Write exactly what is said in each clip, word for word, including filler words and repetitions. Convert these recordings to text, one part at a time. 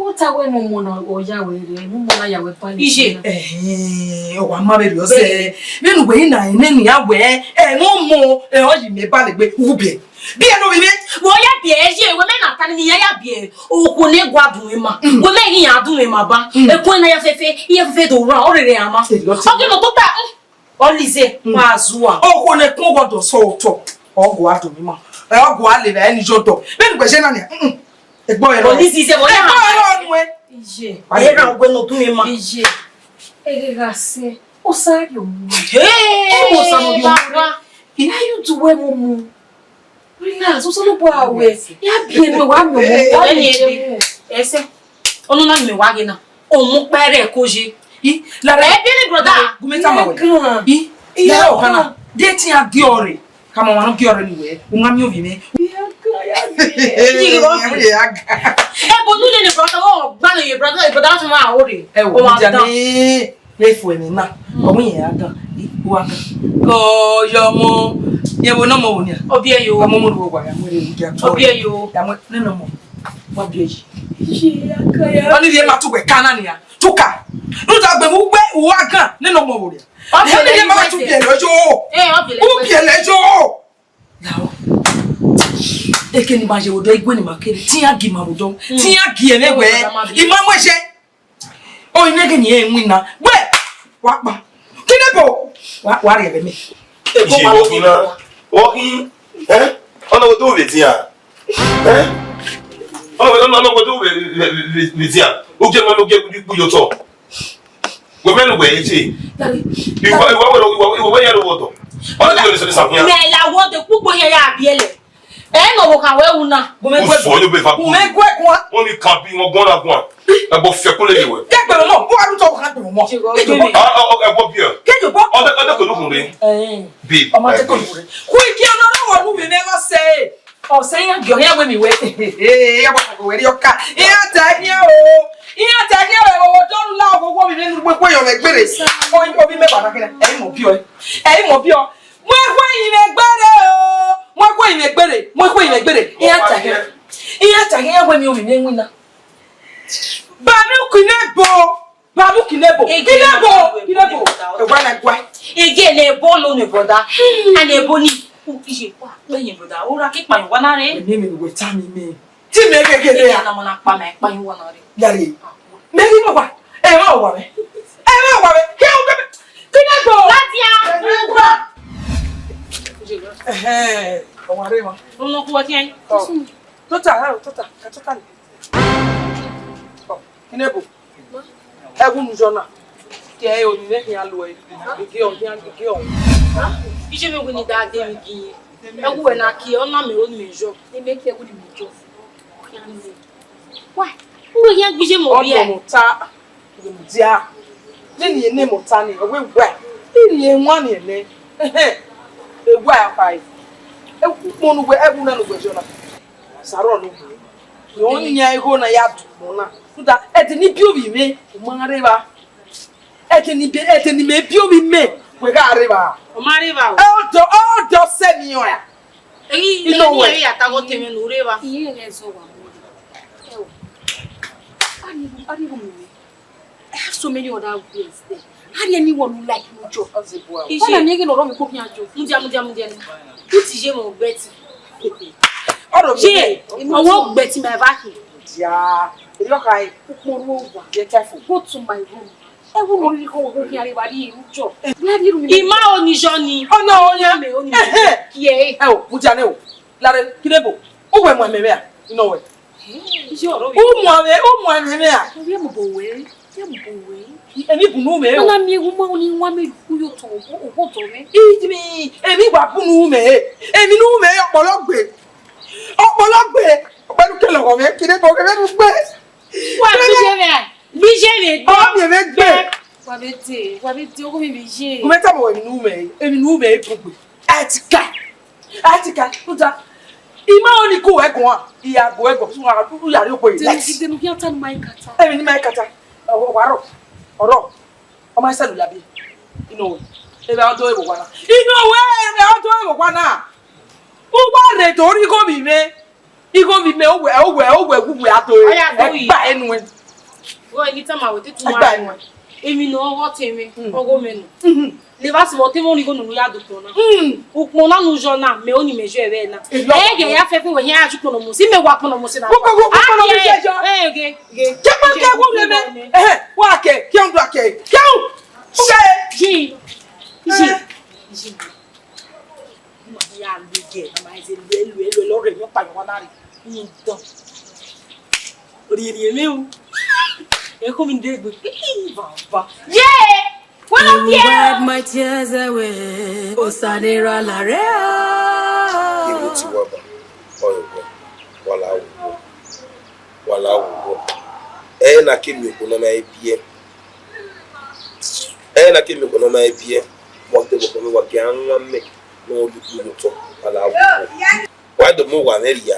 Ọ ta wẹ ne ọmọ na ọ ya wẹ rre, ne ọmọ na ya wẹ ba lele. Iye. Ẹhẹn, ọ wa ma vberriọ zẹ. Vbene uwẹ i na rẹn nene iran wẹ, ẹ, ne ọmọ, ẹ, ọ yi mẹ ba lele egbe, u biẹ. Biẹ ne ovbi mwẹ. Wẹ ọ ya biẹ, ẹ ye, wẹ mẹ na ta ne iran ya biẹ. Okhuo ne gua dun mwẹ ma. Mm. Wẹ mẹ ghi ya dun mwẹ ma ba. Mm. Ekun na ya fẹfẹ, iye fẹfẹ do ra, ọ rere a ma. Serious. Ọ ghi nọ tota, mm. Ọlize, mm, wa zua. Okhuo ne kun wọ do so otọ. Ọ gua do mi ma. Ẹ, ọ gua lele ẹni yo do. Vbene ugbẹn ye na nia. Mm. Egbe ọre rọ. Ọlize, wọ ya. Egbe ọre rọ nuẹ. Iye. Ẹ ra wẹ ne ọ dun mi ma. Iye. Ẹ gha sẹ. Osa yo mu. Hey, ẹ wo sa no yo mu. Baba. Ina yu du wẹ mu mu. Relax, Osanobua wẹ, ya biẹ ne wa miẹn ọmọ, wa miẹn ọmọ. Ẹsẹ, ọnọna ni mẹ wa ghe na, ọmọ kpẹrẹ ko ye. I, Lara, ẹ biẹ ne brother. Gu mẹ tama wẹ. Gan. I, Lara, ọkana, de te iran gie ọre, ka ma wan gie ọre ni wẹ, u ma miẹn ovbi mwẹ. Ya gan, ya biẹ. Ẹ bọ nu nene brother, ọ gba ne ye brother, brother tuma ore. Ẹ wo, ọ ma dan. Vbe fo emwi na, ọ mu irẹn a gan, u a gan. Ke ọ yọ ọmọ, rẹn vbe ne ọmọ vbo nia? Ọ biẹ yo. Ọmọ mu ru owa ya mu rre udia. Ọ biẹ yo. Ya mu nene ọmọ, wa biẹ yi. Ọni rhie ma tu wẹ ka na nia, tu ka. Ne u da gbe mu gbe u a gan, nene ọmọ vbo nia? Ọ biẹ lẹ yo. Ẹ, ọ biẹ lẹ yo. U biẹ lẹ yo. Lao. Eke ni ma ye vbe odọ, igue ni ma kere, te iran gi ma vbe odọ, te iran gi ẹmwẹ wẹ, I ma mu ẹse. Ọ, I mwẹ ghe ne irẹn winna. Wẹ, wa kpa. Kidebo, wa, wa rhie ẹghẹ mẹ. Iye, wọ khin na, wọ khin, ẹ? Ọna wẹ do vbe tian. Ẹ? Ọna wẹ, ọna wẹ do vbe, vbe, vbe, vbe tian. U gie ma ne u gie kpuyotọ. Wẹ mẹ ne uwẹ ye te. Daddy, iwẹ, iwẹ wẹ, iwẹ, iwẹ wẹ ya ro wọdọ. Ọna wẹ sọ sa khin. Mẹ la wọdọ kpukpo ya ya biẹlẹ. Ẹ nọ wo kha wẹ wu na. Gu mẹ guẹ. U sọ yo be va gu. Gu mẹ guẹ guan. Wọ́n ní kan bí wọn gbọ́n ra guan. Ẹ bọ fẹ kó lè yẹ wẹ. Kẹ gbẹmọ mọ, bó wà lóòótọ́ wà gbẹmọ mọ. Ṣe wọ. Kẹ jọ bọ. Ọ, ọ, ẹ bọ bí ẹ. Kẹ jọ bọ. Ọdẹ, ọdẹ kò lókun rẹ. Ẹ̀hìn. Babe, ọmọ tẹ kò lókun rẹ. Kú igi ọ̀nà ọ̀rọ̀ wọ̀ nù mí mẹ́ wá sẹ́ ẹ̀. Ọ̀sẹ̀ yẹn gẹ̀ ọ̀hìn ẹ̀wẹ̀ mi wẹ̀. Ẹ bọ̀ kò wẹ̀ rí ọkà. Ìyá tẹ̀ ní ẹ̀ o. Ìyá tẹ̀ ní ẹ̀ o. Dọ́rù láwọ̀ owó mi nínú gbogbo èèyàn mẹ́ gbére. Omi mẹ́wàá náà kẹ́lẹ́. Ẹ̀yin mọ̀ bí ọ. Ẹ̀yin mọ̀ bí ọ. Mo kwe ime gbere o, mo kwe ime gbere, mo kwe ime gbere. Iya ta ghe, iya ta ghe, ya wẹ mi omi ne winna. Babu kinebo, babu kinebo, kinebo, kinebo. Ewa na gua. Ege ne ebo lo ne brother. Ani ebo ni. Iye kwa, pe yin brother. Ora ki pa yin wa na re. Emi mi we ta mi mi. Ti mẹ gẹgẹrẹ a. Ẹna mọ na kpa mẹ, kpa yin wọ na re. Yare. Mẹ ghi mọ wa. Ẹ ma wa mẹ. Ẹ ma wa mẹ. Kẹ o kẹ mẹ. Kí ni gbọ? Láti a. Ẹ ma wa. Ẹhẹn, ọmọ rẹ wa. Ọmọ kú ọtí ẹ. Ọ. Tota, ha, tota, ka tota ni. Ọ, kí ni bò? Ẹwu nu jọ na. Kẹ ẹ o ni ne khian lo ẹ. Igi ọ, khian igi ọ. Iṣẹ́ mi wí ni dáadé mi kì í. Ẹwu ẹ̀ na kì í, ọ na mẹ ro ni mẹ jọ. Ẹ mẹ kẹ ẹwu ni mẹ jọ. Khian ni. Why? Uwe khian gbije mọ biẹ. Ọdọ mọ ta. Dia. Nene ene mọ ta ni, ọ wẹ wẹ. Nene wan ni ẹnẹ. Ewa ya kha. Ẹwu kpọnu wẹ, ẹwu na nu wẹ jọ na. Sarọ no. Yo nya igho na ya du mọ na. Suda, ẹdẹ ni bi ovbi mwẹ, u ma rre evba. Ẹdẹ ni bi, ẹdẹ ni mẹ bi ovbi mwẹ, wẹ gha rre evba. Ọ ma rre evba o. Ẹ ọdọ, ọdọ sẹ ni ọ ya. Eyi, ino wẹ ya ta gọ te mwẹ ne u rre evba. Iye rẹ zọ wa mu. Ẹ o. Ari, ari ru mu. I have so many other ways there. How do anyone who like you, Joe? Ije. Why am I making a wrong cooking, Joe? Mudia, mudia, mudia. Put Ije mo Betty. Ọ̀rọ̀ mi. Ije, I want Betty my vacuum. Dia. Eri ọka e. Ukporo wa. Be careful. Go to my room. Ẹ wo mo rí kó wo kí arẹwà rí irú jọ. Bí a rí irú mi. Ima oni jọ ni. Ọ̀nà oyan. Mi oni. Ẹhẹ́. Kí ẹ. Ẹ o, mudia ne o. Lare, kí lè bò. Ó wẹ̀ mọ̀ ẹ̀mẹ̀ mẹ́ à. Iná wẹ̀. Ije ọ̀rọ̀ wí. Ụmụ ave, ụmụ ave mẹ a? Ọvie mu bo wẹ, ọvie mu bo wẹ. Emi bunu mẹ o. Ana mi ewu ma ni wa me ku yo to, o ko to me. Imi, emi wa bunu mẹ. Emi nu mẹ ọpọlọ gbe. Ọpọlọ gbe. Ọpẹlu kele ọmọ mẹ kide bo kele nu gbe. Wa bi je me. Bi je me. Ọmọ mi eme gbe. Wa be de, wa be de, ogo mi bi je. Mo mẹ ta mo emi nu mẹ, emi nu mẹ e gbe. Ẹtika. Ẹtika, uda. Ima oni ku ẹguan, iya gu ẹguan, suma u ya ri okpo yi. Denu, denu, ya ta ni ma ikata. Emi ni ma ikata. Ọrọ, ọrọ. Ọma sẹ lu labi. Ino we. Ebe ọdọ ebo wana. Ino we, ebe ọdọ ebo wana. Uwa re do ri go mi me. Igho vbe mẹ, owẹ, owẹ, owẹ, wu wẹ a do. Ọ ya do yi. Ẹgba ẹnu ẹ. Wẹ ni tama wẹ te tu ma. Ẹgba ẹnu ẹ. Emwi ne ọ ghọ te mwẹ, ọgho mẹ nọ. Levba sẹ vbe ọ te mwẹ ọnii igho ne unu ya do ukpọn na. Ukpọn na ne u yọ na, mẹ ọnii mẹ yọ ẹvbo na. Ẹ ghe ya fẹfẹ wẹ hia ya ju ukpọn nọ mose, mẹ wa ukpọn nọ mose na. Ukpọn, ukpọn, ukpọn nọ mose yọ. Ẹ ghe. Kẹ ma kẹ wo mẹ mẹ. Ẹhẹn, wa kẹ, kẹ un do kẹ. Kẹ un. Ji. Ji. Ji. Ma ya lu gẹ, ma ma ẹzẹ lu ẹ, lu ẹ, lu ẹ, lọ rẹ emwi ọkpa yọ wa na rre. Rhiẹnrhiẹn mwẹ o. Ẹkho mi de gbe. Baba. Ye! Wẹ no You wipe my tears away. Osanira la re o. Igho ti wa ba, ọ yọ wẹ, wa la wo. Wa la wo. Ẹ na ke miẹn okhuo ne ọ ma biẹ. Ẹ na ke miẹn okhuo ne ọ ma biẹ. Wa de okhuo ne wa gie a wan mẹ ne ọ lu ikpulotọ. Wa la wo. Wa do mu owa mwẹ rhia.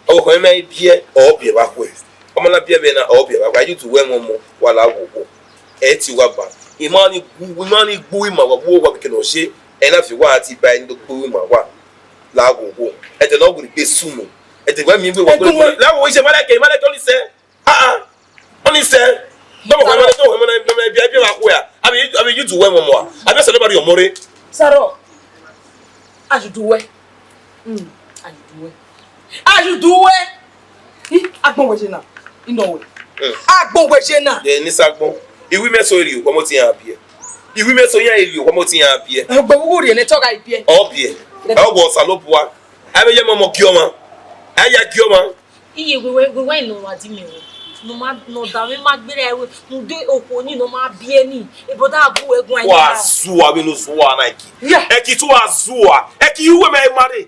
Ọvbokhan mwẹ ma biẹ, ọ biẹ vbe akhuẹ. Ọ ma na biẹ vbe na, ọ biẹ vbe akhuẹ. A ju tu wẹ mwẹ ọmọ, wa la wo wo. Ẹ ti wa ba. I ma ni gu, i ma ni gbu ima wa wo wa kele ọ ye. Ẹ na fi wa ti ba ẹni do gbu ima wa. La wo wo. Ẹ de nọ gbe sunu. Ẹ de wẹ mi gbe wa. Ẹ gu mẹ. La wo iṣẹ ma lẹkẹ, ma lẹkẹ ọ ni sẹ. Ah, ah. Ọnii sẹ, dọmọ kọ mẹ, dọmọ kọ mẹ, mẹ biẹ, biẹ vbe akhuẹ a. Abi, abi you do well, mọmọ a. Abi sẹ nobody ọmọ re. Sarọ, a ju du wẹ. Mm, a ju du wẹ. A ju du wẹ. Ih, agbọn wẹ je na. Inọ wẹ. Mm. Agbọn wẹ je na. Ye ni sa agbọn. Iwi mẹ so eri o, kọmọ ti yan biẹ. Iwi mẹ so yan eri o, kọmọ ti yan biẹ. Ẹgbẹ wo rhie ne tọ gha ibiẹ. Ọ biẹ. Ọ wọ Osanobua. A vbe ye mọmọ gie ọmwa. A ya gie ọmwa. Iye wẹ wẹ wẹ wẹ nọ wa di mẹ wẹ. Nọ ma nọ da mẹ ma gbere ẹwe. Nọ de okhuo ni nọ ma biẹ ni. Ebo da bu ẹguan. Wa zua vbe no zua na ẹki. Yeah. Ẹki tu wa zua. Ẹki iwe mẹ ma re.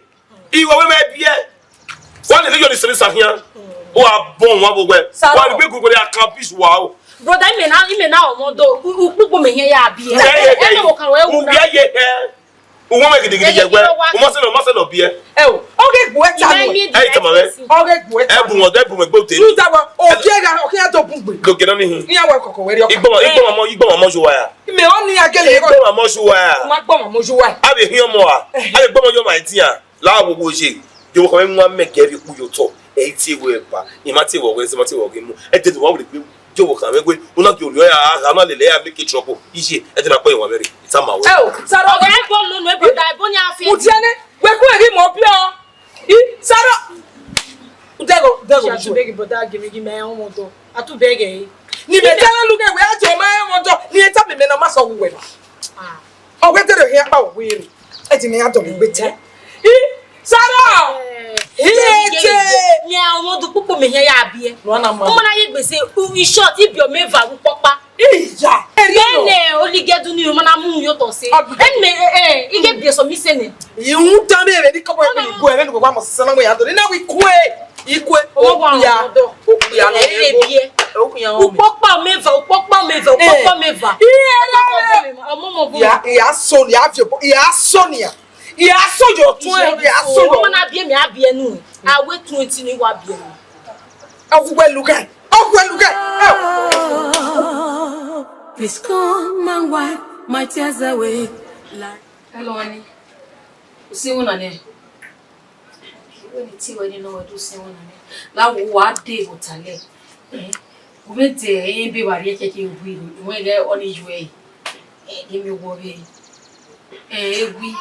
Iwe wẹ mẹ biẹ. Wa lele yo ni seri sa khian. Wa bọ wa bo wẹ. Wa gbe gugu ya kan bis wa o. Brother, ime na ime na ọmọ do. Ukpukpu mẹ hiẹn ya biẹ. Ẹ nọ kan wẹ wu na. Uya ye hẹ. Uwọ mẹ gidigidi yẹ wẹ, u ma sẹ nọ, u ma sẹ nọ biẹ. Ẹ o, ọ ghe gbuẹ ta nọ. Ẹ i tama mwẹ. Ọ ghe gbuẹ ta. Ẹ bu wọn, ẹ bu wọn gbe ote. Lu da wa, o ke gha, o ke do bun gbe. Do gena ni hin. Iyan wa kọkọ wẹ ri ọkọ. Igbọmọ, igbọmọ mọ, igbọmọ mọ ju wa ya. Ime ọ ni a gele. Igbọmọ mọ ju wa ya. Ma gbọmọ mọ ju wa. A vbe hin ọmọ a. A vbe gbọmọ yo ma dia. La wo wo ye. Yo ko mẹ nwa mẹ gẹ ri ku yo tọ. Ẹ i tie wẹ ba. I ma tie wẹ ọghe, ma tie wẹ ọghe mu. Ẹ de wa wẹ gbe. Jẹ wo khan mwẹ wẹ, u na gie orhiọn ya gha, u na lele ya make trouble. Iye, ẹ de na kpẹn wa vberriọ. Ita ma wẹ. Ẹ o, Sarọ. Ọghe ẹgbẹ lonu ebo da ebo ni a fi. Udiẹnẹ, wẹ ku ẹghi mọ biọ. I, Sarọ. Udẹgho, udẹgho. Ṣe atubẹghi brother gẹmẹ gẹmẹ ẹ ọmọ dọ. Atubẹghi. Ni mẹ tẹ lu gẹ wẹ a jọ ma ẹ ọmọ dọ. Ni ẹ ta mẹ mẹ na ma sọ wẹ. Ah. Ọ wẹ dẹrẹ hia kpa wẹ ru. Ẹ di mẹ ya dọ gbe tẹ. I, Sarọ. Hia te. Mẹ a wọn do kpokpo mẹ hia ya biẹ. No na ma. Ọmọ na ye gbese, in short, ibiọ mẹ va ru kpọkpa. Iya. Eri no. Bẹnẹ oligẹdu ni ọmọ na mu yo tọ se. Ẹni mẹ, eh, ige biẹ sọ mi sẹ nẹ. Ihun dan mẹ rẹ ni kọbọ ẹgbẹ ni gu ẹmẹ nu wa mọ sisẹ na wẹ ya do. Ni na wi kue. Ikue, okpia, okpia, ere biẹ. Okpia, okpia. Ukpọkpa meva, ukpọkpa meva, ukpọkpa meva. Iye, ọmọ mọ bu. Ya, ya so, ya vi obo, ya so nia. Ya so yo tun, ya so yo. Ọmọ na biẹ mi, a biẹ nu. A we twenty ni wa biẹ nu. Ọgwẹ lughẹ, ọgwẹ lughẹ. Please come and wipe my tears away. Like Hello, honey. Usi wona ne. Wẹ ne te wẹ ne nọ wẹ do sẹ ẹmwẹ na nẹ. La wo wa de vbe ota lẹ. Eh, u vbe de ebe vba rrie kẹkẹ egui, wẹ ghẹ ọni yu ẹre. Eh, de mi wọ vbe, eh, egui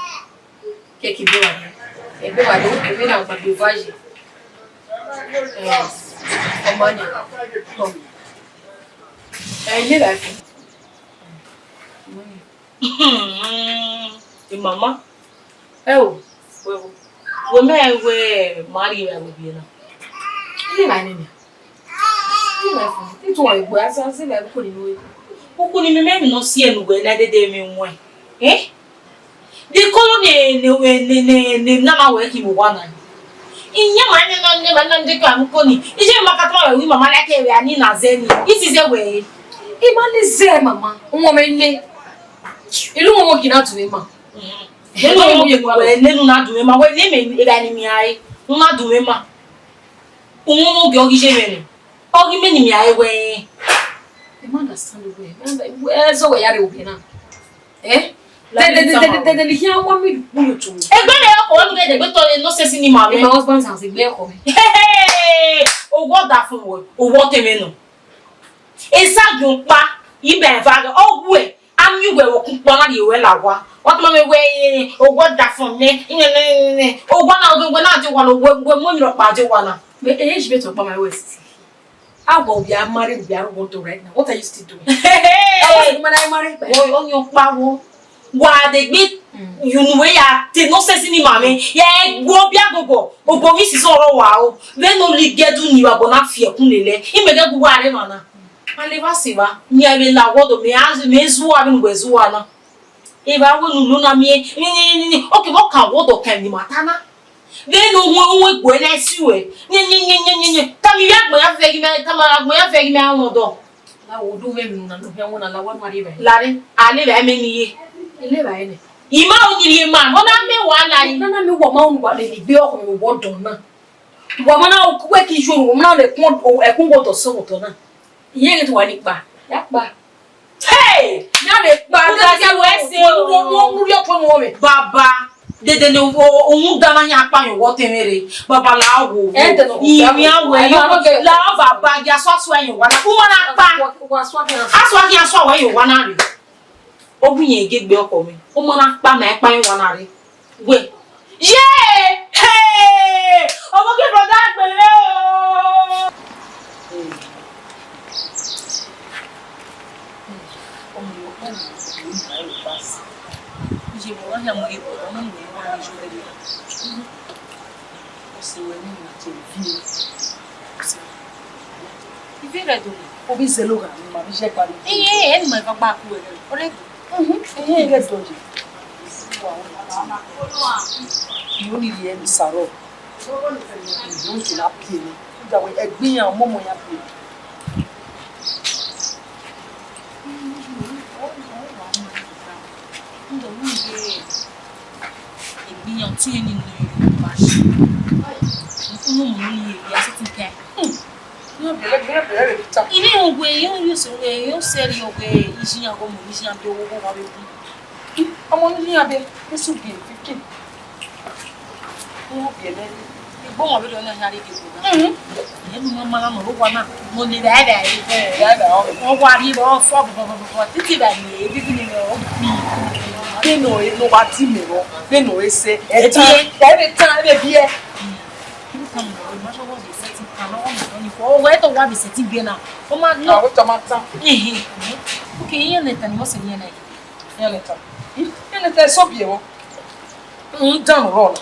kẹkẹ ebe vba rrie. Ebe vba rrie, u vbe na gbagbe eva ye. Eh, ọma nia. Eh, ile life. Mama. Ẹ o, wẹ o. Wẹ mẹ wẹ ma rhie vbe agbọn na. Ile na nene. Ile na fun. Itu wa egbe asa se na ko ni we. Uku ni mẹ mẹ nọ si ẹnu wẹ na dede mẹ wọn. Eh? De kolo ne ne ne ne ne nana wẹ ki mo wa na. Iye ma ne no ne ma na de ka mu ko ni. Ije ma ka tọrọ wi mama na ke wẹ ani na zẹ ni. Isi zẹ wẹ. I ma ni zẹ mama. Uwọn mẹ ne. Ilu wọn mo gina tu ma. Nenu mo ye gua wẹ, nenu na dun ma, wẹ ne me era ni mi ai, u na dun ma. U mu mu gi ọghe iye mwẹ nẹ. Ọghe imẹ ni mi ai wẹ. I ma understand wẹ. Ẹ zọ wẹ ya rre obẹ na. Eh? Dede, dede, dede, dede, ne I khian wa miẹn ukpọn ye otọ mwẹ. Egbe ne ọ kọ wẹ mu dede egbe tọ ne nonsense ni ma mwẹ. My husband's house, egbe ọkhọ mwẹ. Hey, hey, hey, hey. Owọ da fun wẹ, owọ te mwẹ nọ. Esa gun kpa, ibe eva ghe, ọ wẹ, a miẹn uwẹ vbe ọkun kpa na rhie ruẹ la owa. Wa tama mwẹ wẹ, eh, owọ da fun mwẹ, eh, eh, eh, eh. Owa na, wẹ na die owa na, wẹ, wẹ mu emwi rhọkpa die owa na. Mẹ, eh, age mate ọkpa ma wẹ sisi. How about we are married, we are going to right now? What are you still doing? Hey, hey, hey. How was the man I married by? Wo, ọyọnkpa wo. Wa degbe, mm, you know where ya te nonsense ni ma mwẹ. Ya gbe obia gogo. Obo mi si sọ rọ wa o. Vbene ọ li gẹdẹ ni wa bọ na fi ẹkun lele. Imẹ gẹ gu wa rre emwa na. A leva sẹ evba. Mẹ vbe la wọdọ, mẹ a, mẹ zuwa vbene uwẹ zuwa na. Evba wẹ ne u lo na miẹn. Ni, ni, ni, ni, ni. Okay, vbọ kan wọdọ kan ni ma ta na. Vbene uwẹ, uwẹ gue na si ruẹ. Ni, ni, ni, ni, ni, ni. Tama ivbi agbọn ya vẹ ghi mẹ, tama agbọn ya vẹ ghi mẹ a wọn dọ. Na wo du vbe emwi na, no khian wẹ na la wa ma rre evba. Lare, a leva ẹmwẹ ni ye. I leva ẹre nẹ. I ma ro ni rhie ma, ọ na mẹ wa la yi. Na na mẹ wa ma unu wa lele egbe ọkhọ mwẹ vbe ọdọ na. Wa ma na wẹ ke I yo, wa ma na lẹ ẹkun, ẹkun wọdọ sẹ vbe ọdọ na. Iye ghe te wa ni kpa, ya kpa. Hey! Ya vbe kpa, u da ya wẹ sẹ o. Wo, wo, wo, wo, yo to mo we. Baba, dede ne o, o, o, u da na yan kpa yo wo te mere. Baba la wo. Ẹ de no. I mi a wẹ yo. La baba ya so so yo wa na. U ma na kpa. Wa, wa so ke. A so ke a so wẹ yo wa na re. Ọ gu yẹn ghe egbe ọkhọ mwẹ, ọ ma na kpa ma ẹkpa ẹmwẹ na rre. Wẹ, ye! Hey! Ọmọ ke brother gbele o! Ọmọ ọkpa ni, ọmọ ọkpa ni, iye mọ wa ya mu ye, ọmọ ni wa ni jọ lele. Ọsẹ wẹ ni ma je vi. Ọsẹ. Ive rẹ do. Obi zelo gha ni ma bi je kpari. Iye, eni ma va gba ku ẹre. Ore. Mhm. Iye rẹ do je. Wa o. Mo ni ye mi saro. Mo ni na pie ni. Da we egbiyan mo mo ya pie. Ndo mo ye. Egbe iran ọtẹn ni nọ ẹre vbe ọba ẹse. Unu mu ni ye ya sẹtin kan. Hmm. Iran bẹrẹ, iran bẹrẹ vbe ta. Ine iran wẹ, iran yo sẹ, iran sẹ rriọ wẹ, iye iran gọ mu, iye iran bi ọghe ọghe wa vbe gun. Ọmọ ni iran be, be su bi fifteen. Iran bi ẹmwẹ. Egbe ọmọ vberriọ na hia rre ke kpo na. Mhm. Ẹ nu ma ma na nọ rre owa na. Mo le vbe vbe. Ẹ, vbe vbe. Ọ wa rri vbe ọ fọ bọ bọ bọ bọ. Titi vbe ni, ebi bi ni ọ bi. Vbene ọ re ne ọ wa di mẹ rọ, vbene ọ re sẹ, ẹ ta, ẹ vbe ta, ẹ vbe biẹ. Iru kan mẹ, ọ ma sọ wọ vbe sẹtin kan, ọ ma sọ ni fọ. Ọ wẹ tọ wa vbe sẹtin biẹ na. Ọ ma nọ. Àwọn tó máa tán. Ehe. Okay, iran nẹta ni wọ́n sẹ ni ẹna. Iran nẹta. Iran nẹta, ẹ sọ biẹ wọ. N dan rọ na.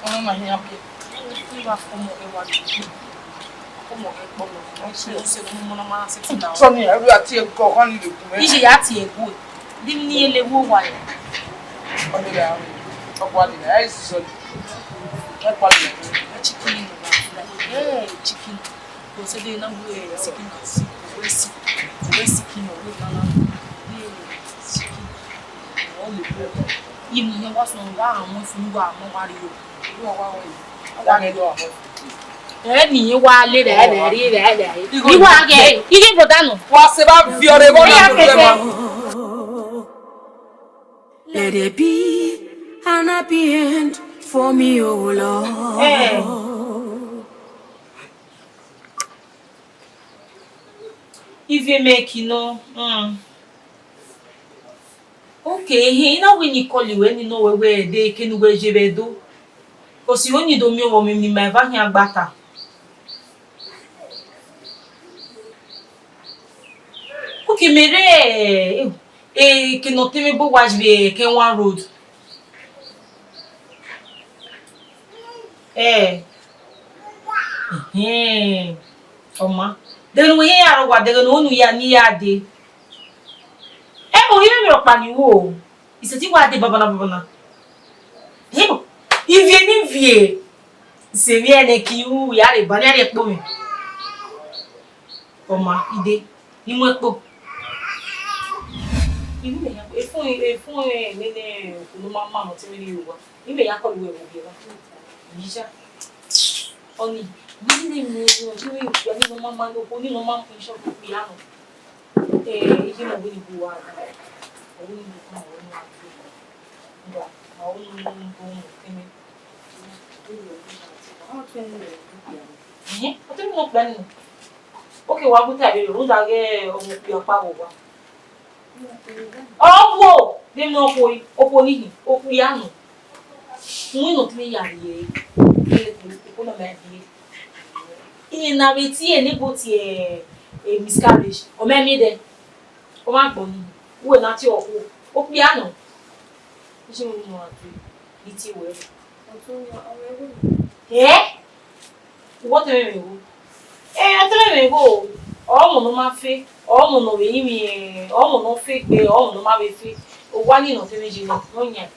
Ọmọ ma hin biẹ. Iwa ọmọ ẹ wa. Ọmọ ẹ kpọ lọ. Ọ sẹ, ọ sẹ, ọmọ na ma sẹtin na. Sọ ni, ẹ wí àti ẹ gọ, ọ ni lè kú mẹ. Iye ya ti ẹ gọ. Di ni ele wo wa ya. Ọdẹ la, ọkọ adé la, ẹ sọ ni. Ẹ pa mi. Ẹ chicken ni ba. Ẹ chicken. Kò sẹ́dẹ̀ iná gbé ẹ̀ chicken kì í sí. Kò wẹ́ sí. Kò wẹ́ sí kí ni ọ̀rẹ́ kan náà. Bí ẹ̀ chicken. Ọ̀ lè bọ̀. Yìí mú yẹn wá sọ̀rọ̀ wá àwọn ìfúnwá àmọ́ wá rí o. Ìwọ wá wẹ̀ yìí. Wá rí o. Ẹ nìyẹn wá lé rẹ̀ rẹ̀ rí rẹ̀ rẹ̀. Ìwọ àgẹ̀, igi bò dànù. Wa se ba vi ọrẹ bọ na. Let it be an happy end for me, oh Lord. Eh. Ivie mẹ ki nọ. Mm. Okay, ehe, I na wẹ ne I call wẹ ni nọ wẹ wẹ de kene wẹ je vbe do. Kò sí oni do miẹn ọmọ mi ma eva hian gba ta. Okay, mẹ rre, eh, eh, kene ọ te mwẹ ebo wa vbe kẹ one road. Eh. Ehẹn. Ọ ma. Deghẹ ne uwẹ ya rre owa, deghẹ ne unu ya ni ya dee. Ẹ, ovbi mwẹ rhọkpa ni ru o. I sẹtin wa dee babana babana. Ivie ne ivie. Sẹ vbe ẹnẹ ke I ru, ya rre eba, ne a rrie ẹkpo mwẹ. Ọ ma, I dee, I mu ẹkpo. I ru mẹ ya, efun, efun, eh, nene, okhuo ne ọ ma ma ne ọ te mwẹ rrie owa. I mẹ ya call wẹ vbe ogie na. Iyija. Ọni, I ne mẹ, ọ te mwẹ rrie owa, ne ọ ma ma, okhuo ne ọ ma ma, isan okpia nọ. Eh, I ye mẹ wẹ ne I bu uwa. Ọ wẹ ne I bu uwa, ọ wẹ ne I bu uwa. Ehẹn, ọ te ne okpia ni. Oke, wa gu ta vberriọ, rhunmwuda ghẹ ọmọ okpia ọkpa vbe owa. Ọ wo, vbene okhuo, okhuo ni hin, okpia nọ. Uwẹ nọ te ya rrie, okhuo na ma biẹ. Iye na vbe tie ne ebo tie, eh, miscarriage, ọ ma miẹn dẹ. Ọ ma gbọn ni, uwẹ na tie ọkhuo, okpia nọ. Iye ne ọ dee, I tie wẹ. Ẹ? Uwẹ ọtẹn mwẹ vbe igho. Ẹ, ọtẹn mwẹ vbe igho. Ọmọ ne ọ ma fe, ọmọ ne ọ vbe rinmwian, ọmọ ne ọ fe egbe, ọmọ ne ọ ma vbe fe. Owa ni ne ọtẹn mwẹ ye nọ, ne ọ yan.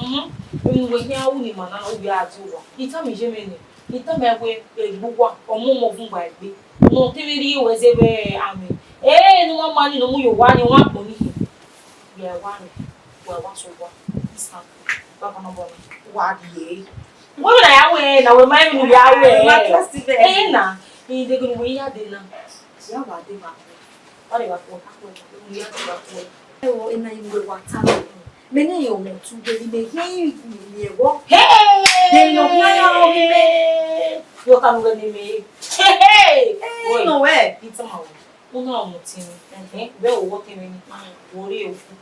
Mhm. Unu wẹ khian ru ne ima na, ọ vbe a do owa. I tama iye mwẹ nẹ, I tama wẹ egbe uwa, ọ mu ọmọ vun gba egbe. Ne ọtẹn mwẹ rhie wẹ zẹ vbe amwẹ. Ẹ, ne u ma ma ni ne ọ mu ye owa ni, ọ ma gbọn ni hin. Wẹ wa rẹn, wẹ wa sẹ owa. This time, baba na bọ, wa rhie. Wẹ na ya wẹ, na wẹ ma emwi ne u ya wẹ. Ma trust ibe. Ẹ na, I de gbe ne uwẹ ya de na. Ya wa de ma. Wa de wa ko, a ko, ya de wa ko. Ẹ wo, ena iwe wa ta. Mẹ ne yo mo tu de ni mẹ ye ni ẹvbo. Hey! De no ya ya ro mi mẹ. Yo ta nu wẹ ni mẹ. Hey, hey! Ẹ, no wẹ. Ita ma wo. Una ọmọ tẹn mwẹ, ẹhẹn, vbe owọ tẹn mwẹ ni, wo rrie ofu.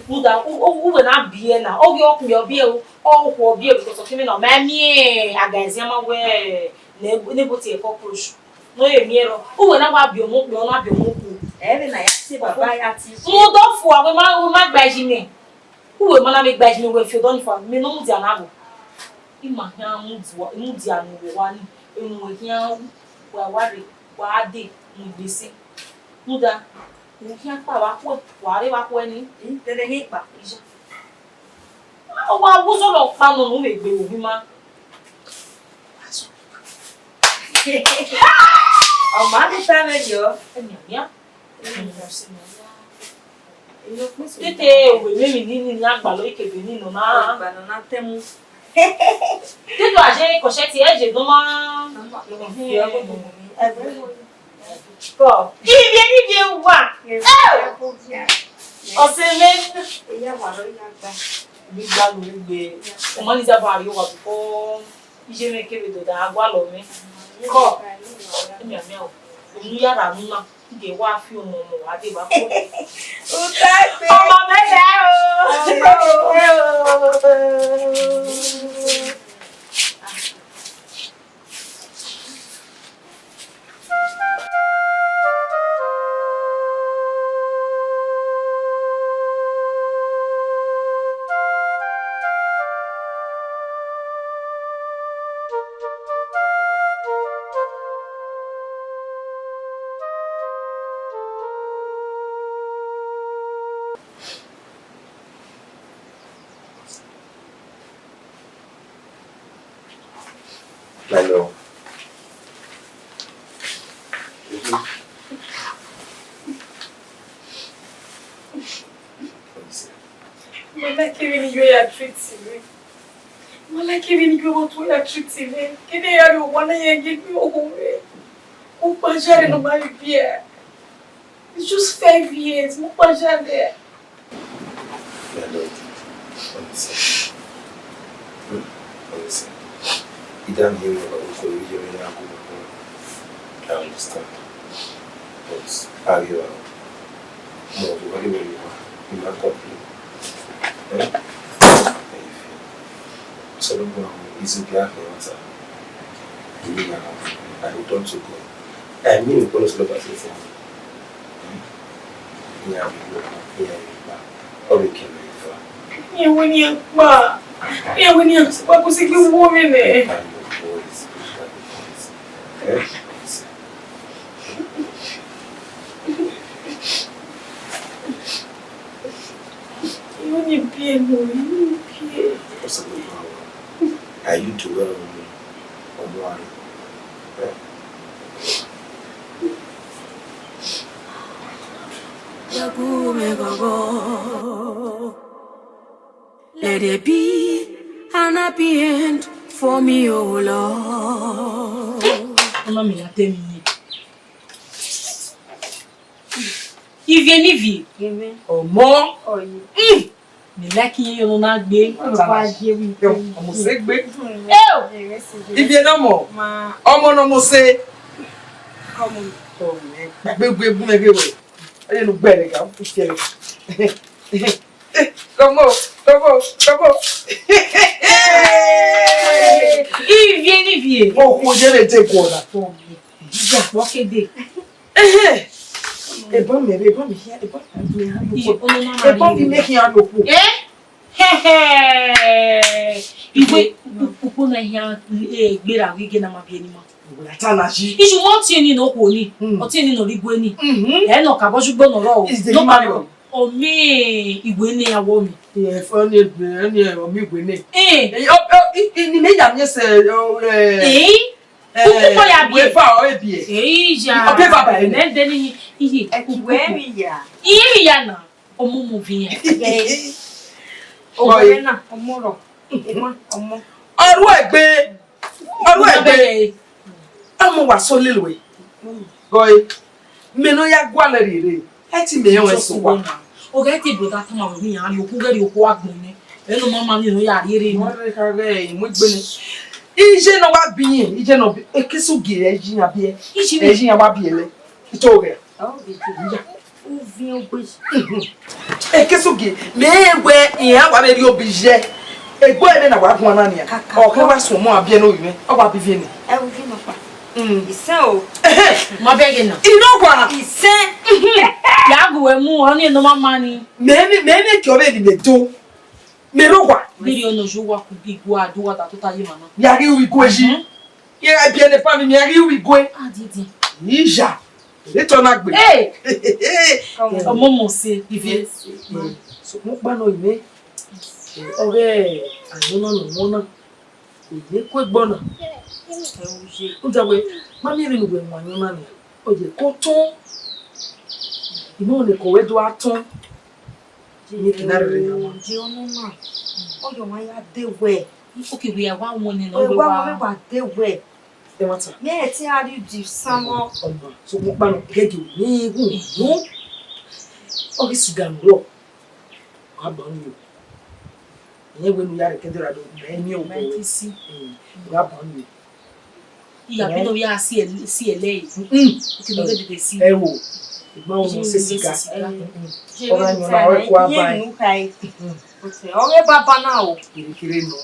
Rhunmwuda, u, u, uwẹ na biẹ na, ọ ghi ọ kpẹ ọ biẹ o, ọ khuọ ọ biẹ, because of him na, ọ ma miẹn agazian ma wẹ, ne, ne ebo tie cockroach. Ne ọ ye miẹn rọ, uwẹ na wa biẹ ọmọ okpia, ọ na biẹ ọmọ okhuo. Ẹ vbe na ya tie baba ya tie. Rhunmwuda ọ fua, wẹ ma, wẹ ma gba ẹre nẹ. Uwẹ ma na vbe gba ẹre nẹ, wẹ fi odọ ni fua, mẹ ne ọ mudia na vbo. Ima khian mudia, mudia ne uwẹ wa ni, enu wẹ khian ru, wa wa rre, wa de mu egbe sẹ. Rhunmwuda, u khian kpa vbe akhuẹ, wa rre vbe akhuẹ ni. Dẹdẹ ghe kpa. Iya. Ọ wa wu zọlọ kpa nọ ne u vbe gbe vbe ovbi ima. Ọ ma do ta mwẹ yọ. Ẹmia, mia. Tete wẹ emwi ni ni a gbalọ ikebe ni nọ na. Gbalọ na tẹn mu. Tete a je kọsẹ tie ẹ je nọ ma. Kọ. Ivie ni ivie wa. Ọse mwẹ. Eya wa rọ ya gba. Bi gba lu gbe. O ma ni za ba ri wa before. Iye mwẹ kevbe do da gualọ mwẹ. Kọ, emianmian o, unu ya ra nu na, I ghe wa fi ọmọ ọmọ wa deba kọ. Uta gbe. Ọmọ mwẹ rẹ o. Ọmọ mwẹ o. Hello. Ma like vbene iye ya treat mwẹ. Ma like vbene iye ọmọ tuẹ ya treat mwẹ. Kene ya rre owa na ya gie gbe ọghọ mwẹ. Ukpa jare ne ọ ma vbe biẹ. It's just five years, mo kpaja lẹ. My lord, honestly, hmm, honestly, I don't hear what you call me, you know, I understand. But I hear more to what you want, you not complain. Eh? How you feel? So don't go on, it's okay, I can answer. I don't want to go. I mean, we call us lovers, it's Iran vbe kpa, iran vbe kpa, ọ vbe kẹ mwẹ eva. Iran wẹ ne iran kpa, iran wẹ ne iran kpa, kò sí gbe vbe nẹ. Iran ni biẹ nọ, iran ni biẹ. Are you to well? Ọmọ rẹ. Let it be an happy end for me, oh Lord. Ọmọ mi ya tẹ mi ni. Ivie ni ivie. Ọmọ. Mm. Me like iye ọmọ na gbe. Ọmọ se gbe. Eo! Ivie ne ọmọ. Ọmọ ne ọmọ se. Gbegbe gun mẹ ghe wẹ. Oye nu gbẹre ga, u fiẹrẹ. Come on, come on, come on. Ivie ni ivie. Okhuo ye vbe de guọ na. Jija, wọ ke de. Ehe. Ebọ mẹ rre, ebọ mẹ hia, ebọ mẹ hia. Iye, ọmọ mama. Ebọ mẹ khian rokhuo. Eh? Hehe. Iwe ukpo na hia, eh, gbera ghi ghe na ma biẹ ni ma. Wẹ ta na yi. Iye, wọ tie ni ne okhuo ni. Hmm. Ọ tie ni ne ọ rre igue ni. Mhm. Ẹ nọ ka bọ sugbo nọ rọ o. Is the nọ ka human bọ. Ọ miẹn iwe ne ya wọ mi. Yes, ọ ni egbe, ọ ni ọ miẹn iwe ne. Eh. Eh, ọ, ọ, i, i, ni me ya miẹn sẹ, ọ, eh, eh, ukukọ ya biẹ. Eva ọ ebiẹ. Eh, iya. Ọ biẹ baba ẹ nẹ. Nẹ de ni iye. Ẹ ki wẹ mi ya. Iye mi ya na. Ọmọ mu vi yẹn. Yes. Ọmọ rẹ na, ọmọ rọ. Ọmọ, ọmọ. Ọru ẹgbe. Ọru ẹgbe. Ọmọ wa so lele wẹ. Gọe. Mẹ ne ọ ya gualọ rhiere, ẹ ti mẹ rẹn ẹse owa. Oghẹ te brother Tama wẹ iran rhie okhu ghẹ rhie okhu agbọn nẹ. Ẹ ne ọ ma ma ni ne ọ ya rhiere ni. Wọ́n rẹ ka ghẹ imú igbe nẹ. Iye ne ọ wa bi yẹn, iye ne ọ bi, ekesu gie ẹ yi yan biẹ. Iye ne ẹ yi yan wa biẹ lẹ. Ito ghẹ. Uviẹn ogbe. Ekesu gie, mẹ wẹ iran wa vbe rhie obi yẹ. Egbe ẹmwẹ na wa guan na nian. Kaka. Ọ kẹ wa sunu ọmọ abiẹ ne ovbi mwẹ, ọ wa bi viẹ nẹ. Ẹ uviẹn nọkpa. Mm. Isẹn o. Ehe. Ma bẹghe na. Inowa. Isẹn. Ya gu wẹ mu, ọ ni nọ ma ma ni. Mẹ ni, mẹ ni ke ọvbe ni mẹ do. Mẹ rre owa. Viri ono ju wa ku bi gu a do wa da tota ye mama. Ya ghi ru igue yi. Mhm. Ye a biẹ ne family mẹ, ya ghi ru igue. Ah, didi. Iya. Eto na gbe. Hey! Ọmọ mọ se, ivi. Yes, ma. So, mo kpa nọ ime. Ọghe ayọn na nọ na. Ine ku egbe ọna. Ẹ u ye. Uda wẹ, ma miẹn vbene uwẹ mu ayọn na nia. Ọ ye ko tọn. Ine ọnekọ wẹ do a tọn. Ine ke na rere yan ma. Je ọnọna. Ọ ye ọmwa ya de wẹ. Oke wẹ ya wa wọn nẹ, ọ wẹ wa wẹ wa de wẹ. Ẹmwata. Mẹ ẹ te a rhie udu isan vbọ. Ọma, sokpan kpano, gẹgẹ ne I ru unu. Ọ ghi suga nọ rọ. Wa gba unu. Ẹn wẹ ne u ya rre ẹkẹdẹ ra do, mẹ ẹ miẹn obọ wẹ. Mẹ ẹ te si. Mm, wa gba unu. Iya bi no ya si ẹlẹ, si ẹlẹ. Mm. Oke no ghe dede si. Ẹ wo. Igba unu se siga. Mm. Ọ gha yan ọna, ọ ku aba. Iye nu khai. Mm. Ọtẹ, ọ ghe baba na o. Kere kere nọ.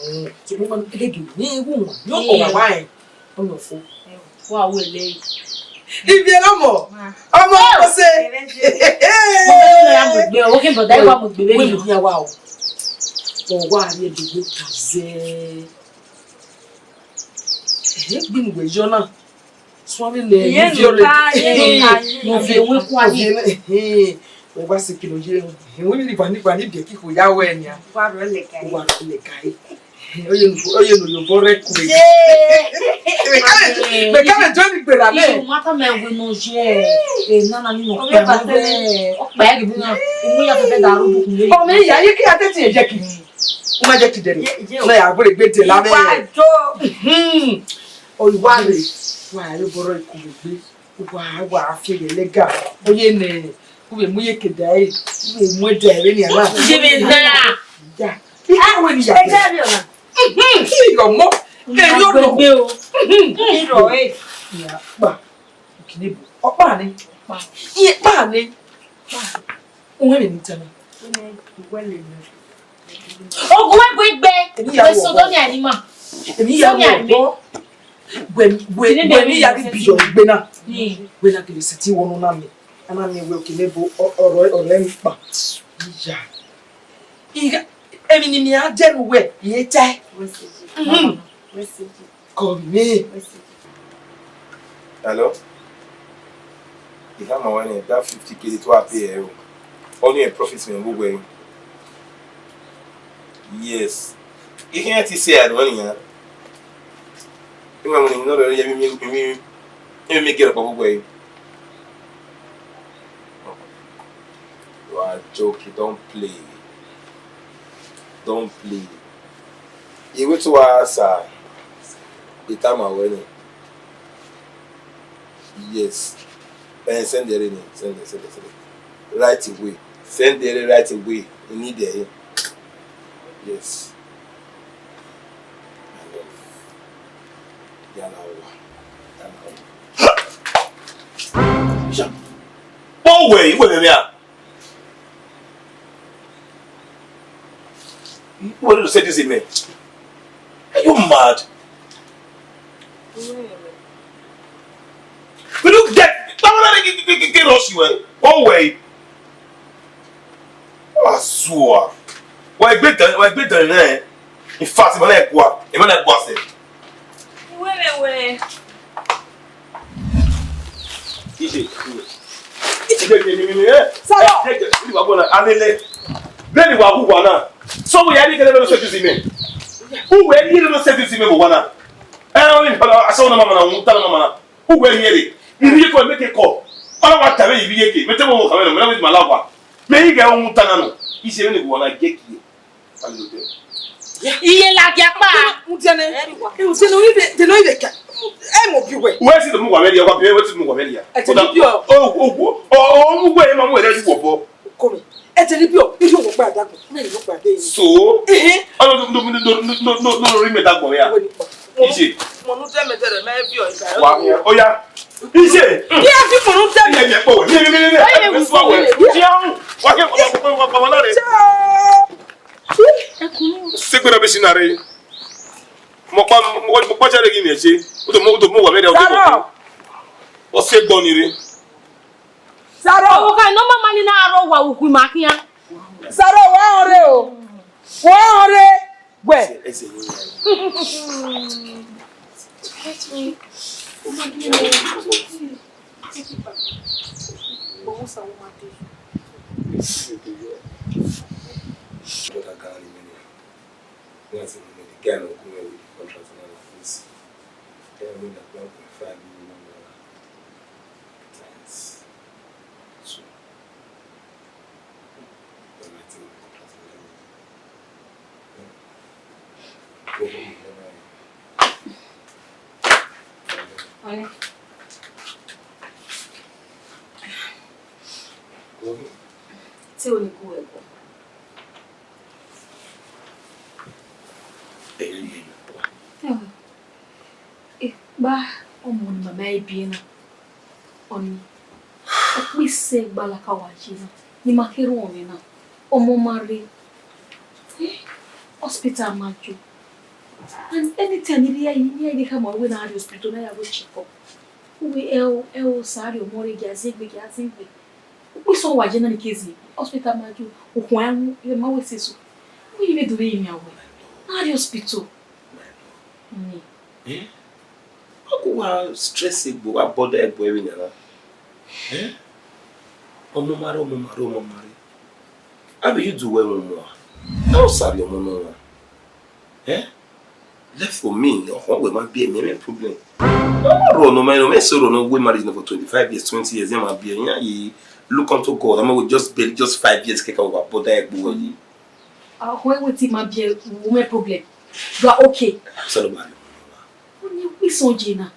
Sokpan kpano, gẹgẹ ne I ru unu. Yo ko wa wa ẹn. Ọmọ fo. Wa wẹ lẹ. Ibi ẹrọ mọ. Ọmọ ọmọ se. Mo fẹ́ lọ ya mọ̀ gbé, ó kí n bọ̀dá ìwà mọ̀ gbé bẹ́ẹ̀ ni. Wẹ́ẹ̀lì ní àwa o. Ọ̀wá rí ẹ̀dùnú kà zẹ́. Ẹ̀hẹ́ gbìnú wẹ̀ yọ náà. Suami lẹ. Iye nù ká, iye nù ká, iye nù ká. Mo fi ewé kú ayé. Wọ́n wá sí kìlọ̀ yé. Wọ́n ní ìbànúbànú ìbẹ̀kí kò yá wẹ̀ ni. Wà á rọ̀ lẹ̀ ká yé. Wà á rọ̀ lẹ̀ ká yé. Oye nu, oye nu yo bore kure. Me ka me, me ka me join gbera me. Iye mata me we no je. E na na ni no. Oye pa te. O pa e bi na. O mu ya fe da ru bu kun le. O me ya ye ki ate ti e je ki. O ma je ki de. Na ya gbere gbe de la me. Iwa jo. Hmm. O iwa re. Wa yo bore kure gbe. Wa, wa fi ẹghẹ lẹga. Oye nẹ, u vbe mu ye ke da ẹre, u vbe mu ẹdẹ ẹre ni ana. Ye vbe da. Ya. Ika wẹ ni ya. Ẹja bi ọna. Mhm. Ki ọmọ. Ke yo no. Gbegbe o. Mhm. Irọ e. Ya pa. Kini bu. Ọkpa ni. Ọkpa. Iye pa ni. Uwẹ vbe ni tama. Ogun wẹ gbe gbe. Èmi ya wẹ wọ sọdọ ni àìní mà. Èmi ya wẹ wọ. Wẹ, wẹ, wẹ mi ya bi yọ gbe na. Wẹ na kele sẹtin wọnú na mi. Ana mi wẹ oke nebo ọrọ ọrọ ẹn kpa. Iya. Iya. Èmi ni mi a dẹnu wẹ ye ta. Mhm. Call me. Hello? Ihama wẹ nẹ, that fifty K to a pay ẹ o. Only a profit me wo wẹ. Yes. Ihe ti say I don't ya. Ima mo ni no re ye mi mi mi mi get up wo wẹ. You are joking, don't play. Don't play. Iwe to wa sa itama wẹ ni. Yes. Eh, send there ni, send there, send there, send there. Right away. Send there right away. You need there. Yes. My love. Yana wa. Yana wa. Isha. Bọ wẹ, iwẹ mẹ mẹ a. What did you say this evening? Are you mad? Will you get, báwo la lè kí, kí, kí, kí rush you, eh? Oh, wait. Asua. Wa egbe dan, wa egbe dan nẹ. In fact, emwa na gua, emwa na gua sẹ. Uwẹ vbe wẹ. Ije, ije. Ije, ije, ije, ije, eh. Sir. Ije, ije, ije, wa gua na, alele. Vbene wa hu wa na. So we are getting those things in me. Who were you those things in me, wa na? Eh, I mean, I saw no mama na, uta na mama na. Uwẹ rhie re, I rhie call, make a call. Ọna wa ta vbe I rhie ke, mẹ te wo wo kha vbe nọ, mẹ na wẹ ma la owa. Mẹ i ghẹ unu ta na nọ, I sẹ vbene wa na gie gie. Iye ladian kpa. Udiẹnẹ, udiẹnẹ, udiẹnẹ, udiẹnẹ, udiẹnẹ, ẹ mọ bi wẹ. Wẹ si do mu wa vbe ria, wa bi wẹ si do mu wa vbe ria. Ẹ ti bi ọ. O, o, o, o, mu wẹ, ma mu wẹ si wọ bọ. Come. Ẹ te ni bi ọ, iye wo gba dagbo, mẹ ni wo gba de. So? Ehe. Ọnọ do do do do do do do ri mẹ dagbo ya. Wẹ ni pa. Ije. Mo nu de mẹ dẹrẹ, mẹ bi ọ iga. Wa mi. Oya. Ije. Bi a fi mo nu de mẹ. Ije, ije, po. Ni ni ni ni. Oye, ẹ wo sọ wẹ. Wo. Ti ahun. Wa ke wa wa wa wa la re. Ẹ kunu. Se gbe na bi si na re. Mo pa mo mo pa jare gi ni ẹ se. O to mo o to mo wa mẹ de o to mo. Saro. O se gbọ ni re. Saro. Ọvbokhan ne ọ ma ma ni na aro wa ukhu ima khian. Saro, wa họn rre o. Wa họn rre. Wẹ. That's the guy who come here with the contract and all of this. Tell me that one point five million naira times two. Then I think the contract is very good. Go home, never. Honey. Go home. Tell me go ahead. Ẹhọ, ekpa ọmọ ne mama ẹre biẹ na, ọnii, ọ kpe sẹ gbalaka wa ye na, ne ima kherhe ọnrẹn na, ọmọ ma rre, eh, hospital ma yo. And anytime ne I rhie ẹre, ne I rhie khama wẹ ne a rrie hospital, ne a ya wẹ check up. Uwẹ ẹo, ẹo, sa rrie ọmọ rre, gia zẹ egbe, gia zẹ egbe. Ukpo isọn wa ye na ni ke zẹ hospital ma yo, okhuo a ru, ma wẹ sẹ eso. Uwẹ i vbe do vbe rinmwian wẹ, a rrie hospital. Ni. Eh? Ọ gu wa stress egbe, wa bother egbe vbene na. Eh? Ọmọ ma rre, ọmọ ma rre, ọmọ ma rre. Avbe you do well ọmọ a? How sorry ọmọ nọ wa? Eh? Left for me, ọkhọ wẹ ma biẹ mẹ, mẹ problem. Ọmọ rọ nọ, mẹ, mẹ so rọ nọ, we marriage now for twenty-five years, twenty years, ma biẹ, yeah, you look unto God. I mean, we just barely, just five years, kẹkẹ wa bother egbe wẹ yi. Ọkhọ wẹ ti ma biẹ, wo mẹ problem. You are okay. Absolutely. Ọ ni wẹ isọn ye na.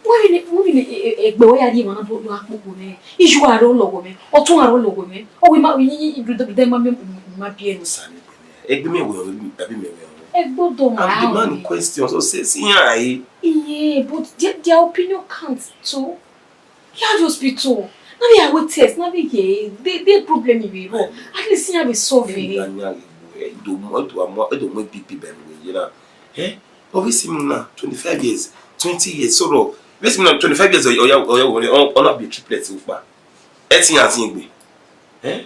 Wẹ vbene, wẹ vbene, e, e, egbe wẹ ya rhie emwa na do, do akpokpo nẹ. Iye aro lọghọ mwẹ, ọtẹn aro lọghọ mwẹ. Ọ wẹ ma, i, i, i, i, ma, ma, ma biẹ nẹ. Sani, egbe mẹ wẹ, abi mẹ wẹ. Egbe do ma. I'm the man in question, so say, see, yeah, I. Yeah, but their, their opinion counts too. Yeah, the hospital. Na vbe a wẹ test, na vbe ye, the, the problem you be wrong. At least you have a solve. Ẹ, ya, ya, ẹ, do mo, do mo, do mo B P bẹn we, you know. Eh? Ọ vbe si mu na twenty-five years, twenty years, so rọ. Vbe si mu na twenty-five years, ọ, ọ, ọ, ọ, ọ, ọ na be triplets ukpa. Ẹ ti yan zin egbe. Eh?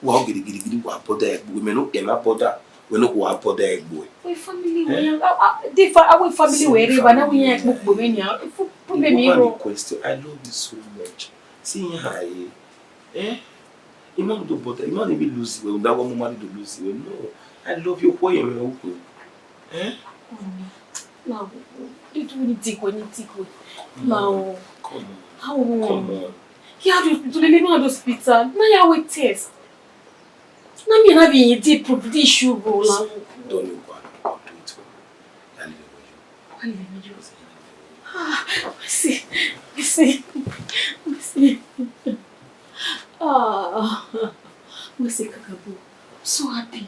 Wa ọ gidigidi, wa bother egbe, mẹ no, ẹ na bother, wẹ no wa bother egbe. We family we, eh? A, a, the fa-, our family we, ri ba na we yan ekpo kpo mẹ ni, a, fu, fu mẹ mi ro. Question, I love you so much. See how I, eh? Ima do bother, ima ni be lose wẹ, that one marry do lose wẹ. No, I love you, who you are, who. Eh? Mami, na, you do ni dig wẹ, ni dig wẹ. Na o. Come on. How? Come on. Yeah, do, do, let me go to hospital. Na ya wẹ test. Na me na be in deep, deep issue, bro. La. Don't you go and do it for me. I live with you. Ah, mercy, mercy, mercy. Ah, mercy, Kakabo. I'm so happy.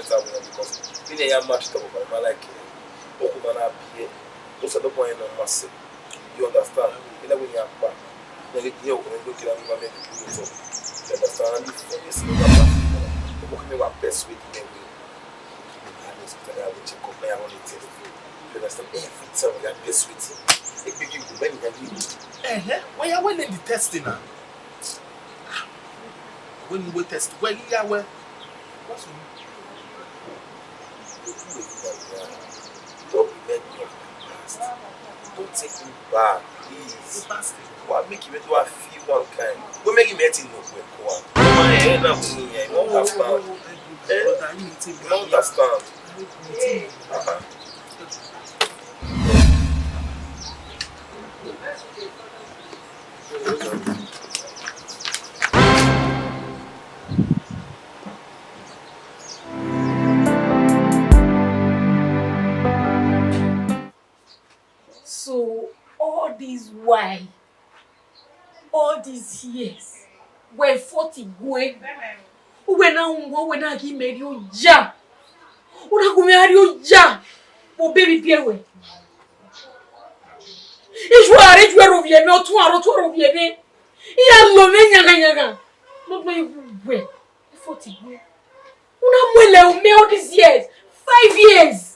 better way because mi ne ya match top of my man like, eh, Okuma na biẹ, o sẹ dọkpọ yẹn nọ ma sẹ. You understand? Ena wẹ ya kpa. Na ghi diẹ okhuo ne do kira ni ma mẹ do otọ. You understand? And the funniest thing about that, okhuo ne wa persuade me wẹ, I dey hospital, I will check up, I want to test. You understand? Every time we are persuading, it make you go many and you. Eh, eh, why you winning the testing now? When we test, where you are, where? What's wrong? Don't remind me of my past. Don't take me back, please. Why make you do I feel one kind? What make you make it look like one? My head up in here, you don't understand. Eh? You don't understand. Uh-huh. So all this while, all these years, wẹ forty gue, uwẹ na wọn, uwẹ na ghi mẹ rhie oya, u na gu mwẹ gha rhie oya, mo beri biẹ ruẹ. Iye uẹ rre, iye uẹ rre ovbi ẹmwẹ, otu uẹ rre, otu uẹ rre ovbi ẹmwẹ. Iran lo mwẹ yanghan yanghan. Ne ọ gbe iwu wẹ, forty gue. U na mu ẹlẹ u mẹ all these years, five years.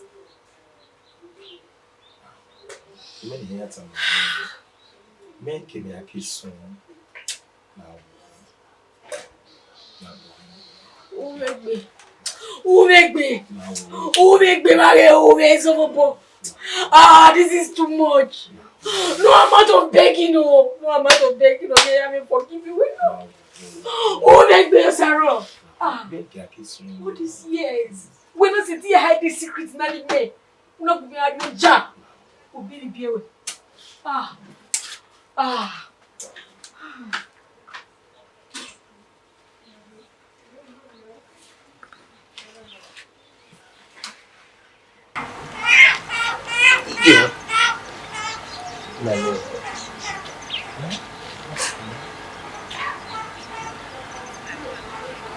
Mẹ ne iran tama, mẹ kevbe a ke sunu. Uvbe egbe, uvbe egbe, uvbe egbe, ma ghe uvbe eso bọbọ. Ah, this is too much. No amount of begging, no, no amount of begging, no, may I forgive you. Uvbe egbe, Osaro. Ah, all these years, we no see the hide the secret na ni me. Ulo gbe a yo ja. Obiri bi ewe. Ah. Ah. Yeah.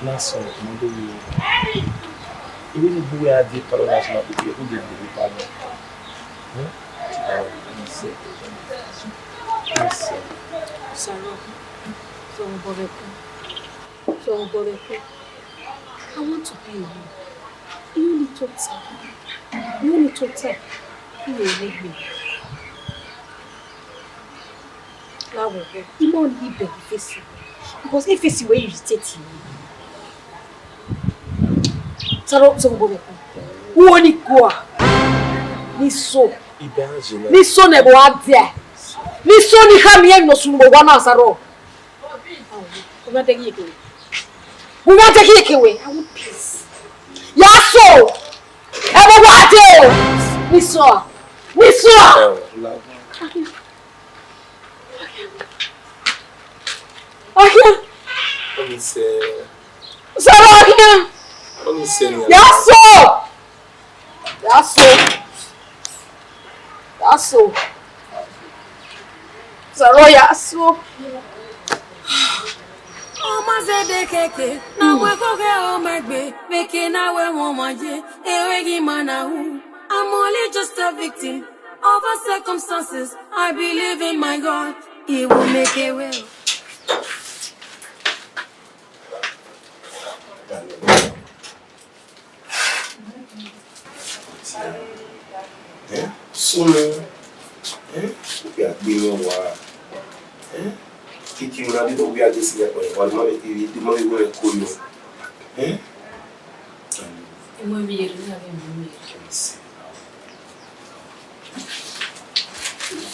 Na so, mo do yi. Iwe ni bu ya di palo national bi ku de de palo. Hmm? Oh, mi se. Mi se. Saro, so mo bore ku. So mo bore ku. I want to be with you. You need to tell. You need to tell. You need me. Lawo, I no need beg face. Because if face wey irritate me. Saro, so mo bore ku. Wo ni go a. Ni so. Ibe a je na. Ni so ne bo a dia. Ni so ni kha mi e no sunu bo wa na, Saro. Una take it away. Una take it away. I want peace. Ya so. Ebo wa de o. Ni so. Ni so. Akia. Akia. Let me say. Saro, Akia. Let me say. Ya so. Ya so. Ya so. Saro, ya so. Ọmọ zẹdẹ kẹkẹ, na wẹ kọkẹ ọmọ ẹgbẹ, mẹkẹ na wẹ wọn wọn jẹ, ewé yìí máa na hu. I'm only just a victim of our circumstances. I believe in my God, He will make a way. Eh? Sunu. Eh? Ya gbe mi wa. Eh? Kiki, una did we are this year, but one money, the money we are cool. Eh? Emo vbe iyẹre na vbe emo vbe iyẹre.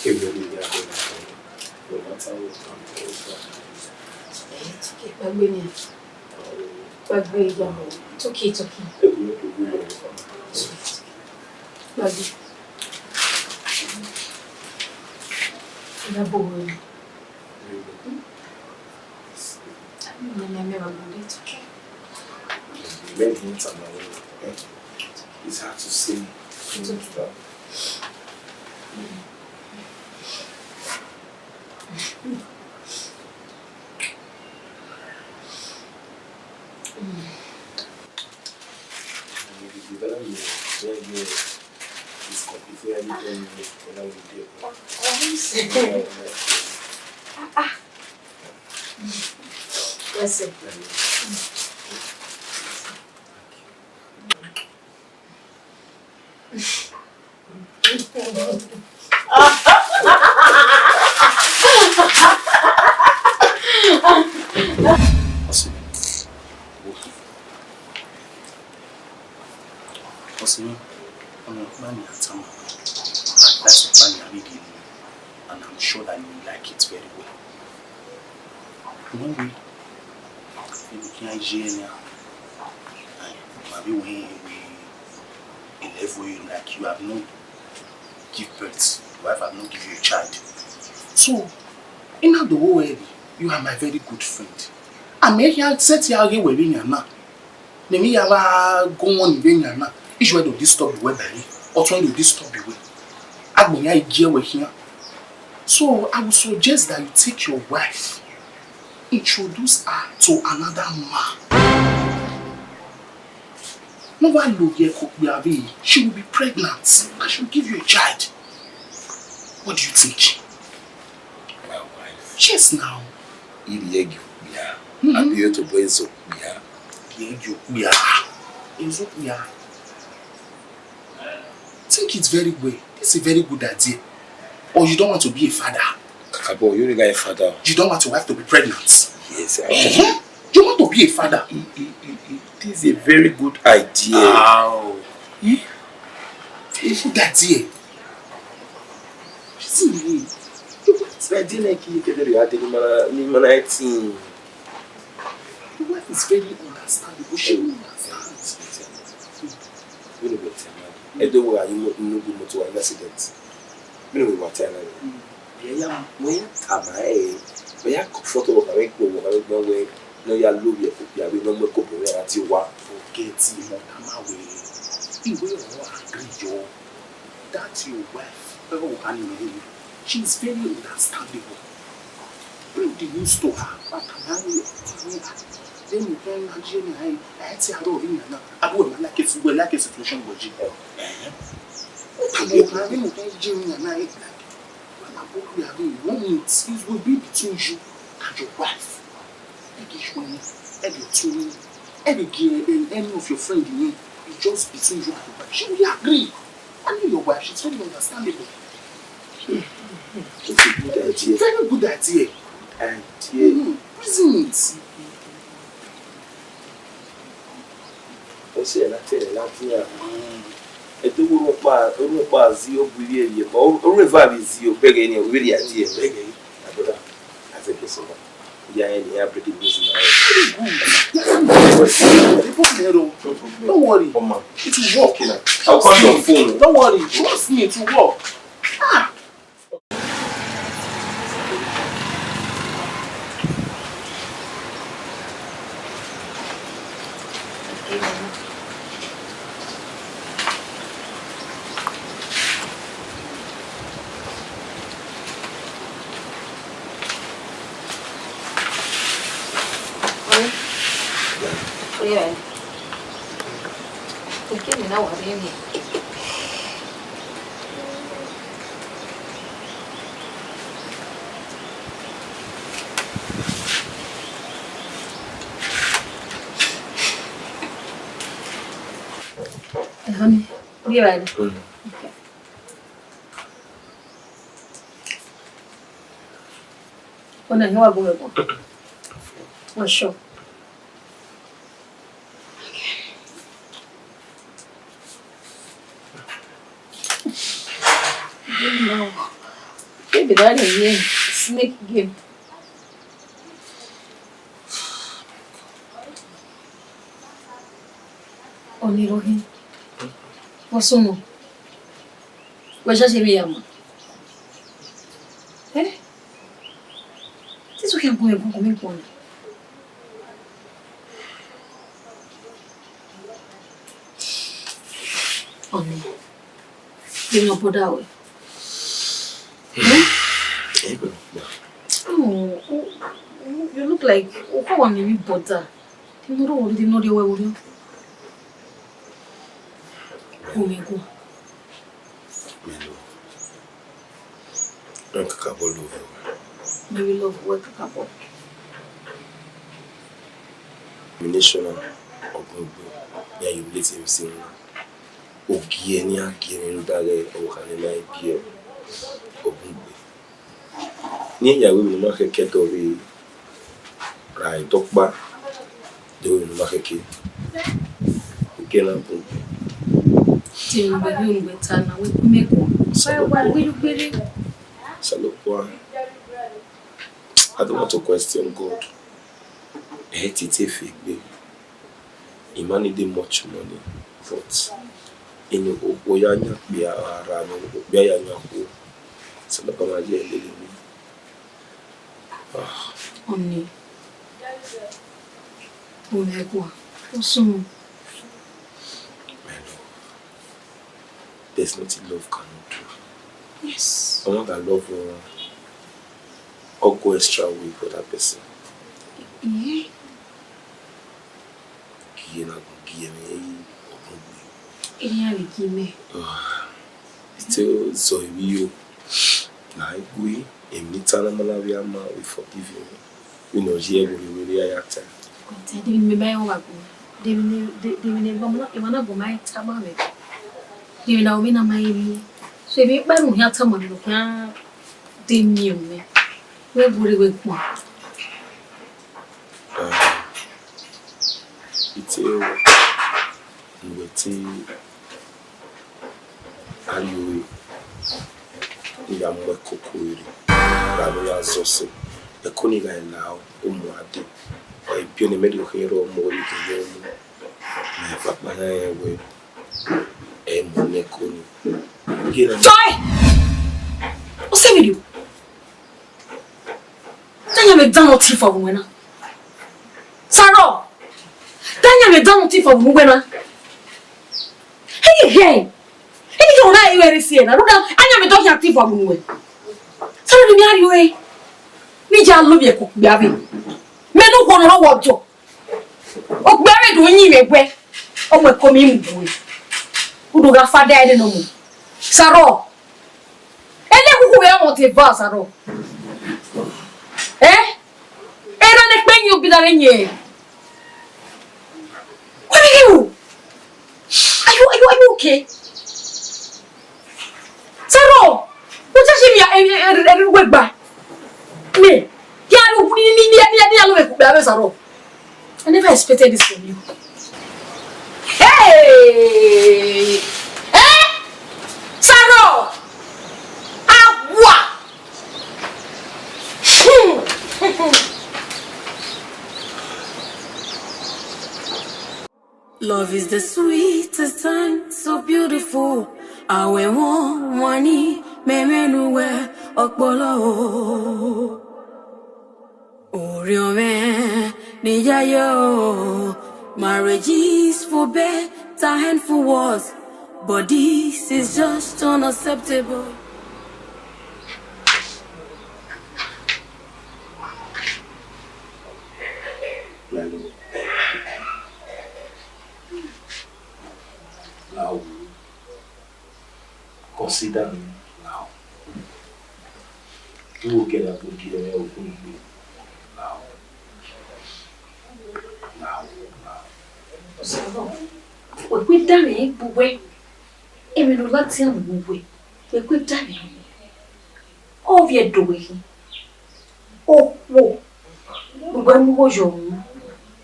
Kevbe vbe iyẹre, no matter what, no matter what. Eh, toke, kpagbe nian. Kpagbe ya. Toke, toke. Kpagbe. Ya bo we. It's hard to say. Ọsẹ mwẹ, ọmọ ọkpa ni a tama, advice ọkpa ni a vbe gie ne, and I'm sure that you will like it very well. Uwẹ wẹẹ, emwi khian ye na, ma vbe wẹẹ, wẹẹ, a level you, like, you have not give birth, your wife have not give you a child. So, I na do wẹẹ, you are my very good friend. A mẹ khian sẹtin a ghe wẹ vbe yan na. Ne emwi ya vbe gu wọn ni vbe yan na, iye ruẹ do disturb wẹ ba ẹre, ọtẹn ruẹ do disturb wẹ. Agbọn ya i gie wẹ khian. So I would suggest that you take your wife, introduce her to another man. Ne ọ vba lo ye ẹko okpia vbe, she will be pregnant and she will give you a child. What do you think? My wife. Yes, now. I rhie ẹgie okpia. Mhm. Abi I tobọ ẹzọ okpia? Rhie ẹgie okpia. Ẹzọ okpia. Think it very well. This is a very good idea. Or you don't want to be a father? Kakabọ, you like father. You don't want your wife to be pregnant? Yes, I want. Uh-huh. You want to be a father? It, it, it, it is a very good idea. Wow. Eh? Very good idea. See me. Your wife is very, like, you get the idea, ni mana, ni mana eighteen. Your wife is very understandable. She understands. Vbene wẹ tama, ẹdẹ wẹ a ye inu gu moto, wa accident. Vbene wẹ wa ta na. Vbe ya, wẹ ya tama ẹre, wẹ ya comfort ọvbokhan vbe gbe, ọvbokhan vbe gbe wẹ ne ọ ya lovbiẹ, okpia vbe ne ọ mu ẹko obọ mwẹ ra tie owa. Forget him, ọ tama wẹ, I wẹẹ ọ agree yọ. That your wife, ọvbokhan ni mẹ rre, she is very understandable. Bring the news to her. Wa tama ẹre, vbene okhuo na ye ne a, a i tie aro vbe iran na, a bu wẹ ma like, wẹ like situation wẹ ye. Ẹhẹn. Wa tama ọvbokhan vbene okhuo ye ne iran na, eh, like, wa na bu okpia vbe, one minute, it will be between you and your wife. Ẹi ghi yu ẹmwẹ, ẹi ghi ọtẹn ẹmwẹ, ẹi ghi gie, eh, any of your friend ẹmwẹ, it's just between you and your wife. She will agree. I know your wife, she's very understandable. It's a good idea. Very good idea. Idea. Mm-hmm. Reason it. Ọ sẹ na te ẹre na dia. Ẹdẹ orhu ọkpa, orhu ọkpa zẹ ọ bu ivbi ẹvbiẹ, ọ, orhu eva vbe zẹ ọ bẹghe ni, ọ vbe rhie idea bẹghe. My brother, I think it's over. Yeah, yeah, yeah, break the news now. Very good. Don't worry. Come on. It will work. Okay, now. I'll call you on phone. Don't worry. Trust me, it will work. Ah. Oye, oye, vale. Eke emwi na wa rre emwi. Eh, honey, oye, vale. Mm. Okay. Ọna hin wa gu mwẹ guan. Wa sure. Baby, that is, yeah, snake game. Ọni rhọkhin. Vbọ sunu? Wẹ shashe vbe ya ma? Eh? Te iso khian gu mwẹ guan, gu mwẹ guan na. Ọni, de emwi ne ọ bother wẹ? Hmm? Egbe nọ kpa. Oh, oh, oh, you look like, oh, how am I bother? De emwi ne ọ rre wẹ, de emwi ne ọ rre wẹ vberriọ? Gu mwẹ guan. Mẹ love. Rẹn kakabọ love wẹ. Mẹ vbe love wẹ kakabọ. Humiliation na, ọ gbẹn egbe, iran humiliate mwẹ sin na. Ogie ne iran gie mwẹ rhunmwuda ghẹ ọvbokhan ne I ma biẹ, ọ gbẹn egbe. Ne iran ya wẹ emwi ne ọ ma khẹke dọ vbe ra ẹdẹ ọkpa, de wẹ emwi ne ọ ma khẹke. Ogie na bun. Te ne uwẹ ghi, ne uwẹ ta na, wẹ gu mwẹ guan. Wa, wa gbe ye ugbẹn rre. Osanobua, I don't want to question God. Ẹ i te te fi egbe. I ma need much money, but eni okhuo ya yan okpia ra ne okpia ya yan okhuo, Osanobua ma ye lele emwi. Ah. Ọni, gu mwẹ guan, vbọ sunu? My love, there's nothing love cannot do. Yes. Ọmwa gha love ọmwa, ọ go extra way for that person. Yeah. Gie na gun gie mwẹ, ọ gun gbe. Iran vbe gie mẹ. Te zọ emwi yo. Na i gui, emwi ne I ta na ma na vbe ama, we forgive him. Vbene ọ ye ẹvbo rre vbe ya ta. Kọtẹ, de emwi ne mẹ ma rẹn wa gu, de emwi ne, de, de emwi ne emwa na, emwa na gu ma tama mwẹ, de emwi ne ovbi na ma he miẹn. So, emwi ọkpa ne u khian tama mwẹ, ne u khian de miẹn mwẹ, wẹ gu rre wẹ guan. Ah, I te, ne uwẹ te a rrie ore, ne I ya mu ẹko ko rre, ra ne ọ ya zọ sẹ, ẹko ni gha la, ọ mu a dee. Ọ i biẹ ne mẹ rhie okhiẹn rrọọ mu, ọ vbe gele mu. Mẹ eva kpa na rẹn wẹẹ, ẹ mu ne ẹko ni. Gie na. Joy! U sẹ vberriọ? Te a yan mwẹ dan ne ọ tie ifo vbe uwẹ na. Sarọ, te a yan mwẹ dan ne ọ tie ifo vbe uwẹ na. Hey, hey. Eni yo na i wẹ rre si ẹre na, rhunmwuda a yan mwẹ dan ọ khian tie ifo vbe uwẹ. Sarọ, ne I rrie ore, ne I ya lovbiẹ ke okpia vbe. Mẹ ne okhuo nọ rre ọdọ. Okpia vbe do yin mwẹ wẹ, ọ mu ẹko miẹn mu bu ẹre. U do gha fa da ẹre nọ mu. Sarọ, ẹlẹ khukhun vbe ọmọ te eva, Sarọ. Eh? Erha ne ekpe yin obila vbe yin. Where are you? Are you, are you, are you okay? Sarọ, u ta si mi, eh, eh, eh, eh, wẹ gba. Me, ya ru ni, ni, ni, ni, ni, alo me ku gba, Sarọ. I never expected this from you. Hey! Eh? Sarọ! Awa! Hmm. Love is the sweetest and so beautiful. Awe won wani memenu we okpolo. Orhiọn mwẹ ne I ya ye o, marriage is for better and for worse, but this is just unacceptable. Lalo. Now, consider me now. You will get a good year, a good year. Now. Now, now. Ọsẹ náà, wẹ kue danmwẹ egbe uwẹ, emwi ne u ladian mu uwẹ, wẹ kue danmwẹ. Ọ vbe do wẹ khin. Okhuo, ne ugbẹn mu igho ye ọmwa,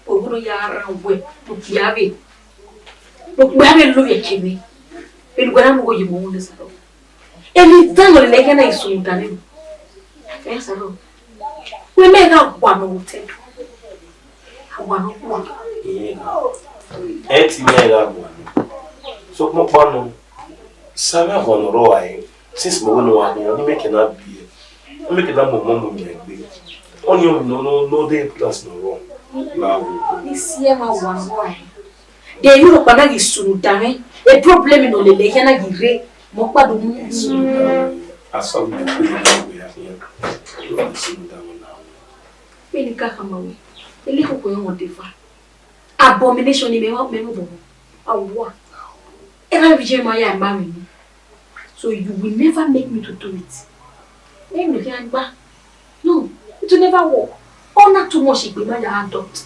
ọ wẹ ne ọ ya rhan wẹ, ne okpia vbe, ne okpia vbe lo vbe ẹki mwẹ, vbene ugbẹn na mu igho ye mwẹ, ọ wẹ ne Osaru. Emwi dan ne ọ lele ẹghẹ na i sunu dan nẹ. Ẹ Osaru, wẹ mẹ gha wa ne ọ wotẹ do, a wa ne ọ kpua. Ẹ ti mẹ gha wa nọ. Sokpan ọkpa nọ, Sammy, a wa ne ọ rrọọ rae, since mẹ wẹ ne ọ wa khian, ne imẹ ke na biẹ, ne imẹ ke na mu ọmọ mu yan egbe. Ọni ọ nọ, nọ, nọ de class nọ rrọọ. Ma wo. Ni si ẹmwẹ wa nọ rae. De emwi rhọkpa na ghi sunu dan mwẹ, e problem ne ọ lele ẹghẹ na ghi rre, mẹ ọkpa do mu. Sunu dan mwẹ, a sọ wẹ ikpe ne ọ wẹ ya khian. Ọ sunu dan mwẹ na. Vbene I ka khama wẹ, elekoko ẹmwẹ ọdeva. Abomination ni mẹ wa, mẹ wa bọbọ. Awa. Erha vbe iye ma ya ma mwẹ ni. So you will never make me to do it. Mẹ no khian gba. No, it will never work. Ọ na too much egbe ma ya adopt.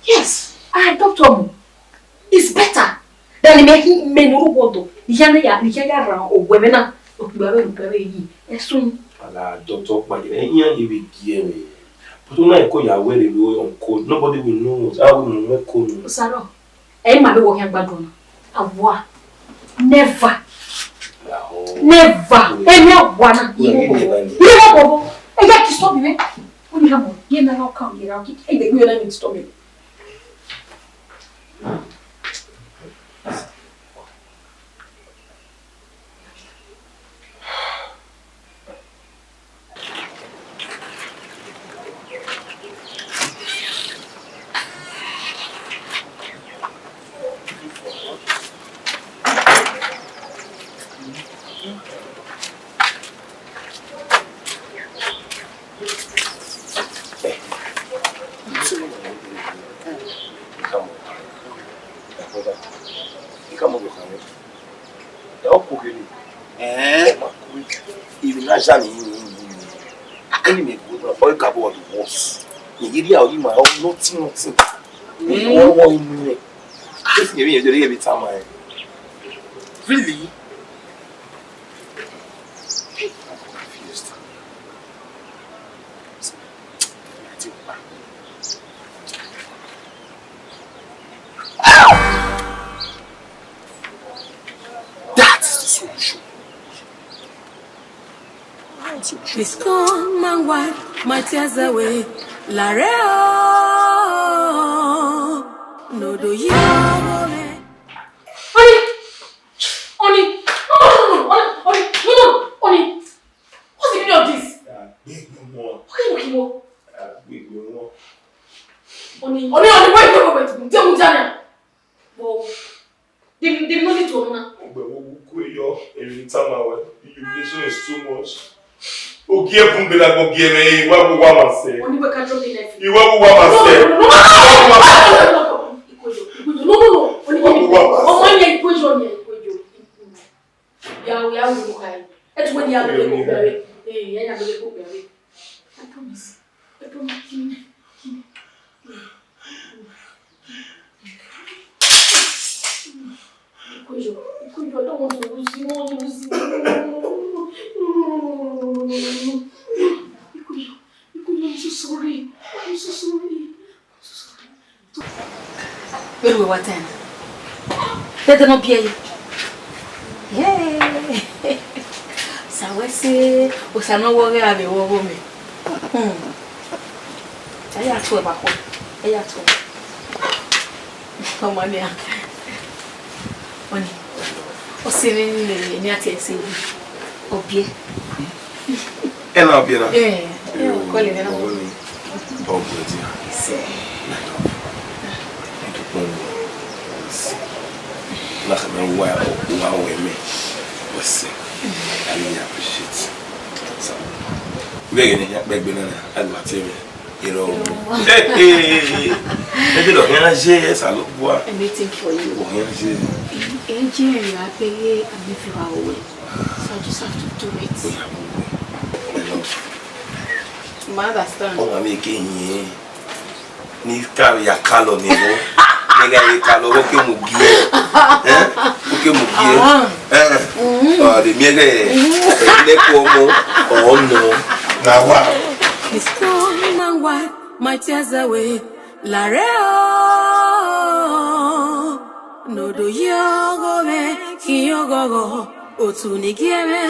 Yes, I adopt ọmọ. It's better than me, me no want to. Ni ya na ya, ni ya ya ra o we me na. O gbe we, o gbe we yi. Esun. Ala doctor pa je. Iyan ye vbe gie mwẹ. But una ko ya wẹ rre vbe uncle. Nobody will know. I will know, uncle. Osaro. Ẹ ma be wo khian gbadun na. Awa. Never. Never. Ẹ mi awa na. Iye bobo. Ẹ ya disturb me. Ó ní àmọ́, yé mi ra ọkàn, yé ra ọkàn. Ẹ gbẹ̀gbẹ̀ yẹn lẹ́nu disturb me. Ẹn? Emwi ne a ya ni, ni, ni, ni, ni. Ẹni mẹ gu, ọ gabọ the worst. Nigeria, ọ yi ma, ọ nothing, nothing. Mm. Ọ, ọ, ọ, ọ, this is the way you tell me. Really? I'm confused. That is the solution. It's gone, my wife, my tears away. Lare o, no do you. Honey, honey, no, no, no, no, honey, honey, no, no, honey. What's the meaning of this? Big no more. Okay, okay, no. Big no more. Honey, honey, honey, wait, wait, wait, wait. Tell me, Jana. Well, they, they know it all now. Ọgbẹ wo wu kue yọ, every time I went, the humiliation is too much. Ogie bun bela go gie me, iwa bu wa ma se. Oni we ka drop in life. Iwa bu wa ma se. No, no, no, no, no, no, no, no, no, no. Ikojo, ikojo, no, no, no. Oni iwa bu wa ma se. Ọmọ yẹn ikojo ni ikojo. Ya, ya, ya, ya, ya. Ẹ tún wẹ ni ya bẹ̀rẹ̀ kó bẹ̀rẹ̀. Ẹ, ya, ya bẹ̀rẹ̀ kó bẹ̀rẹ̀. I promise. I promise. Ikojo, ikojo, I don't want to lose you. I don't want to lose you. No, no, no, no, no, no, no, no, no, no, no, no, no, no, no. Ikojo, ikojo, I'm so sorry. I'm so sorry. I'm so sorry. Where we were then? Better not be here. Yeah. Sa wẹ sẹ, Osa nọ wọ ghe avbe vbe ọgho mẹ. Hmm. Ẹ ya tuẹ vbe akhuẹ. Ẹ ya tuẹ. Ọmọ nia. Ọni. Ọ sẹ vbe ne, ne a tie ẹse yi. Ọ biẹ. Ena ọ biẹ na? Eh, eh, ọ kọlẹ vbe na. Ọni. Ọ biẹ dia. Sẹ. Like me, why, why, why me? What's it? I really appreciate it. So, we are gonna have big banana. I go tell you. You know. Hey, hey, hey, hey. Ẹ ti dọ̀ yẹn ṣe ẹ sá ló bu wa. Anything for you. Wọ̀ yẹn ṣe. Ẹ jẹ́ ẹ̀rọ abẹ́yẹ àmì fi wà òwe. So I just have to do it. Ó yà wò ó. I love you. You understand? Ọmọ mi kì í yẹn. Ni ka ya kalọ ni bo. Ni ka ya kalọ, wo ke mu gie. Eh? Wo ke mu gie. Ah. Eh? Mm. Ah, de mi ege. Eh, ne ko mo. Oh no. Na wa. Stone and wipe my tears away. Lare o, nodo ye ọghọ mwẹ, khian ọghọghọ, otu ni gie mwẹ,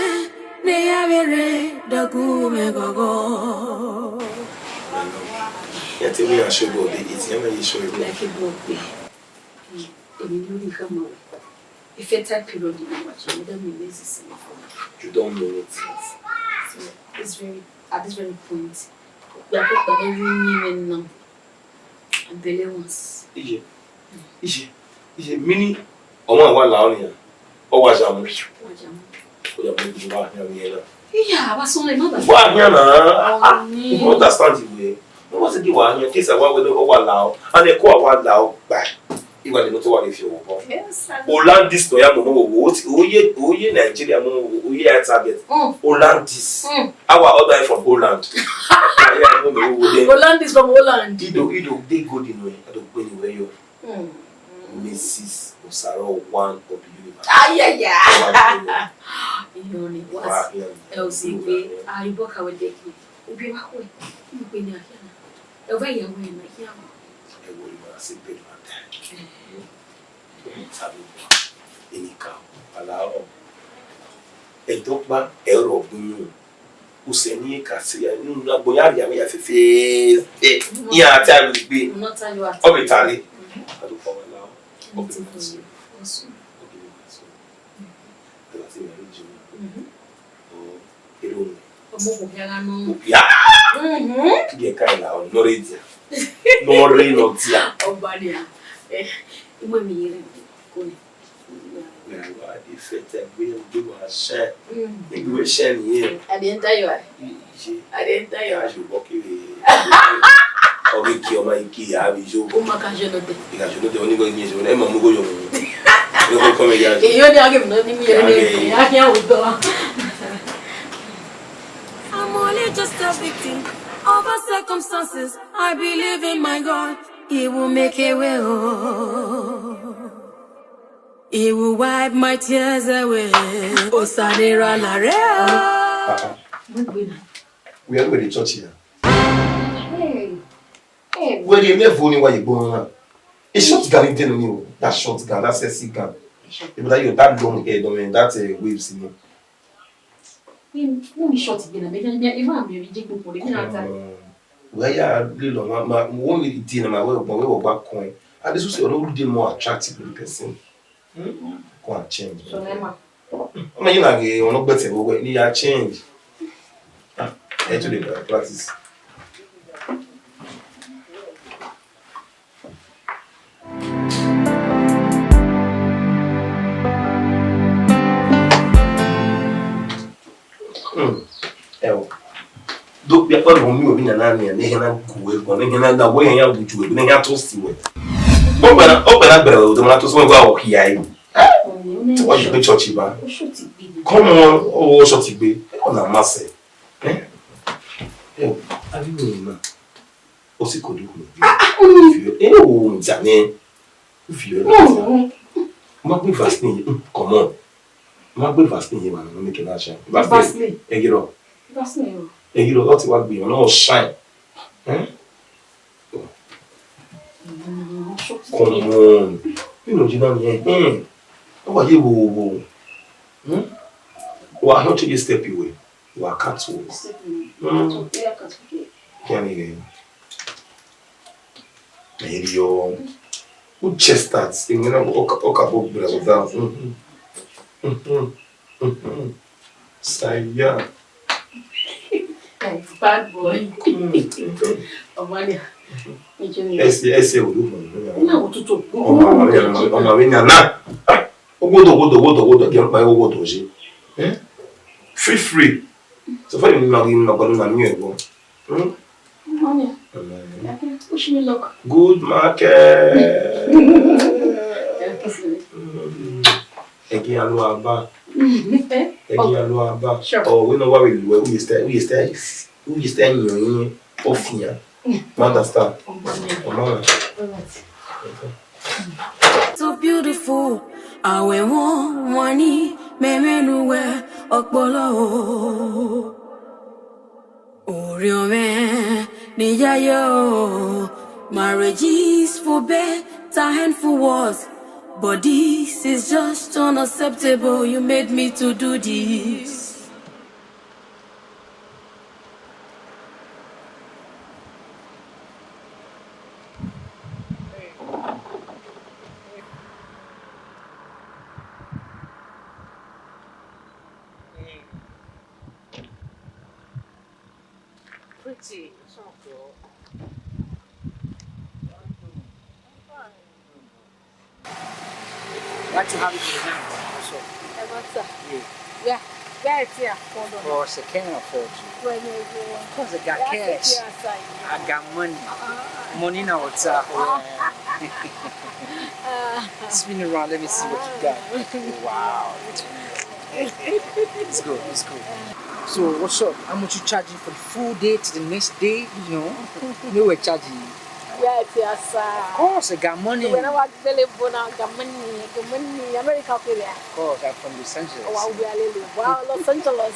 ne ya vbe rre dọgu mwẹ ghọghọ. Ya te mi a show God dey eat, ya ma ye show you. Like a dog dey. Èmi lórí ká máa wẹ̀. A fertile period ni mo wà, so that means this is my phone. You don't mean it. Yes. So it's very, at this very point, we are preparing women now. And belly once. Iye, iye, iye, mini ọmọ wa la ọni ya. Ọ wa jamu. Wa jamu. Ọ ya mu ibi wa hia mi na. Iya, wa sọ le ma ba. Wa hia na. Ah, Ọni. You understand the way. Mo wa se di wa hia, kisa wa wele ọ wa la ọ. And e ko wa la ọ gba. Iwa de no to wa le fi owo. Yes, I know. Hollandis to ya mo mo wo. Oye, oye Nigeria mo wo. Oye ya target. Mm. Hollandis. Mm. Our order from Holland. Ya mo mo wo de. Hollandis from Holland. Ido, Ido, dey good in way. I don't go anywhere yo. Mm. Missus Osaro, one of the universe. Ayaya. One of the universe. Iye ọni, wa hia mi. Ẹ o si gbe, a ri bọ ka wẹ dẹ ki. Obi wa wẹ, mo gbe ni a hia na. Ẹ o vẹ ya wẹ na hia. Ẹ wo ni ma se bed man time. Sabi bua, enika, ala ọ. Ẹdọkpa, ẹrọ gbinnu. Usẹ ni ka se ya, unu na gbo ya ria ya fe fe. Iran ata mi gbe. Ọ be tare. Adọkpa wa la. Ọ be ma so. Ọ be ma so. Ẹ wa ti ma ri jẹ. Ọ, ero. Ọmọ kò kí ara nù. Kò kí á. Mhm. Kí ẹ ká ìlà ọ̀nà rẹ jẹ. Nọ rẹ nọ dia. Ọba ni a. Ẹ, ìwé mi yẹrẹ kò ní. Ẹ wa di fẹtẹ gbé gbé wa ṣẹ. Mm. Ìwé ṣẹ nìyẹn. At the end of your life. Iye. At the end of your life. Aṣọ bọ́ kiri. Ọbẹ̀ kí ọmọ ike ìyá mi yó. Ó máa ka ṣe lọ́tẹ̀. Ìgbà ṣe lọ́tẹ̀, onígbà yín ṣe, ẹ máa mú kó yọ wọ́n. Ẹ kó kọ́ mi yá. Èyí ó ní àgé mi náà ní mi yẹn ní ìyá kí àwùjọ. I'm only just a victim of our circumstances. I believe in my God, He will make a way. Oh. He will wipe my tears away. Osanira la re o. Where, where the church here? Hey. Hey. Where the level ni wa ye gbon na? A short gown in there, no. That short gown, that sexy gown. Even that your that long hair, don't mean that uh, waves, you know. Mummy short gbe na, me me me ma me je gbogbo re mi na ta. Wẹ ya lele ọmwa, ma, wo mi di na ma wẹ ọgbọn, wẹ ọgba kọẹn. And this will already dey more attractive to the person. Hmm? Go and change. So, Emma. Ọmọ yìí na ghe ọ̀nà gbẹ̀tẹ̀ wẹ́wẹ́ ni ya change. Ah, ẹ tún lè bẹ̀rẹ̀ practice. Hmm. Ẹo. Do kpia kpa lọ mi obi nana ni ne hena gu we gbọn, ne hena da we ya gu ju we, ne ya to si we. O gbara, o gbara gbara o do ma to so we gba o hia yi. Ti wa ju church ba. Come on, o short gbe. O na ma se. Eh? Ẹo, abi we na. O si ko du hu. Ah, ah, mm. If you, eh, no, Zane. If you, no, no. Ma gbe vaccine, mm, come on. Ma gbe vaccine ye, man, no make na shine. Vaccine. Vaccine. Egiro. Vaccine. Egiro, what you want be? No shine. Eh? Mm, come on. You know, you don't hear. Hmm. How are you? Hmm? Why not take a step away? You are cat. Step away. Hmm. Yeah, cat. Okay. Can't hear. Maybe your who chest that? Even when I walk, walk above the without. Mm-hmm. Mm-hmm. Mm-hmm. Saya. Bad boy. Mm-hmm. Ọmọ ni. Ẹsẹ̀, ẹsẹ̀ wo ló mọ̀? Ní àwọn tó tó. Ọmọ mi, ọmọ mi, ọmọ mi, ọmọ mi, ọmọ mi. Ogodo, ogodo, ogodo, ogodo. Kí n pa ogodo ṣe. Eh? Free, free. So far, you know, you know, you know, you know. Hmm? Morning. Morning. Wish me luck. Good market. Thank you, sir. Mm. Ẹ ghi ya lu aba. Ẹ ghi ya lu aba. Sure. Oh, we know what we do. We stay, we stay, we stay in your ofian. You understand? All right. So beautiful. Awe won wani memenu we okpolo. Orhiọn mwẹ ne I yayi o, marriage is for better and for worse, but this is just unacceptable, you made me to do this. Pretty. What you have in your hand? What's up? Ẹ ma ta. Yeah. Yeah. Bẹ́ẹ̀ tí a fọ́ lọ. Of course, I can't afford you. Wẹ́n ní ẹgbẹ́ wọn. Of course, I got cash. I got money. Money na what's up. Spin around, let me see what you got. Wow. It's good, it's good. So, what's up? How much you charging for the full day to the next day? You know, me we charge you. Yeah, it's your sir. Of course, I got money. When I was available now, I got money, I got money. America, okay, yeah. Of course, I'm from Los Angeles. Oh, wow, we are little. Wow, Los Angeles.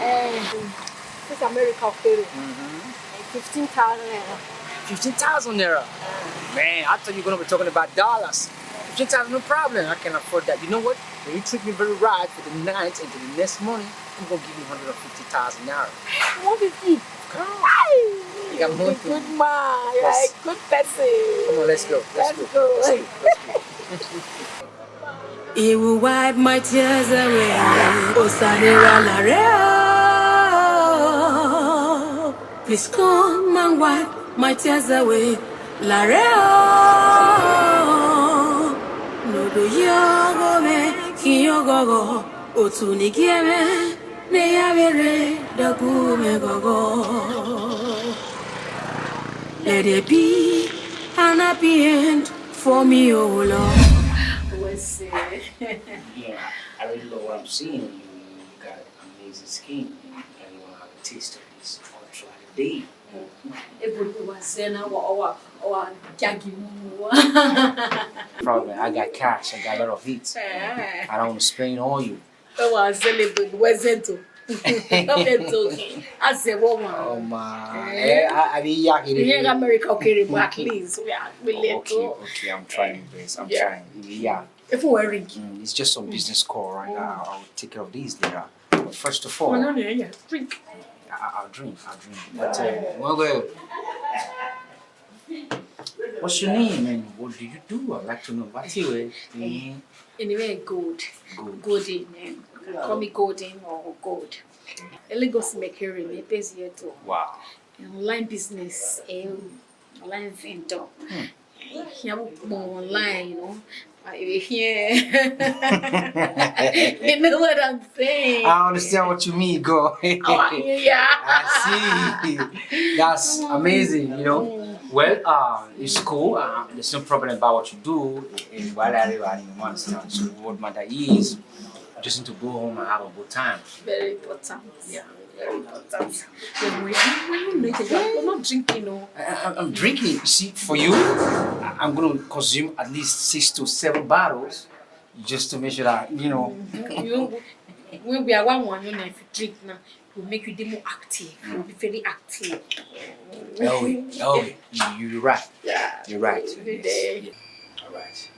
Eh, this America, okay. Mm-hmm. Fifteen thousand naira. Fifteen thousand naira? Man, I thought you were gonna be talking about dollars. Fifteen thousand, no problem. I can afford that. You know what? When you treat me very right for the night and to the next morning, I'm gonna give you hundred and fifty thousand naira. One fifty? Come on. Hey, you got money. Good man. You're a good person. Come on, let's go. Let's go. Let's go. Let's go. Let's go. He will wipe my tears away. Osanira lare o. Please come and wipe my tears away. Lare o. Nodo yọghọ mwẹ, ki yọghọ. Otu ni gie mwẹ, ne ya vbe rre dọgbu mwẹ ghọghọ. Let it be an happy end for me, oh Lord. What's it? Yeah, I really love what I'm seeing. You, you got amazing skin, and you wanna have a taste of this culture today. Ebo ni wa sẹ na, wa, wa, wa jagi mu wa. Problem, I got cash, I got a lot of it. Eh. I don't want to spend it on you. Ẹ wa zẹlẹ ebo ni wẹ zẹ do. Ọ fẹ do. A zẹ wọ wa. Oh, man. Eh. Eh, I, I mean, yeah, here. Here in America, okay, but at least we are, we let go. Okay, okay, I'm trying, babes. I'm trying. Yeah. If we were ring. Mm, it's just some business call right now. I'll take care of these later. But first of all, well, no, yeah, yeah. Drink. I, I'll drink. I'll drink. But uh, well, well, what's your name and what do you do? I'd like to know. What's your name? Anyway, Gold. Gold. Golden name. You can call me Golden or Gold. Okay. Lagos Mekere, me pay here too. Wow. Online business, um, online vendor. Hmm. Here we go online, you know. I hear. You know what I'm saying? I understand what you mean, girl. Oh, yeah. I see. That's amazing, you know. Mm. Well, uh, it's cool. Uh, there's no problem about what you do. Eh, eh, while I live, I understand. So what matter is, you just need to go home and have a good time. Very important. Yeah. Very important. Yeah, when you, when you make it, you're not drinking, no. I, I, I'm drinking. You see, for you, I, I'm gonna consume at least six to seven bottles just to make sure that, you know. Mm-hmm. You, when we are one, one, you know, if you drink now, it will make you be more active. You will be very active. Oh, oh, you, you're right. Yeah. You're right. Every day. Yes. Yeah. All right.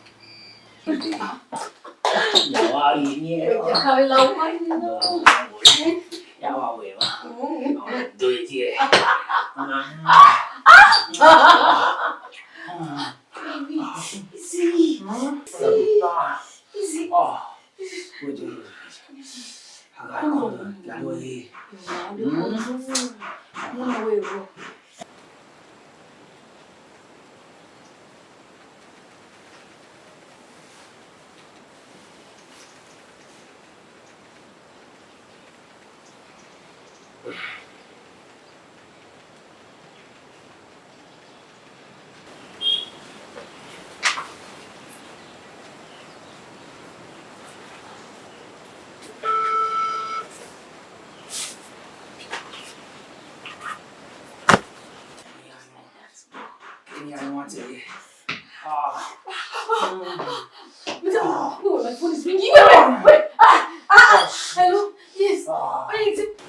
Madam, oh, my phone is ringing. Wait, wait, wait. Ah, ah, ah. Hello. Yes. What is it?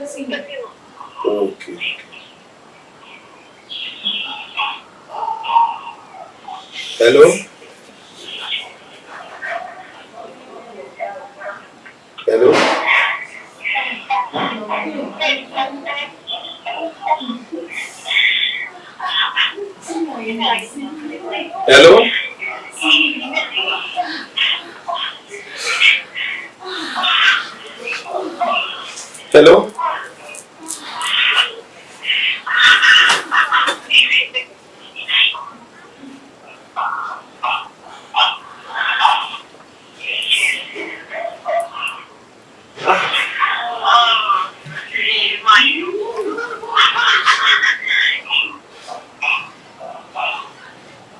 Okay. Hello? Hello? Hello? Hello?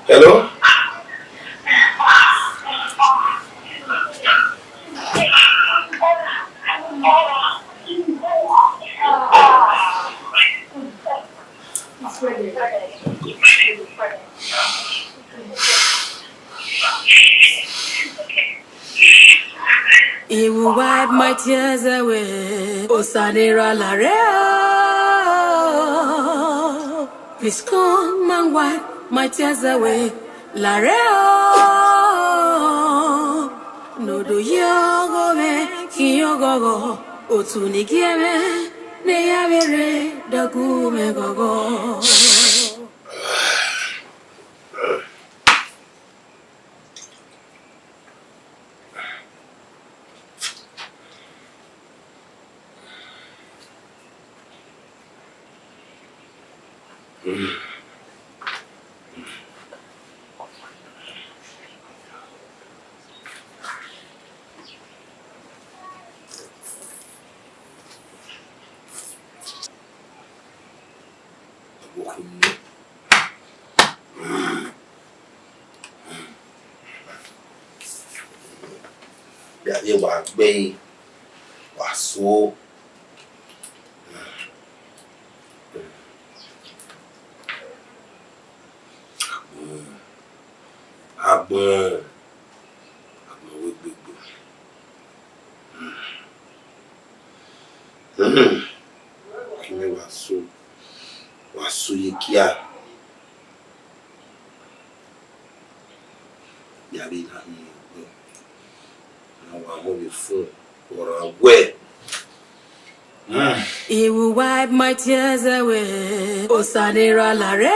Hello? He will wipe my tears away. Osanira lare o. Please come and wipe my tears away. Lare o. Nodo ye oghọghọ, ki oghọghọ. Otu ni gie mwẹ, ne ya vbe rre, dọgu mwẹ ghọghọ. Wa gbe, wa so. Agbọn, agbọn, agbọn wẹ gbegbe. Khin mwẹ wa so, wa so ye kia. Ya vbe na hin ẹgbẹ, na wa mu vbe fun, ọre a wẹ. He will wipe my tears away. Osanira lare o.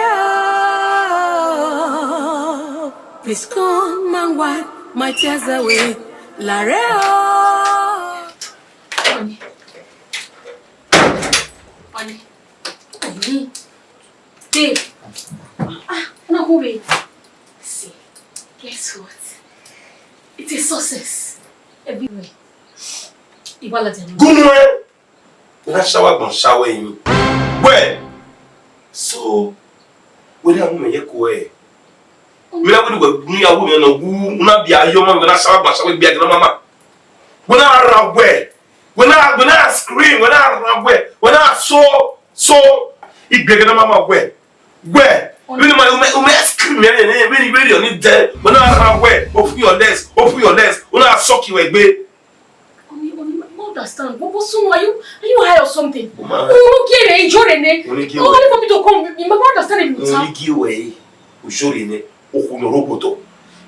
Please come and wipe my tears away. Lare o. Honey. Honey. Honey. Babe. Ah, no, wait. See, guess what? It's a success. Everywhere. Iwala jẹ. Gunu ẹ. Na shawa gbọn shawa ẹyin. Wẹ. So, wẹ na mu mẹ ye ko ẹ. Mi na wẹ ni wẹ ni ya wo mi na wu, una bi ayo ma, wẹ na shawa gbọn shawa bi agina mama. Wẹ na ra wẹ. Wẹ na, wẹ na scream, wẹ na ra wẹ. Wẹ na so, so. Igbe agina mama wẹ. Wẹ, vbene ma, u mẹ, u mẹ scream, vbene, vbene, vbene, vbene, vbene, then, wẹ na ra wẹ, open your legs, open your legs, u na suck your egbe. Oni, Oni, I don't understand. What, what's wrong? Are you, are you high or something? Woman. Oh, no, get it, enjoy it, ne? Oni get it. Only for me to come, you must understand it, Musa. Oni get it, enjoy it, ne? Okhu no roboto.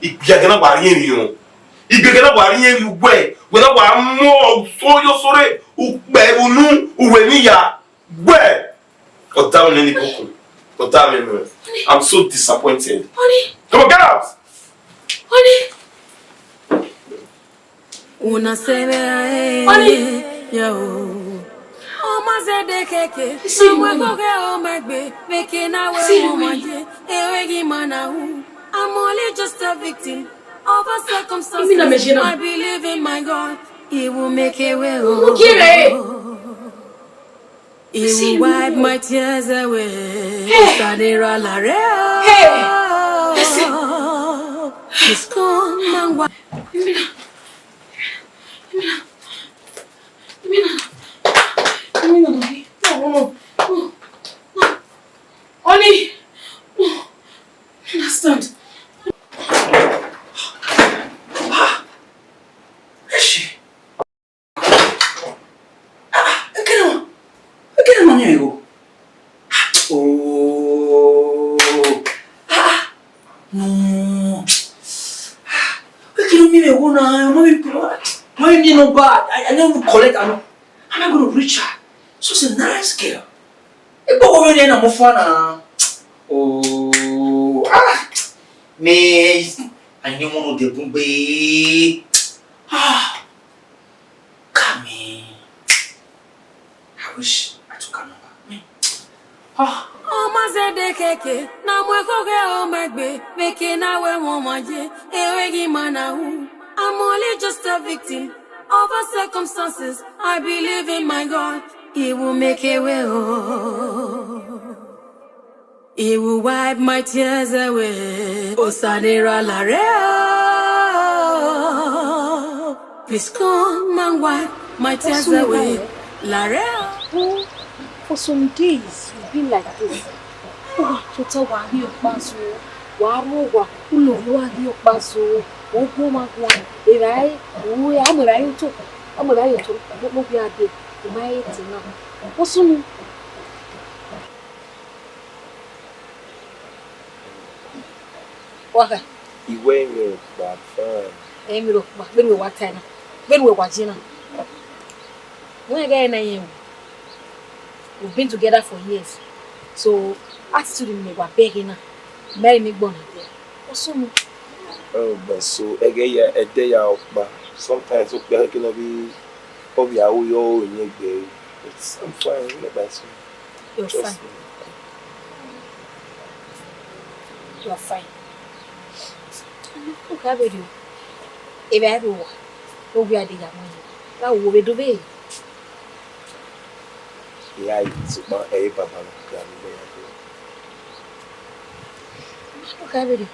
Igbia gana wa rien yo. Igbia gana wa rien yo wẹ. Wẹ na wa mo so yo sore, u pe unu, u wẹ ni ya. Wẹ. Ọta mwẹ nene ibokun. Ọta mwẹ nọ. I'm so disappointed. Honey. Come on, get out! Honey. Una se ve a e. Honey. Yo. Ọmọ zẹdẹ kẹkẹ. Ọmọ ẹgbọgẹ ọmọ ẹgbẹ. Meke na wẹ ọmọ je. Ewe gi ma na hu. I'm only just a victim of a circumstance. I believe in my God. He will make a way. Who give it? He will wipe my tears away. Hey. Osanira lare o. Hey. Listen. Please come and wipe. Imina. Imina. Imina. Imina. No, no, no. No. No. Honey. No. Understand. Ah. Eshi. Ah, ah, ekene wa. Ego. Oh. Ah. No. Wẹ kene u miẹn mwẹ igho na, ọ ma vbe, ọ ma vbe miẹn nọ ba, I, I never collect am. Am I gonna reach her? Such a nice girl. Egbe ọghe ọvbehe na mọ fua na. Oh, ah. Me, I need one of the bungbe. Ah. Come in. I wish I took her number. Me. Ah. Ọ ma zẹdẹ kẹkẹ, na mu ẹkhọghẹ ọ ma gbe, vbe eke na wẹ wọn ma ye, ere ghi ma na hu. I'm only just a victim of our circumstances. I believe in my God, He will make a way. Oh. He will wipe my tears away. Osanira lare o. Please come and wipe my tears away. Lare o. Well, for some days, you be like this. Wa tota wa ghi ọkpa zo, wa ru owa, ulo wa ghi ọkpa zo, ogun ma guan, evbare, uwe, a mu evbare otọ, a mu evbare otọ, no, no, we are there, o ma he te na. Osunu. Wa kha. Iwẹ emwi rhọkpa fine. Emwi rhọkpa, vbene uwẹ wa tae na, vbene uwẹ wa ye na. Wẹ ghẹ na yẹn o. We've been together for years. So, attitude ne wa bẹghe na, mẹ i re ne I gbọnnọ ẹdẹ. Osunu. Oh, but so, ẹghẹ ya, ẹdẹ ya ọkpa. Sometimes, okpia keke nọ vbe, ọ vbe aro yọ ro iyẹn gbe. But I'm fine, no, but so. You're fine. Trust me. You are fine. Uka vbe rhie, evbare rre owa, owa a de ya mu ẹre, ra wo vbe do vbe. Iya yi, sokpan ẹ i re banbanna, ya ni gbẹn ya do. Uka vbe rhie.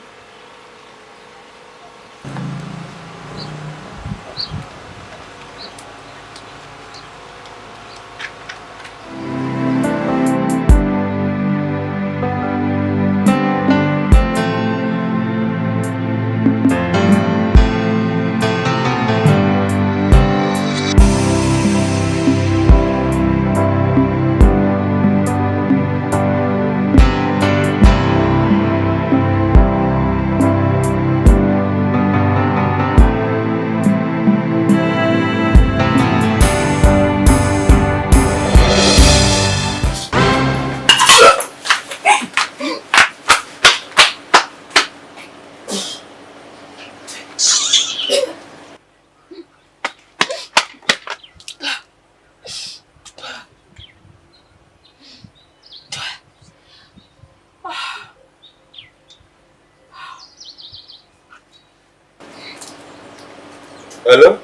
Hello?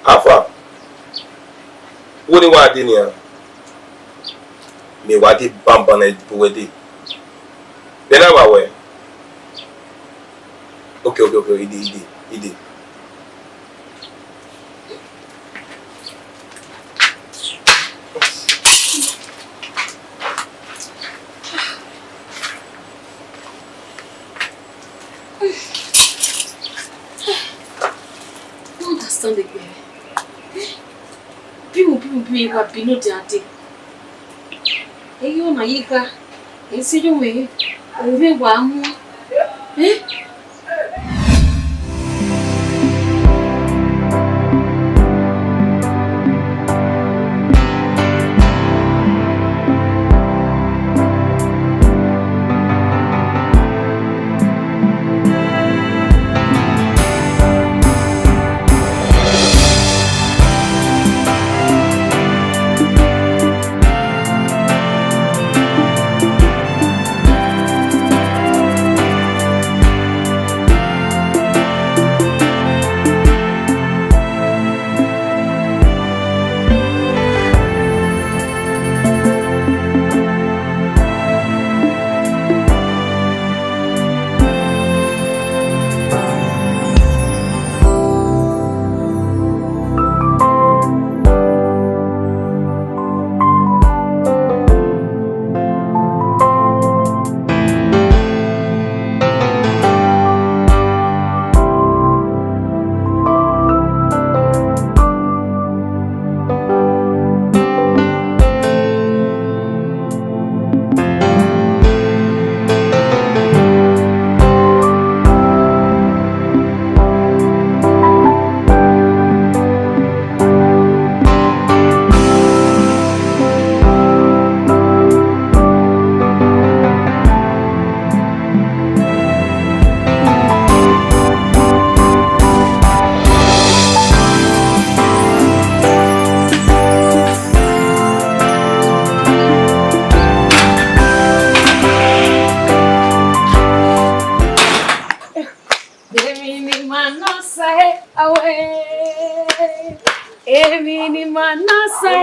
How far? Wo ni wa dee nian? Mẹ wa dee banbanna bu wẹ dee. Vbene a wa wẹ? Okay, okay, okay, I dee, I dee, I dee. I don't understand again. Bimu, bimu, bimu, wa bi no dia de. Eyo na yi gha, esi yo me, o me wa mu. Eh?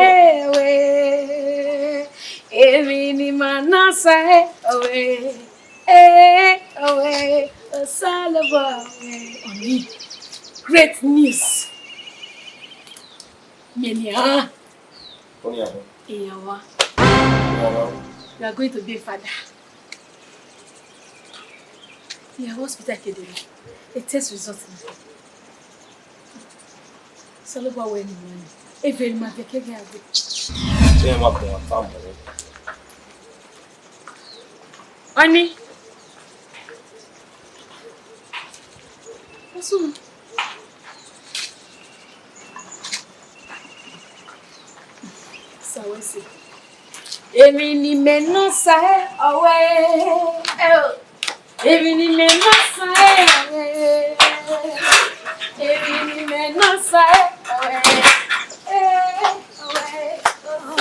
Ewe, emwi ne ima na sa ẹre, ọwe, eh, ọwe, Osanobua ọwe. Oni, great news. Mẹ nian. Oni abo. Iyawa. Iyawa. You are going to be a father. Yeah, hospital kedere. A test result ni. Osanobua wẹ ne ima ni. Eve ne ima viẹ ke gha gbe. Te ma bọ ta mọ. Oni. Osun. Sa wẹ se. Emwi ne imẹ nọ sa ẹre, ọwe, eh, o. Emwi ne imẹ nọ sa ẹre, ọwe. Emwi ne imẹ nọ sa ẹre, ọwe, eh, ọwe,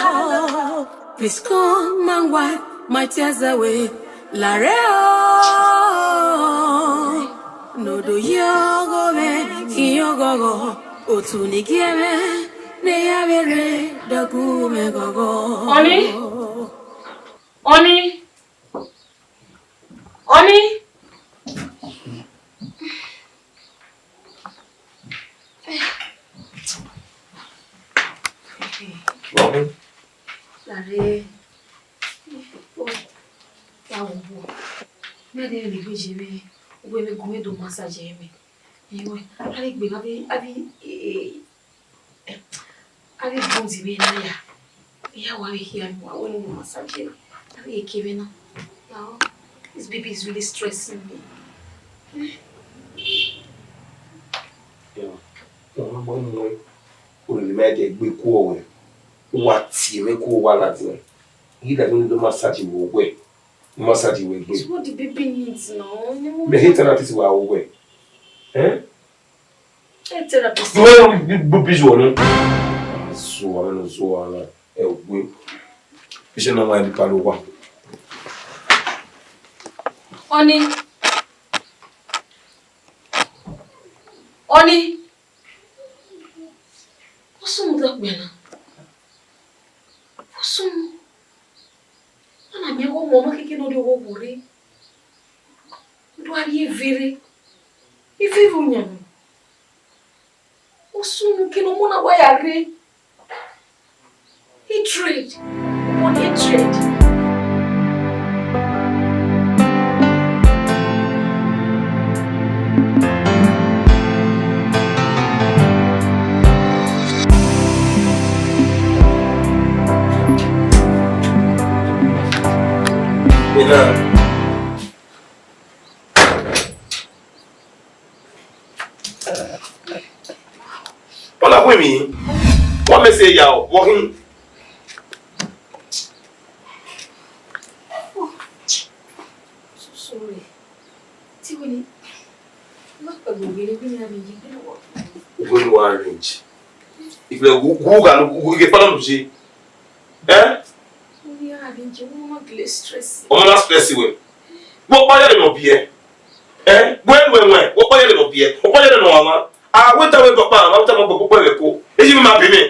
oh. Please come and wipe my tears away. Lare o, ne ọ do ye ọghọ mwẹ, khian ọghọghọ, otu ni gie mwẹ, ne ya vbe rre dọgu mwẹ ghọghọ. Oni, Oni, Oni. Lare, wa wo, mẹ de rhie egbe ye mwẹ, uwẹ vbe gu mwẹ do massage mwẹ. Iwẹ, a ghi gbe, a ghi, a ghi, eh, eh, a ghi bun di mwẹ na ya. Iran wa vbe khian mu, a wẹ ne u massage, a vbe ke vbe na. Now, this baby is really stressing me. Yeah. Ọmọ ọmọ, o lè má jẹ gbé kú ọwẹ. Wa tie mwẹ ku wa ladian. He that only do massage wo wẹ. Massage wo gbe. It's what the baby needs now. Mẹ he therapist wa wo wẹ. Eh? Hey, therapist. Mo bi bi bi zuọ ni. Zuọ ni, zuọ ni. Ẹ wo gbe. Iṣẹ́ náà wà ní palo wa. Oni. Oni. Osun mu dọkpẹ na. Osun mu. Ọ na miẹn ọghe ọmọ, ọmọ keke ne ọ rrie ọghe ọvbo rre. Do a rrie eve rre. Eve vbe oyan. Osun mu kene ọmọ na wa ya rre. Hatred upon hatred. Ọ na hu emwi, wa mẹ sẹ ya, vbe ọ khin? So sorry. Ti wẹ ni, ma kpẹgbe wẹ ne arrange igbe na wa. Wẹ ne wa arrange. If you go, go, go, go, get follow me. Eh? Wẹ ne arrange, wẹ ma gele stress. Ọmọ na stress wẹ. Wẹ ọkpa ya ne ọ biẹ. Eh? Wẹ wẹ wẹ, wẹ ọkpa ya ne ọ biẹ. Ọkpa ya ne ọ wa. A wẹ ta wẹ gbọkpa, a wẹ ta wẹ gbọkpa wẹ ko. Eyi mi ma be mẹ.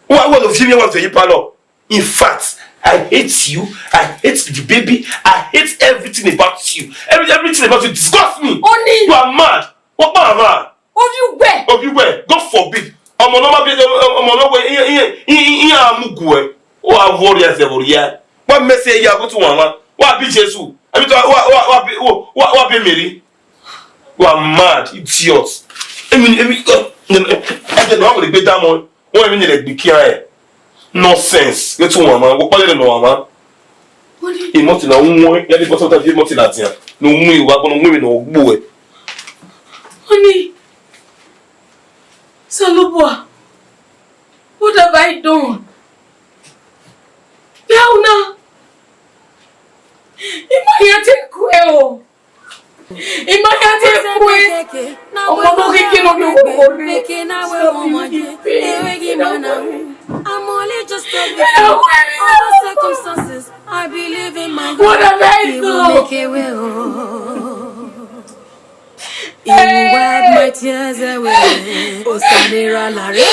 Wa wẹ no fi mi wa zẹ yi palọ. In fact, I hate you. I hate the baby. I hate everything about you. Every, everything about you disgusts me. Oni! You are mad. What man man? Ovi uwẹ. Ovi uwẹ. God forbid. Ọmọ nọ ma bi, ọmọ nọ wẹ, iye, iye, iye, iye a mu guẹ. Wa worry ẹsẹ worry ya. Wa mẹ sẹ ya go to one man. Wa bi Jesu. Abi to wa, wa, wa bi, wa, wa, wa bi Mary. You are mad, idiot. Emi, emi, ẹ jẹ nọ, a wẹ gbe damọ. Wọ́n rí mi nílẹ̀ gbì kíá ẹ̀. Nonsense. Get to one man. Wọ́n pálẹ̀ nínú one man. Ìmọ̀tì náà ń wọ́n. Yẹ́nì bọ́sọ̀ tàbí ìmọ̀tì náà tiẹ̀. Ní òun ìwà gbọ́n, òun ìrìnà ògbó ẹ̀. Honey, Osanobua, what have I done? Bia una. Ima ya te ku ẹ o. Ima ya te ku ẹ. Ọmọ no keke no bi wo wo re. I'm only just a victim of the circumstances. I believe in my God. What have I done? He will make a way. Oh. He will wipe my tears away. Osanobua lare.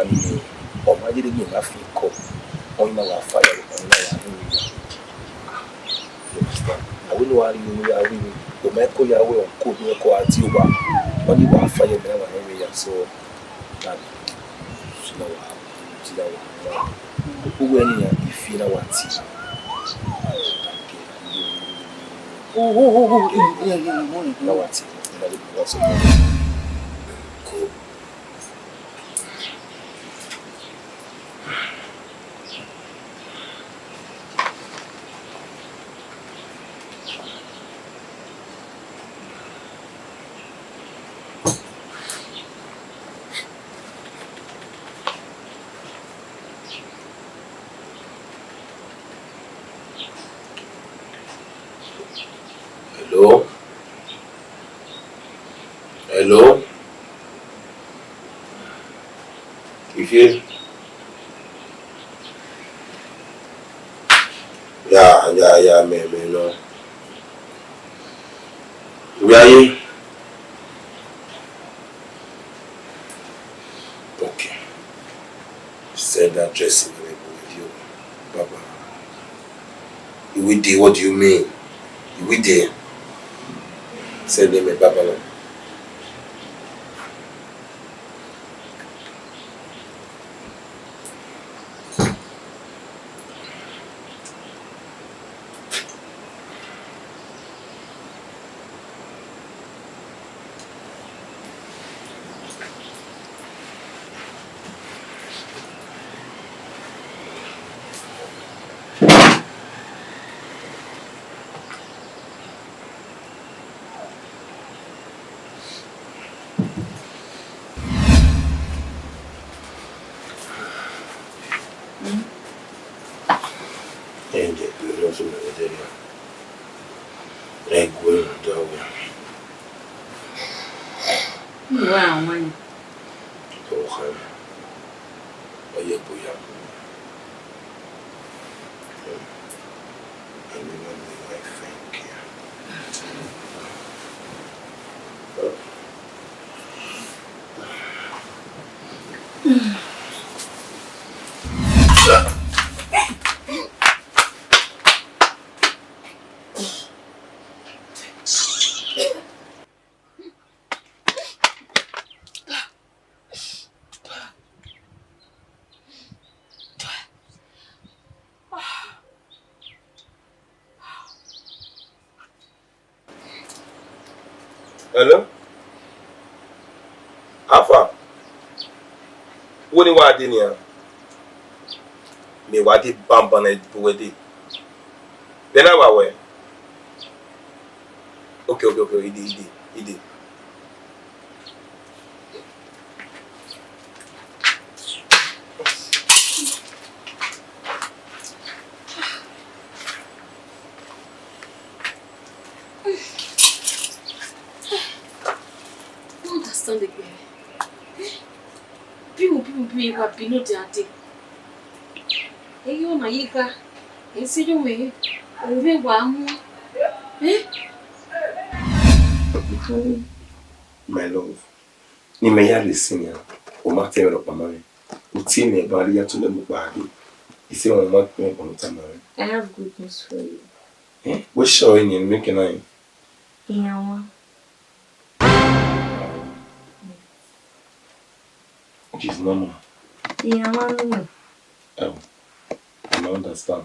wa ni, ọ ma ye ne emwi na fi kọ, ọ i na wa fire, ọ i na wa rhie ya. You understand? A wẹ ne uwa rhie unu ya rhie unu, ọ ma ko ya wẹ ọnko ne ko a tie uwa, ọ ni wa fire, mẹ na wa rhie ya, so, that, so na wa, so na wa, uwẹ ni ya, ifi na wa tie. Oho, oho, oho, yeah, yeah, yeah, yeah, yeah. Na wa tie, na wa tie. Cool. Hello? Hello? Ife? Ya, ya, ya, mẹ, mẹ nọ. Wẹ a ye? Okay. Send address in the video. Bye bye. Iwide, what do you mean? Iwide? Send them a Babylon. Angel, you don't feel like that. Ẹ gu ẹre rhunmwuda wẹ. Wẹ a wan. Ọ khẹ. Ọ ye ẹbọ ya. Ẹmwẹ ne I thank you. Hello? How far? Wẹ ne wa dee nian? Mẹ wa dee banbanna, bu wẹ dee. Vbene a wa wẹ? Okay, okay, okay, I dee, I dee, I dee. I don't understand again. People, people, Vbe wa bi nọ dia dee. Ẹ i re ọna ye gha, ẹ i sẹ ye mwẹ, ovbi mwẹ wa mu. Eh? My love, ne imẹ ya rhie sin nian, u ma tẹ mwẹ rhọkpa ma mwẹ. U tie mwẹ ban, a ya tobọ mu kpa dee. I sẹ ọmwa ma kpẹn ọkpa ne u tama mwẹ. I have good news for you. Eh? Wẹ sure eni ne mẹ kẹ na yin? Iran mwa. Which is normal. Iran mwa nu mwẹ. Oh, I don't understand.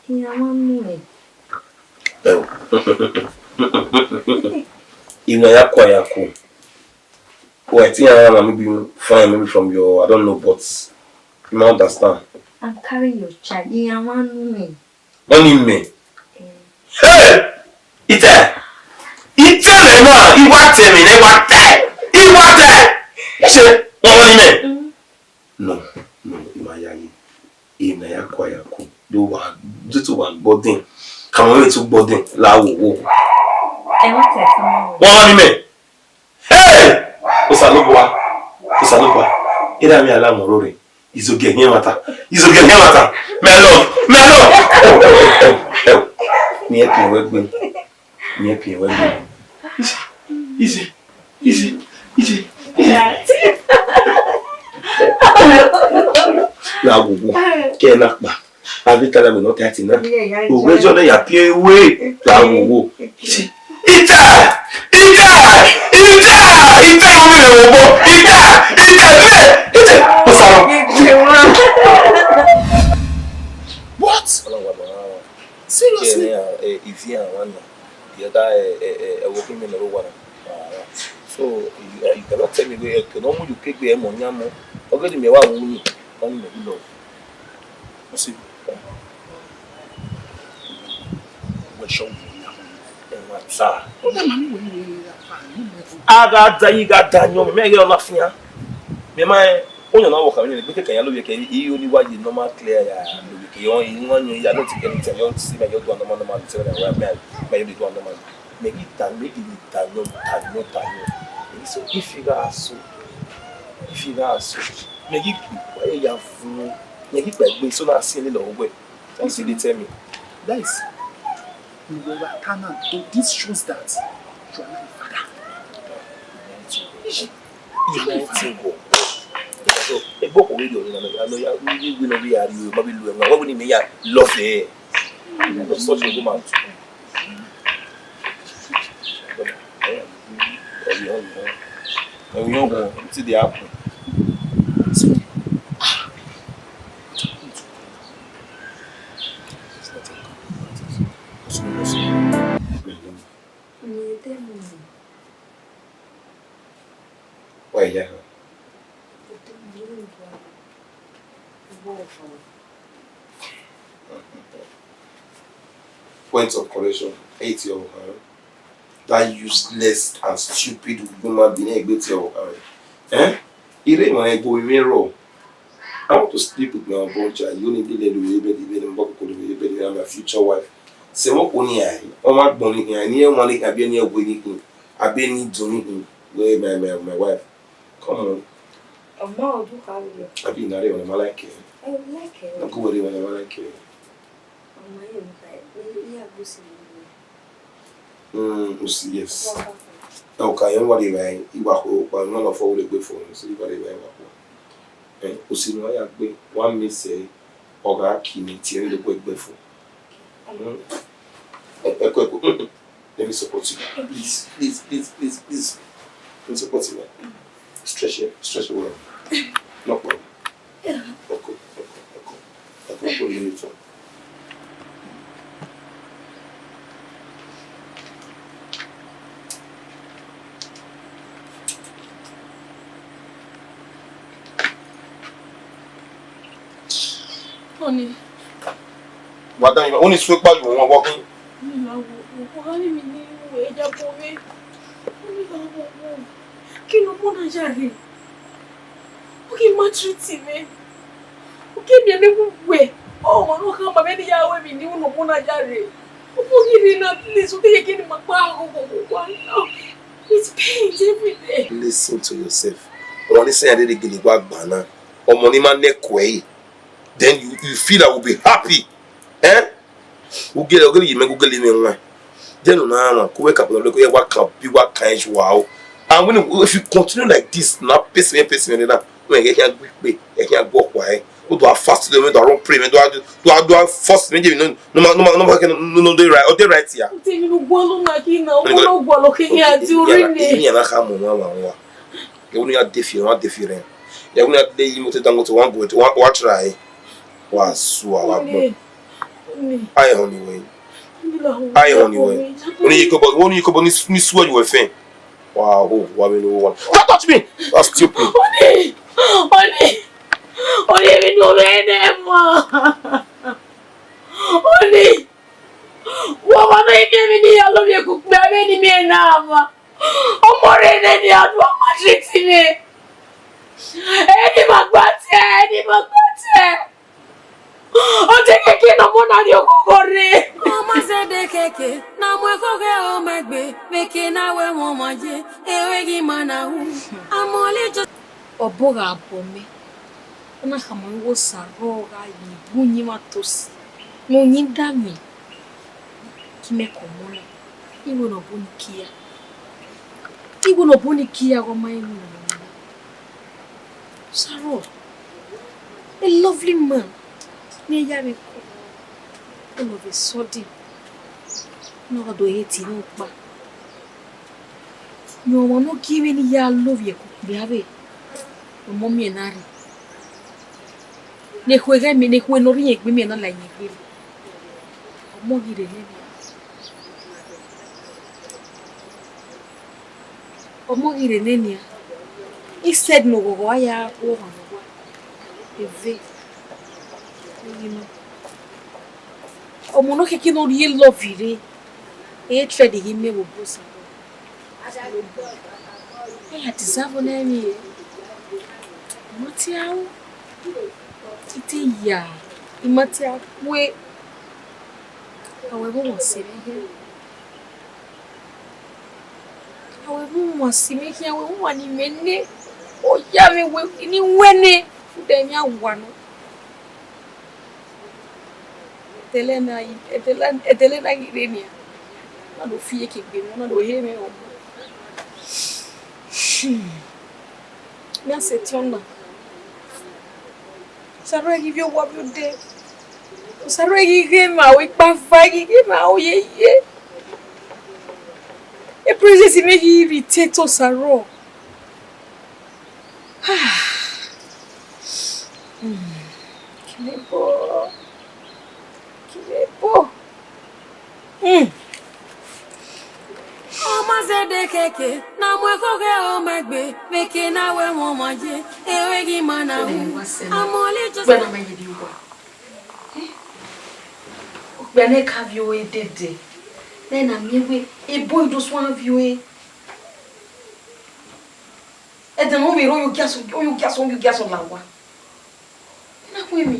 Iran mwa nu mwẹ. Oh. If na ya ku, ya ku. Well, I think I am maybe fine, maybe from your, I don't know, but you might understand. I'm carrying your child. Iran mwa nu mwẹ. Ọni mẹ. Hey! Itẹ! Itẹ mẹ na, I wa tẹ mẹ nẹ, I wa tẹ! I wa tẹ! Ise, wọn ọni mẹ. Mm. No, no, I ma ya ye. Emwi ne a ya ku, a ya ku. Do wa, do to wa gbọdẹn. Ka ma vbe to gbọdẹn, la wo wo. Ẹ wa tẹ fun. Wọn ọni mẹ. Hey! Osanobua, Osanobua, erha mwẹ a la mwẹ ọrọre. Izogie ẹmwata, Izogie ẹmwata. My love, my love. Ẹo, ẹo, ẹo, ẹo. Miẹn piẹn wẹ gbe. Miẹn piẹn wẹ gbe. Izi, izi, izi, izi, izi. La wo wo. Kẹ na kpa. Avbe Italian wẹ ne ọ ta ẹtin na. Ovbi ẹzọ ne ya tie we la wo wo. Ita! Ita! Ita! Ita! Ita! Ita! Ita! Osaro. What? Seriously? Ivian wan na. The other, eh, eh, eh, working men are one. So, you, you cannot tell me where, eh, no mu you kegbe emo nyamo. Ogedi me wa wu ni. Oni me love. What's it? Wẹ sọ wẹ ya mọ. Ẹ wa ta. Ọ na ma mi wẹ ni wẹ ya pa ni mẹ fu. A gha da yi gha da yọn, mẹ ghe ọ na fian. Mẹ ma, eh, o yọn na wọ ka mẹ ni, gbe kẹkẹ ya lo yẹ kẹ, I yo ni wa ye normal clear ya lo yẹ kẹ, ọ, I wan yọn ya, no ti kẹ ni tẹ, yọ si mẹ, yọ do normal, normal, tẹ mẹ wa, mẹ, mẹ yo do normal. Mẹ ghi ta, mẹ ghi ta yọn, ta yọn, ta yọn. So, if you guys so, if you guys so, mẹ ghi gbe, wa ya vu, mẹ ghi gbe, so na si ni lọ wẹ. What did they tell me? Guys, you were a tenant, so this shows that you are not a father. Uniting go. So, egbe ọkọ vbe rhie ọre na, I know ya, we, we, we know we are you, ma be lu ẹmwa, wẹ ni mẹ ya love ẹ. Such a woman. Ẹ̀wọ̀n, ẹ̀wọ̀n, wetin dey happen? Why, yeah? Point of correction, eight year old, huh? That useless and stupid woman being a great year old, huh? Eh? Ire ma ego ime ro. I want to sleep with my unborn child. You need to let me be the bed, I'm going to be the bed, I'm my future wife. Sẹ vbe ọkọ ni a, ọ ma gbọn ni khian, ni ẹ wan ni khian, biẹ ni ẹ we ni khin, a biẹ ni dun ni khin, wẹ my, my, my wife. Come on. Ọmọ ọdún kan lọ. Abi na re wọn ma like. Ẹ like. Na ko wẹrẹ wọn ma like. Ọmọ yẹn mo ka, ẹ, ẹ, ẹ, agbósì mi. Mm, usi, yes. Ọkọ kan. Ẹ, ọkọ yẹn wà lè ra ẹ, ìwà kò pa, none of all the gbé fún un, so ìwà lè ra ẹ wà kò. Ẹ, usi ni wọ́n yà gbé, wọ́n á mi sẹ́, ọ̀gá kì í ní tiẹ̀ ló gbé gbé fún. Mm. Ẹ, ẹ kọ́ ẹ kọ́, mm, mm. Let me support you. Please, please, please, please, please. Let me support you. Stretch it, stretch it well. No problem. Oko, oko, oko, oko, oko, oko. Honey. Wa da yin, oni su ekpa yu wọn wọ kin. Ni ma wo, wo, wo, honey, mi ni wo, e ja bo we. Oni ma wo, wo. Kí ló mú náà jàre? Ó kì í maltreat mi. Ó kì í mi ẹ̀mí wúwẹ̀. Ọmọ náà kan bàbá ẹni yà wẹ̀ mí ní ọ̀nà mú náà jàre. Ó mú kí ni náà, please, ó kì í kí ni màá pa àkókò kó wá náà. It pains every day. Listen to yourself. Ọmọ ni sẹ iran dede gele gua gba na, ọmọ ni ma nẹ ẹko ẹre, then you, you feel I will be happy. Eh? Ugele, ugele ye mẹ, ugele mwẹ wan. Then una na ku wẹ ka bọlọ ko ya wa kan bi wa kan ju wa o. And when, if you continue like this, na pace me, pace me na, when e khian gbe ikpe, e khian gbe ọkpa ẹre. O do a fast, do a run pray, do a, do a, do a fast me, no, no, no, no, no, no, no, dey right, o dey right here. Temi no gualọ na kina, o no gualọ kina, ti ori ni. Iran na kha mu wa wa wa. Ẹvbo ne ya de fi, wa de fi rẹn. Ẹvbo ne ya de yi moto Dangote, wa go, wa, wa try. Wa sua, wa gbọn. Aye họn ni wẹ. Aye họn ni wẹ. Oni yi kobo, oni yi kobo ni, ni sua you were fan. Wa ho, wa mi no wa. Don't touch me. That's stupid. Oni, oni, oni mi no me ne mo. Oni. Wo wa no ide mi ni ya lo mi ku pe me ni mi na ma. Ọmọ rẹ nene, ọdún ọmọ treat me. Ẹni ma gba tẹ, ẹni ma gba tẹ. Ọ te kẹkẹ na ọmọ na rhie oghọghọ rre. Ọmọ zẹdẹ kẹkẹ, na mu ẹkhọghẹ ọmọ ẹgbe, vbe eke na wẹ wọn ma ye, ẹre ghi ma na hu. Amọ lejọ. Ọbo gha bọ mẹ, ọ na khama wẹ Osaro gha ye bu uyinmwẹ Atosi, ne uyinmwẹ da mẹ, gie mẹ ke ọmọ na, iwẹ ne ọ bu ni kia. Iwẹ ne ọ bu ni kia, ọ ma iwẹ ne ọ bu ni. Osaro, a lovely man, ne ya vbe ko, all of a sudden, ne ọ do hate ne ọkpa. Rẹn ọmwa ne ọ gie mwẹ ne I ya lovie ẹko okpia vbe ọmọ miẹn na rre. Ne ekhue ghẹ miẹn, ne ekhue ne ọ rre irẹn egbe miẹn na la irẹn egbe rre. Ọmọ ghi rre nẹ nian. Ọmọ ghi rre nẹ nian. Instead ne oghọghọ a ya ru ọmwa ne owa. Eve. Ẹghẹ nọ. Ọmọ ne ọ khẹke ne ọ rhie love rre, e trend ghi miẹn vbe obọ Osanobua. I ya deserve ọna emwi re. I ma tie aro. I te ya, I ma tie akue. A wẹ vbe owa si mwẹ khian. A wẹ vbe owa si mwẹ khian, a wẹ vbe owa ne imẹ nẹ. Ọ ya mwẹ wẹ ne I wẹ nẹ, rhunmwuda emwi a wa nọ. Ẹdẹlẹ na, ẹdẹlẹ, ẹdẹlẹ na ghi rre nian. Na do fi iyeke gbe mwẹ, na do he mwẹ ọmọ. Hmm. Mẹ a sẹtin ọna. Osaro ghi vbe owa vbe odẹ. Osaro ghi ghe ma o ikpava, ghi ghe ma o yeye. E presence mwẹ ghi irritate Osaro. Hmm. Kinebo. Kinebo. Hmm. Ọmọ zẹdẹ kẹkẹ, na mu ẹkhọghẹ ọmọ ẹgbe, vbe eke na wẹ wọn ma ye, ẹre ghi ma na hu. Amọ lejọ. Gbẹna ma ye di wa. Okpia ne ka viọ ẹre dede. Nẹ na miẹn wẹ, ebo i do suẹn viọ ẹre. Ẹdẹ ne ọ vbe rre oyogiaso, oyogiaso, oyogiaso la owa. Na khu emwi.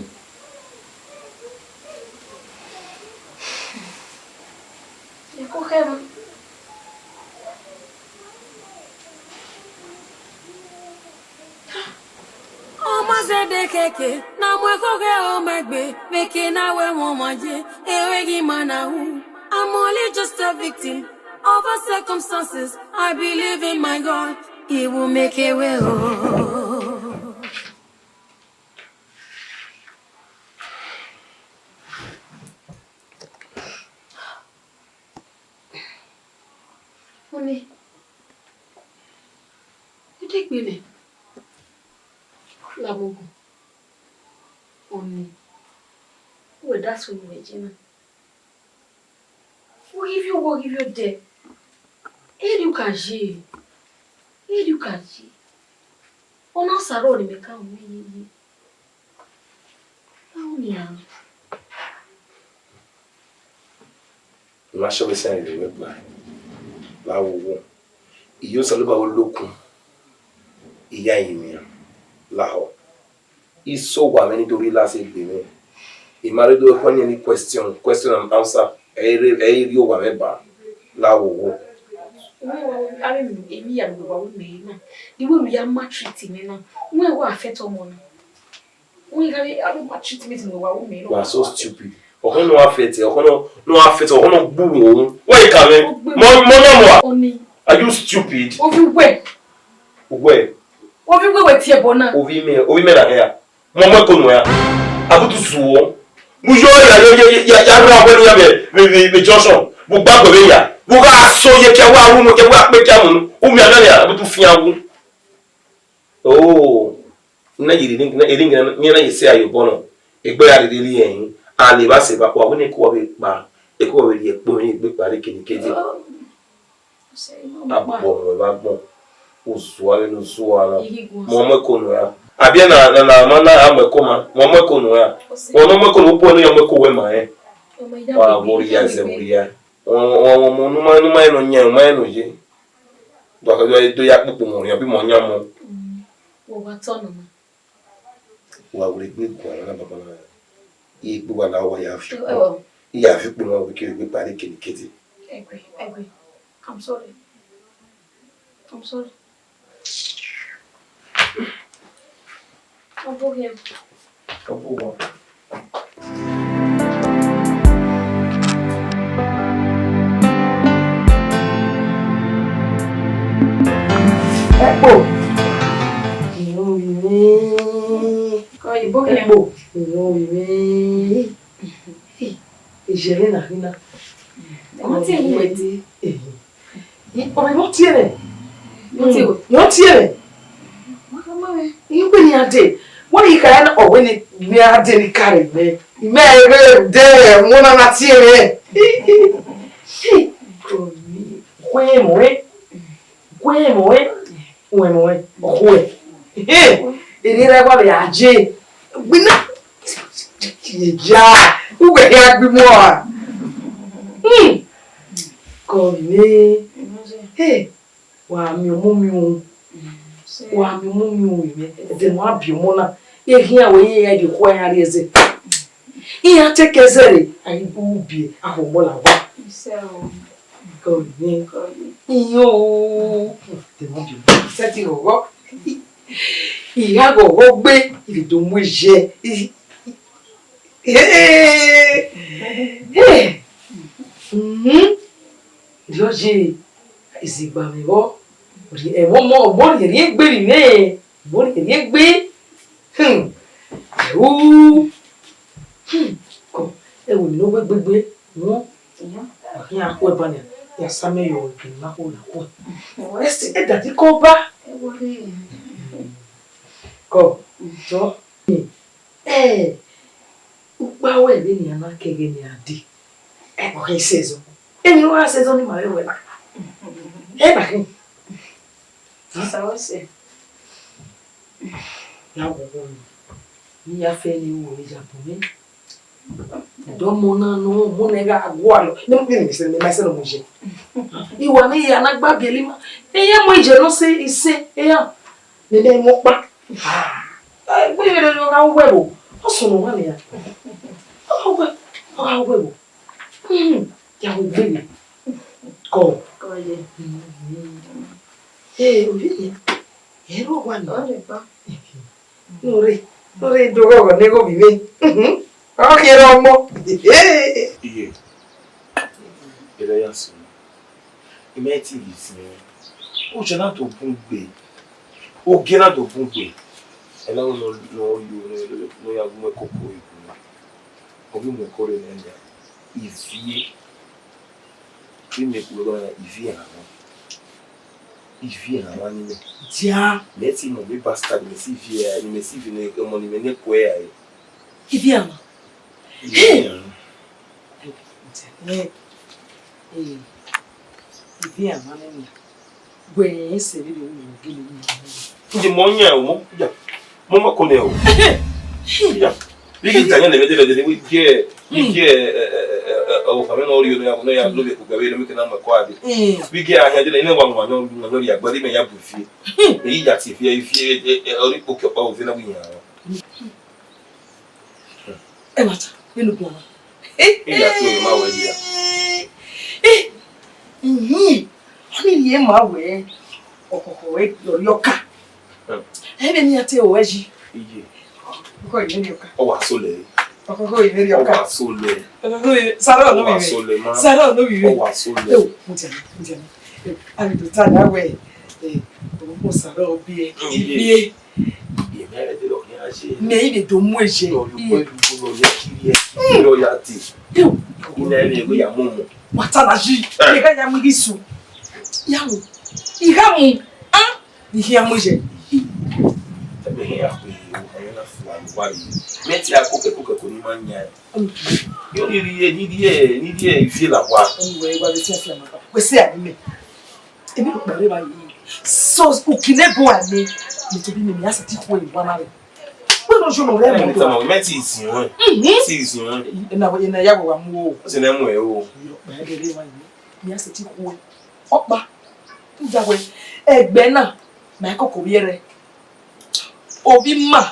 Eko khẹ mwa. Ọmọ zẹdẹ kẹkẹ, na mu ẹkhọghẹ ọmọ ẹgbe, vbe eke na wẹ wọn ma ye, ẹre ghi ma na hu. I'm only just a victim of our circumstances. I believe in my God, He will make a way. Oh. Ọni, u degbe nẹ, la mu ogun. Ọni, wẹ da sunu vbe ẹdẹ na. Wo ghi viọ, wo ghi viọ dẹ. Erriọ u ka ye, erriọ u ka ye. Ọna Osaro ne imẹ ka ru yeye. Báwo ni a? I ma sẹ ọvbesẹ rẹn vbe wẹ gba, la wowo. Iyẹn Osanobua vbe olokun, I ya rinmwian lahọ. I sẹ owa mwẹ ni do rhie last egbe mwẹ. I ma rre do khọ ni question, question and answer. Ẹ i rre, ẹ i rri owa mwẹ ba, la wowo. Uwẹ wa, avbe emwi, emwi hia ne uwẹ wa ru mẹ na, the way uwẹ ya maltreat mẹ na, uwẹ wa affect ọmọ na. Uwẹ gha avbe, avbe maltreatment ne uwẹ wa ru mẹ na. You are so stupid. Ọkhọ nọ affect, ọkhọ nọ, nọ affect, ọkhọ nọ gbu wo. Wẹ ka mẹ? Mo, mo nọ mo. Oni. Are you stupid? Ovbi uwẹ. Uwẹ. Ovbi uwẹ wẹ tie ẹbọ na. Ovbi mẹ, ovbi mẹ na hia. Mu ọmọ ẹko nuẹn ra, abutu zuọ. Mu yọ ya, ya, ya, ya, ya ra wẹ ya vbe, vbe, vbe, vbe junction. Mu gba gbe vbe ya. Mu gha so ye kia wa ru mu kia wa kpe kia mu nu. U mi ana ya, abutu fian wu. Oh. Na ye ring, na ye ring, na ye se ayo bono. Egbe ya rere ri ẹhin. A le ba se ba, wa wẹ ne ko wa vbe kpa. Eko wa vbe rhie kpo, egbe kpa re kene kede. Agbọn mu ẹvbo agbọn, u zua vbene u zua na. Mu ọmọ ẹko nuẹn ra. Abiẹ na, na, na, ma na a mu ẹko ma, mu ọmọ ẹko nuẹn ra. Mu ọmọ ẹko nuẹn, u bu ẹre ne ọ mu ẹko wẹ ma rẹn. Wa vbe rhia zẹ vbe rhia. Ọmọ ne u ma, ne u ma rẹn ne ọ yan, u ma rẹn ne ọ ye. Do a, do a, do ya kpokpo mu rhian, bi mu yan mu. Wa wẹ egbe guan na baba na. Egbe wa la wa ya fi. Ẹ, ẹ, ẹ. I ya fi kpunu wẹ ke egbe kpa re kene kete. Egbe, egbe. I'm sorry. I'm sorry. Ọ bọ hian. Ọ bọ wa. Ẹkpo. Ìran omi mi. Kọ ìbò kẹ. Ẹkpo. Ìran omi mi. Ìyẹlẹ na ghi na. Ẹ ma tie ẹre wẹ dee. Ọmọ, wọ́n tie rẹ̀. Wọ́n tie rẹ̀. Wọ́n tie rẹ̀. Iwe ni a de. Wọ́n yi ka ya na, ọ̀wẹ́ ni, ni a de ni ka rẹ̀ mẹ́. Mẹ́ ẹ rẹ̀ de, wọ́n na na tie rẹ̀. Kwe mọ̀ ẹ́. Kwe mọ̀ ẹ́. Kwe mọ̀ ẹ́. Ọ̀hún ẹ̀. Èrè rẹ̀ wà bẹ̀ àjẹ́. Gbina. Ya, uwẹ ya gbe imọ ra? Hmm. Kọ vbe. Hey, wa miẹn ọmọ miẹn o. Wa miẹn ọmọ miẹn o, imẹ. Ẹdẹ ne a biẹ ọmọ na, e khian wẹ iran ya de khua iran rrie ẹzẹ. Iran te ke ẹzẹ re, a i bu biẹ, a ho ọmọ la wa. Kọ vbe. Iyo. Ẹdẹ ne a biẹ ọmọ, sẹtin ghọghọ. I gha ghọghọ gbe, I vbe do mu ye. Hey! Hey! Mhm. Rhie ọye, izigba mwẹ vbọ. Rhie, ẹmwẹ ọmọ, ọmọ rhiẹrhiẹ egbe vbe imẹ. Ọmọ rhiẹrhiẹ egbe. Hmm. Ẹu. Hmm. Kọ, ẹ wo emwi ne ọ wẹ gbegbe. Hmm. Ọ khian khuẹ ban nian, ya sa mẹ yọ ẹre ne ma khuẹ na khuẹ. Ẹ daddy, kọ ba. Kọ, jọ. Ẹ, ukpa wẹ vbene a na kẹghẹ ne a dee, ẹ, ọ khẹ sẹ ẹzọ. Emwi ne ọ gha sẹ ẹzọ ne ima vbe wẹ na. Ẹ na khin. Sa wẹ sẹ. Ya wọ wọ ni. Ne I ya fẹ ne I ru ẹre ya bu mwẹ. Ẹdẹ ọmọ na nọ, ọmọ na gha gualọ. Ne, ne, ne, ne, ne, ma sẹ ne ọ mu ye. I wa ne I ya na gba biẹlẹ ima. Eya mu ye nọ sẹ, isẹ, eya. Nene mu ọkpa. Ah, egbe vbe rre ọ gha wẹ vbo? Ọ sunu wa nian. Ọ gha wẹ, ọ gha wẹ vbo? Hmm, ya wẹ egbe vbe. Kọ. Kọ ye. Hmm. Ee, ovbi ye. Ẹ rọ wa nọ. Ọ lẹ gba. Nure, nure do ghọghọ ne eghovi mwẹ. Mhm. Ọ khiẹrẹ ọmọ. Iye, ẹre ya sunu. I ma te ghi zin ẹn. Oja na do bun gbe. Ogie na do bun gbe. Ẹ na wẹ ne ọ, ne ọ yo, ne ọ ya gu mwẹ koko ibu na. Ọ ghi mu ẹko rre nẹ nian. Ivie. Vbe imẹ kpolo ẹghẹ na, ivie ẹmwẹ. Ivie ẹmwẹ ni mẹ. Dia. Mẹ te mọ vbe bastard, mẹ si ivie ẹre, mẹ si ivie ne ọmọ ni mẹ ne ẹko ẹre. Ivie ẹmwẹ. Ivie ẹmwẹ. Ee, ivie ẹmwẹ ni mẹ. Wẹ sẹ vbene u ru gele ru. Nje mọ yan o, ya. Mọ ma kone o. Ya. Bigi ta yan lẹghẹ lẹghẹ, we get, we get, eh, eh, eh, eh, oh, I mean, all you know, no, ya, no, we could go away, no, we can have my quiet. Mm. We get a hundred, you know, one, one, one, one, ya, but even ya, buffy. Èyí ya ti fi, fi, eh, eh, orí pòkè ọ̀pá òfin náà wíyàn. Ẹ ma ta, mélòó kan wa? Ìyá tí o lè má wẹ̀ di ya. Eh, mhm. Wọ́n ní Ẹ ma wẹ ọkhọkhọ ẹre ọka. Ẹ vbe ne iran te ru ẹre yi. Iye. Ọkhọkhọ ẹre ọka. Ọ wa so lẹ. Ọkhọkhọ ẹre ọka. Ọ wa so lẹ. Ọkhọkhọ ẹre, Sarah no bi vbe. Sarah no bi vbe. Ọ wa so lẹ. Ẹ o, mo jẹ, mo jẹ. Ẹ o, a vbe do ta da wẹ, ẹ, ọmọ Sarah ọ biẹ. Iye. Iye. Mẹ i vbe do mu ẹre ye. Iye. Wa ta na yi. Ẹ. Mẹ gha ya mu ighi su. Ya mu. I gha mu. Ah. Ni khian mu ye. Ẹgbẹ hia kue, ọmọ na fua ye wa rre. Mẹ te a kokẹ kokẹ ko ni ma yan. Yo ni rhie, ni rhie, ni rhie ivie la wa. Anyway, wa vbe fiafia ma ba. Wẹ sẹ a ni mẹ. Emwi ne ukpẹ rre evba yi. So, uki ne ebo a nẹ, ne tobọ imẹ, mẹ a sẹtin khu ẹre wa na rre. Wẹ ne ọ yọ nọ rẹ Ẹ, mẹ mẹ. Tama, mẹ ti zin wẹ. Mhm. Ti zin wẹ. Ena, ena ya wẹ wa mu o. Ọ sẹ ne mu ẹ o. Yo, ukpẹ rre evba yi. Mẹ a sẹtin khu ẹre. Ọkpa. Uja wẹ, ẹgbẹ na, ma koko vbiẹ rẹ. Ovbi ima,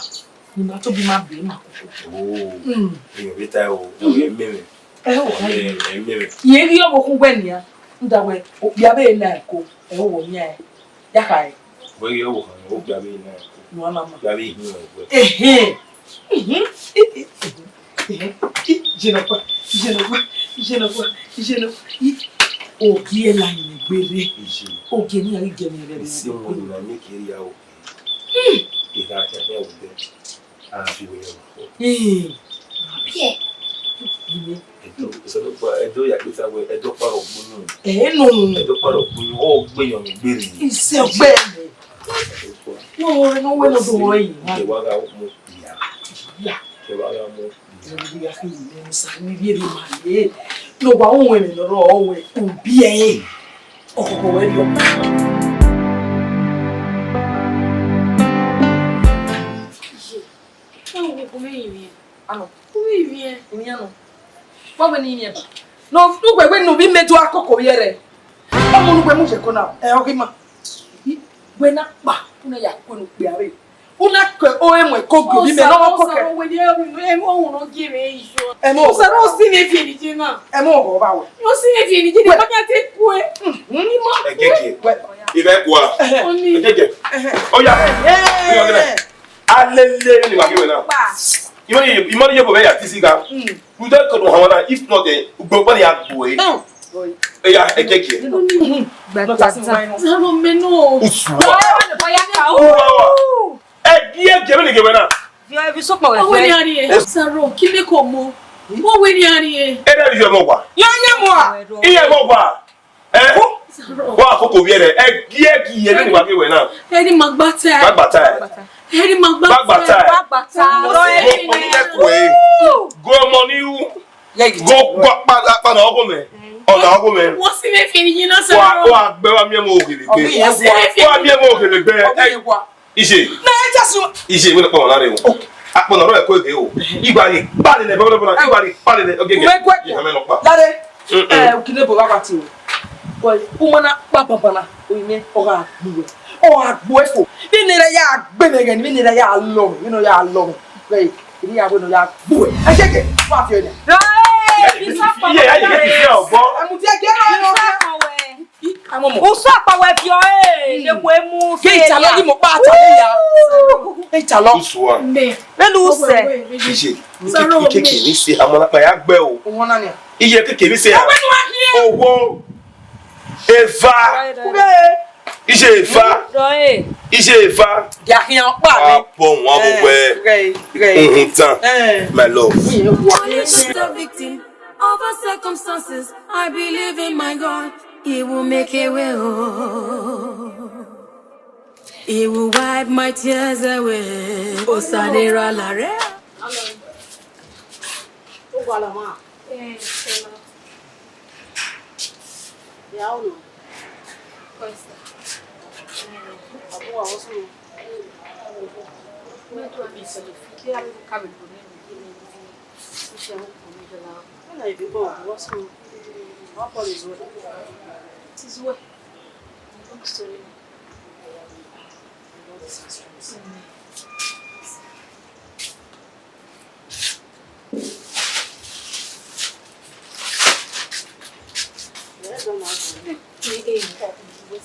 ne ima tobọ ima be ima koko. Oh, Mm. Iyẹn vbe ta o, Mm. Ẹ mẹ mẹ. Ẹ o, Ẹ mẹ, ẹ mẹ mẹ. Iyẹn ghi ọvbokhan wẹ nian, nda wẹ, okpia vbe na ẹko, ẹ o wọ yan ẹ. Ya kha ẹ. Wẹ ghi ọvbokhan, okpia vbe na ẹko. Nu a ma ma. Okpia vbe hin ẹko. Ehẹn. Mhm. Iye nọkpa, iye nọkpa, iye nọkpa, iye nọkpa. Ogie la yin egbe rre. Iye. Ogie ni a ghi gẹ mẹ rẹ. Isi mu ni na make area o. Hmm. Ira kẹ mẹ o de. A fi we yo. Hmm. Biẹ. Iye. Ẹdo, so do pa, ẹdo ya kpeta wẹ, ẹdo kparọ gbunu. Ẹ no. Ẹdo kparọ gbunu, ọ gbe yan mi gbere. Ise gbe. No, no, we no do yi. Ke wa ga mu ya. Ya. Ke wa ga mu. Ẹni ya khin ne Musa ni rhie rhie ma ye. No wa hu wẹ ne nọ rọ wẹ ubiẹ. Ọkọkọ wẹ rhie ọka. Ẹ wo, wo vbe rinmwian. Anọ. Wo vbe rinmwian. Rinmwian nọ. Wa wẹ ne I rinmwian ba. No, no, wẹ, wẹ ne ovbi mẹ do akoko vbiẹ rẹ. Ọmọ ne uwẹ mu ye ẹko na, ẹ, ọ ghi ma. Wẹ na kpa, u na ya kue ne ukpia rre. U na kue ore mu ẹko gie ovbi mẹ, ne ọ koko. Ẹmọ, Usaro si mwẹ viẹ ne iye na. Ẹmọ, ọ ba wẹ. Ọ si mwẹ viẹ ne iye na, ma ka te kue. Mhm. Ẹgẹgẹ. Wẹ. Ivẹ kua. Ẹhẹ. Ẹgẹgẹ. Ẹhẹ. Oya. Ẹhẹ. Oya, ọgẹdẹ. Alele ni wa gẹwẹ na. Imọ ni, imọ ni yebo vbe ya tisi ga. Mm. Ude ko do hama na, if not, eh, ugbo pa ni agbo e. Mm. Eya, ẹgẹgẹ. Mm. Not as in why not. Zaro me no. Usu. Oya ka o. Uwa wa. Ẹgi ẹgẹ vbene gẹwẹ na. Vio evi sokpan wẹ fẹ. Owe ni a rie. Zaro, kí lẹ kọ mọ? Owe ni a rie. Ere vio mọ wa. Yo nya mọ a. Iye mọ wa. Eh? Wa koko vbiẹ rẹ, ẹgi ẹgi ẹre ni wa ghi wẹ na. Ẹni ma gba ta. Ma gba ta. Ẹni ma gba ta. Ma gba ta. Ma gba ta. Go money lẹ kue. Go money u. Go, go pa, pa na ọgọ mẹ. Ọna ọgọ mẹ. Wọ́n sì fẹ́ fi yín náà sọ̀rọ̀. Wa, wa gbẹ wa miẹn mọ òkèlè gbẹ. Wọ́n sì fẹ́ fi. Wa miẹn mọ òkèlè gbẹ. Ije. Na ẹ jẹ sun. Ije, wẹ ne kpọmọ na rre o. Okay. Akpọ na rọ ẹko ege o. Igba ni kpale nẹ, bọbọdọbọ na, igba ni kpale nẹ, ogege. Ume kue. Ije, mẹ nọ kpa. Lare. Mm-mm. Eh, ukine bo gha ti o. Boy, u ma na kpa papa na. O ime, ọ gha gbu ẹ. Ọ gha gbu ẹ fo. Bi ne ra ya gbe mẹ ghe ni, bi ne ra ya lọ mẹ, bi ne ya lọ mẹ. Boy, ni ya wẹ ne ya gbu ẹ. Ẹ jẹ ke, wa fi ẹ nẹ. Hey, bisa pa. Iye, iye, iye, ọgbọ. Ẹ mu ti ẹ gẹ rọ. Bisa pa wẹ. Usu akpa wẹ viọ, eh, ne wẹ mu. Ke italọ ni mo pa ta ni ya. Ke italọ. Usua. Vbene u sẹ. Ije, ikeke ni se amọ na kpa ya gbe o. Owọ na nia. Iye ikeke ni se a. Owọ. Eva. Ije eva. Ije eva. Ya khian pa ni. Apọ wọn bo wẹ. Uhun tan. My love. Only just a victim of our circumstances. I believe in my God. He will make a way. Oh. He will wipe my tears away. Osanera la re. Hello. Ugwala ma. Eh, hello. Ya uno. Pues. Eh, abu wa osu. Me tu a mi se. Ya me ka me pone. When I be born, what's wrong? How far is well? It is well. I'm sorry. Yeah, don't ask me. Eh, eh, eh, wait.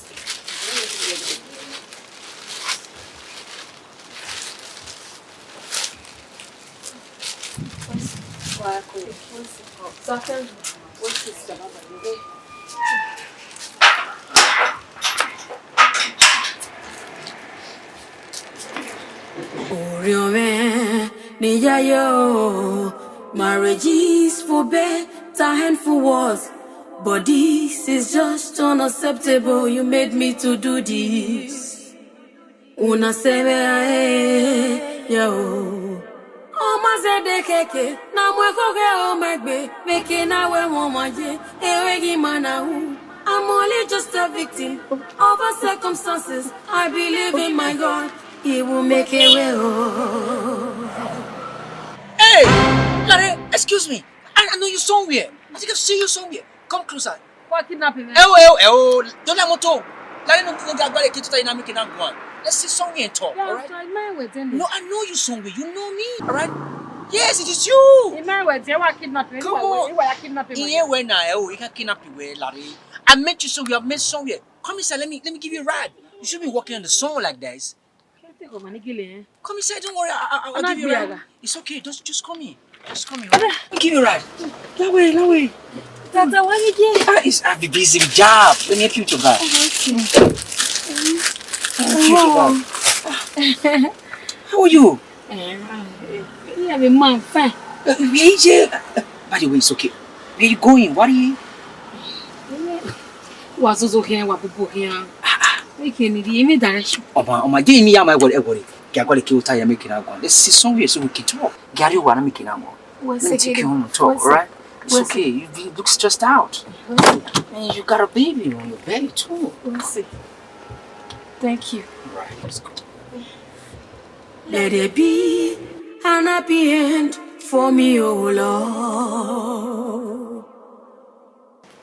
Orhiọn mwẹ ne I yayi o, marriage is for better and for worse, but this is just unacceptable, you made me to do this. Una sẹ vbe a e, yo. Ọ ma zẹdẹ keke, na mu ekhoghe ọ ma gbe, vbe eke na wẹ wọn ma ye, ere ghi ma na hu. I'm only just a victim of our circumstances. I believe in my God, He will make a way. Oh. Hey, Lare, excuse me. I, I know you somewhere. I think I've seen you somewhere. Come closer. Wa kidnap him. Ẹ o, ẹ o, ẹ o, don't let motor. Lare no no ga gbare ke tuta ina mi ke na guan. Let's sit somewhere and talk, all right? No, I know you somewhere. You know me, all right? Yes, it is you. Ẹ ma wẹ diẹ, wa kidnap him. Come on. Wa kidnap him. Iye wẹ na, ẹ o, you can kidnap him, Lare. I met you somewhere. I've met somewhere. Come inside. Let me let me give you a ride. You should be walking on the snow like this. Come inside, don't worry, I, I, I'll give you a ride. It's okay, just just come in. Just come in. I'll give you a ride. That way, that way. Tata, why you there? Ah, it's, I've been busy with job. Let me help you to bag. Oh, okay. Let me help you to bag. How are you? Eh, yeah, the man fine. Uh, where you, uh, by the way, it's okay. Where you going? What are you? Wa zozo khian, wa bubu khian. Make any the any direction. Ọma, ọma, give me my word, word. Get a call, kill time, make it out. Let's sit somewhere so we can talk. Get you one, make it out. Let me take you home and talk, all right? It's okay. You, you look stressed out. And you got a baby on your belly too. Thank you. All right, let's go. Let it be an happy end for me, oh Lord.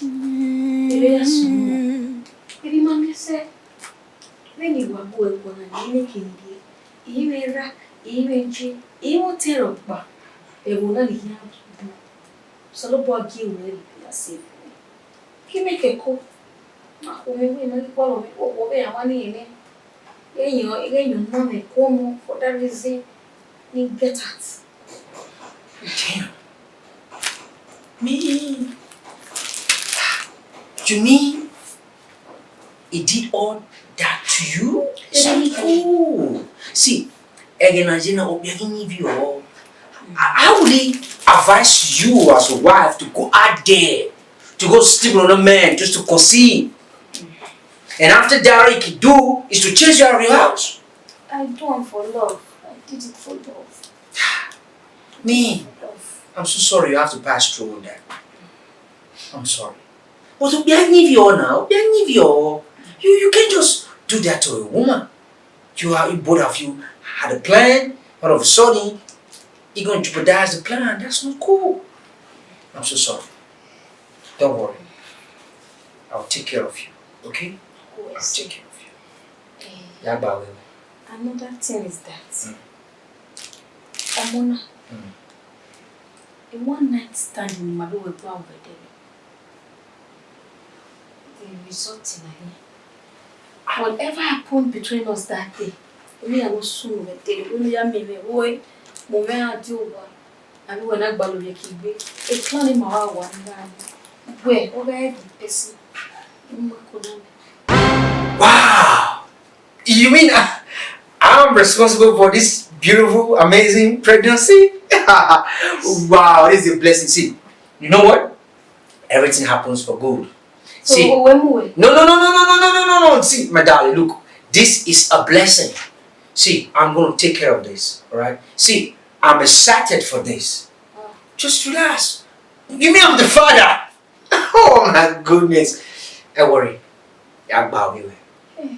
Ere ya sunu. Ere ima miẹn sẹ. Vbene I wa bu ẹguae na, I miẹn ke ne I rrie. I mwẹ erha, I mwẹ iye, I mwẹ otọ rhọkpa. Ẹvbo na ne I khian bu. Osanobua gie ruẹ rhie ya sẹ vbe. Gie mẹ kẹko. Ma khuọnmwi wẹ I ma ghi gualọ mwẹ koko vbe a wa ni rẹn nẹ. Ighẹ yan, ighẹ yan na mwẹ ẹko ọmọ for that reason, ne I get out. Damn. Me? You mean he did all that to you? It's not cool. See, ẹghẹ ne a ye na, okpia ghi yin ivbi ọhọ. I, I would advise you as a wife to go out there to go sleep with another man just to conceive. And after that, all he could do is to chase you out of your house. I do am for love. I did it for love. Me, I'm so sorry you have to pass through all that. I'm sorry. But okpia yin ivbi ọhọ na, okpia yin ivbi ọhọ. You, you can't just do that to a woman. You are, you both of you had a plan. All of a sudden, you're going to jeopardize the plan. That's not cool. I'm so sorry. Don't worry. I'll take care of you, okay? I'll take care of you. Eh, ya gba wẹ. Another thing is that, mm, ọmọ na, mm, a one night stand ni ma do wẹ gba wẹ dẹ. The result na here. Whatever happened between us that day, emi a no sunu vbe te, emi ya miẹn mwẹ wẹ, mo mwẹ a di owa. Avbe uwẹ na gbalọ rhie ke igbe. Eklan ni ma wa wa ni gha re. Wẹ, ọ gha re the person. Ima ko na mẹ. Wow! You mean I, I'm responsible for this beautiful, amazing pregnancy? Wow, this is a blessing. See, you know what? Everything happens for good. So, see, we move. No, no, no, no, no, no, no, no, no, no. See, my darling, look, this is a blessing. See, I'm gonna take care of this, all right? See, I'm excited for this. Ah. Just relax. You mean I'm the father? Oh my goodness. Don't worry. Ya gba wẹ. Eh.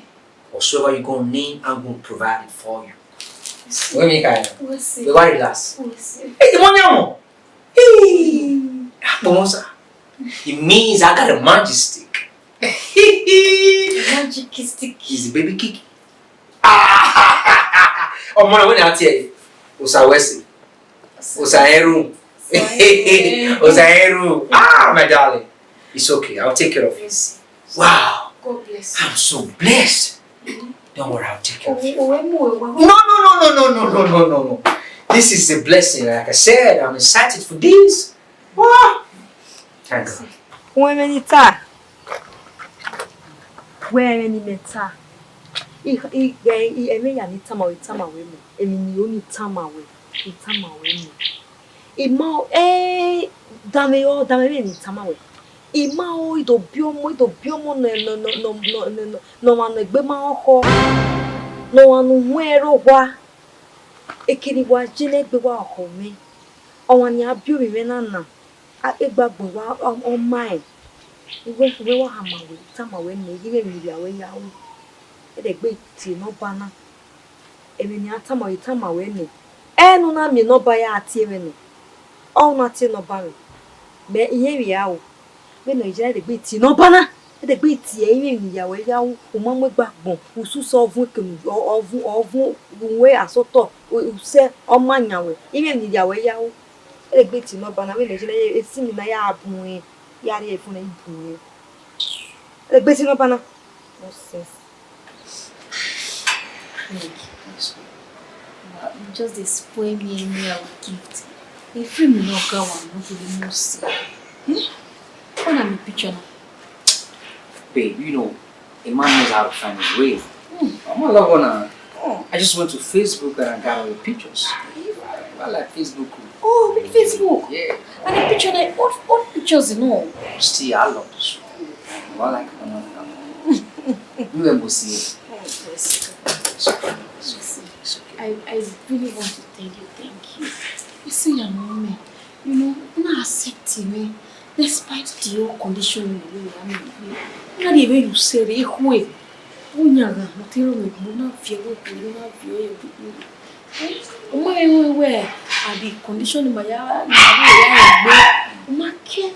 Whatsoever you gonna need, I'm gonna provide it for you. We'll see. Wẹ mi ka ya. We'll see. Wẹ wa relax. We'll see. Hey, the money, amo. Hey, akpọnmwẹ Osa. It means I got a magic stick. Magic stick. It's a baby kick. Ah! Ọmọ na wẹ na tie. Osa wẹ si. Osa eru. Osa eru. Ah, my darling. It's okay. I'll take care of you. Yes. Wow. God bless you. I'm so blessed. Mm-hmm. Don't worry, I'll take care of you. Owe, owe mu, owe mu. No, no, no, no, no, no, no, no, no, no. This is a blessing. Like I said, I'm excited for this. Wow. Thank God. Wẹ ẹmwẹ ne I ta. Wẹ ẹmwẹ ne imẹ ta. I, I, I, I, ẹmwẹ ya ne I tama wẹ, I tama wẹ mẹ. Emwi ne I ru ne I tama wẹ, I tama wẹ mẹ. I ma, eh, danmwehọ, danmwehọ vbene ne I tama wẹ. I ma o, I do biẹ ọmọ, I do biẹ ọmọ ne, ne, ne ọmwa ne egbe ma ọkhọ, ne ọmwa ne uhunmwu ẹre rre owa. Eke ne I wa je ne egbe wa khọ mwẹ, ọmwa ne a biẹ ovbi mwẹ na na, a kpe gbe agbọn wa, ọ, ọ ma rẹn. Uwẹ, uwẹ wa khama wẹ, I tama wẹ nẹ, I ghi mwẹ emwi ne I rhia ruẹ ya ru. Ẹdẹgbe tie ne Ọba na. Emwi ne a tama, I tama wẹ nẹ. Ẹ ne u na miẹn ne Ọba ya tie mwẹ nẹ. Ọ na tie ne Ọba mwẹ. Mẹ I rẹn emwi ya ru. Vbene ọ ye ẹdẹgbe tie ne Ọba na. Ẹdẹgbe tie ẹrinmwi ya wẹ ya ru, u ma mu egbe agbọn, u susu ọvun ekene, ọ- ọvun ọvun, uwẹ asotọ, u- usẹ ọ ma yan wẹ, imẹ ni ya wẹ ya ru. Ẹdẹgbe tie ne Ọba na, vbene ọ ye ne esi mi na ya bun ẹn, ya rhie ẹfun na i bun ẹn. Ẹdẹgbe tie ne Ọba na. Nonsense. Nick, you just dey spoil me anyhow with gift. A free me no go one, no go dey no say. Hmm? What am I picture now? Babe, you know, a man knows how to find his way. Hmm. I'm all over now. Hmm. I just went to Facebook and I got all your pictures. I like Facebook. Oh, with Facebook? Yeah. And the picture, like, old, old pictures, you know. Still, I love this one. I like one of them. You will see it. Oh, bless you. It's okay. It's okay. It's okay. I, I really want to tell you thank you. You see, your mommy, you know, not accepting me, despite the whole condition in the way I'm in. Not even you say, "Hey, wait." Uyan gha, ọ te rhọnmwẹ egbe, u na viọ ẹre egbe, u na viọ ẹre egbe. Ọ ma rẹn wẹẹ, at the condition ma ya, ma ya rẹn egbe, u ma care.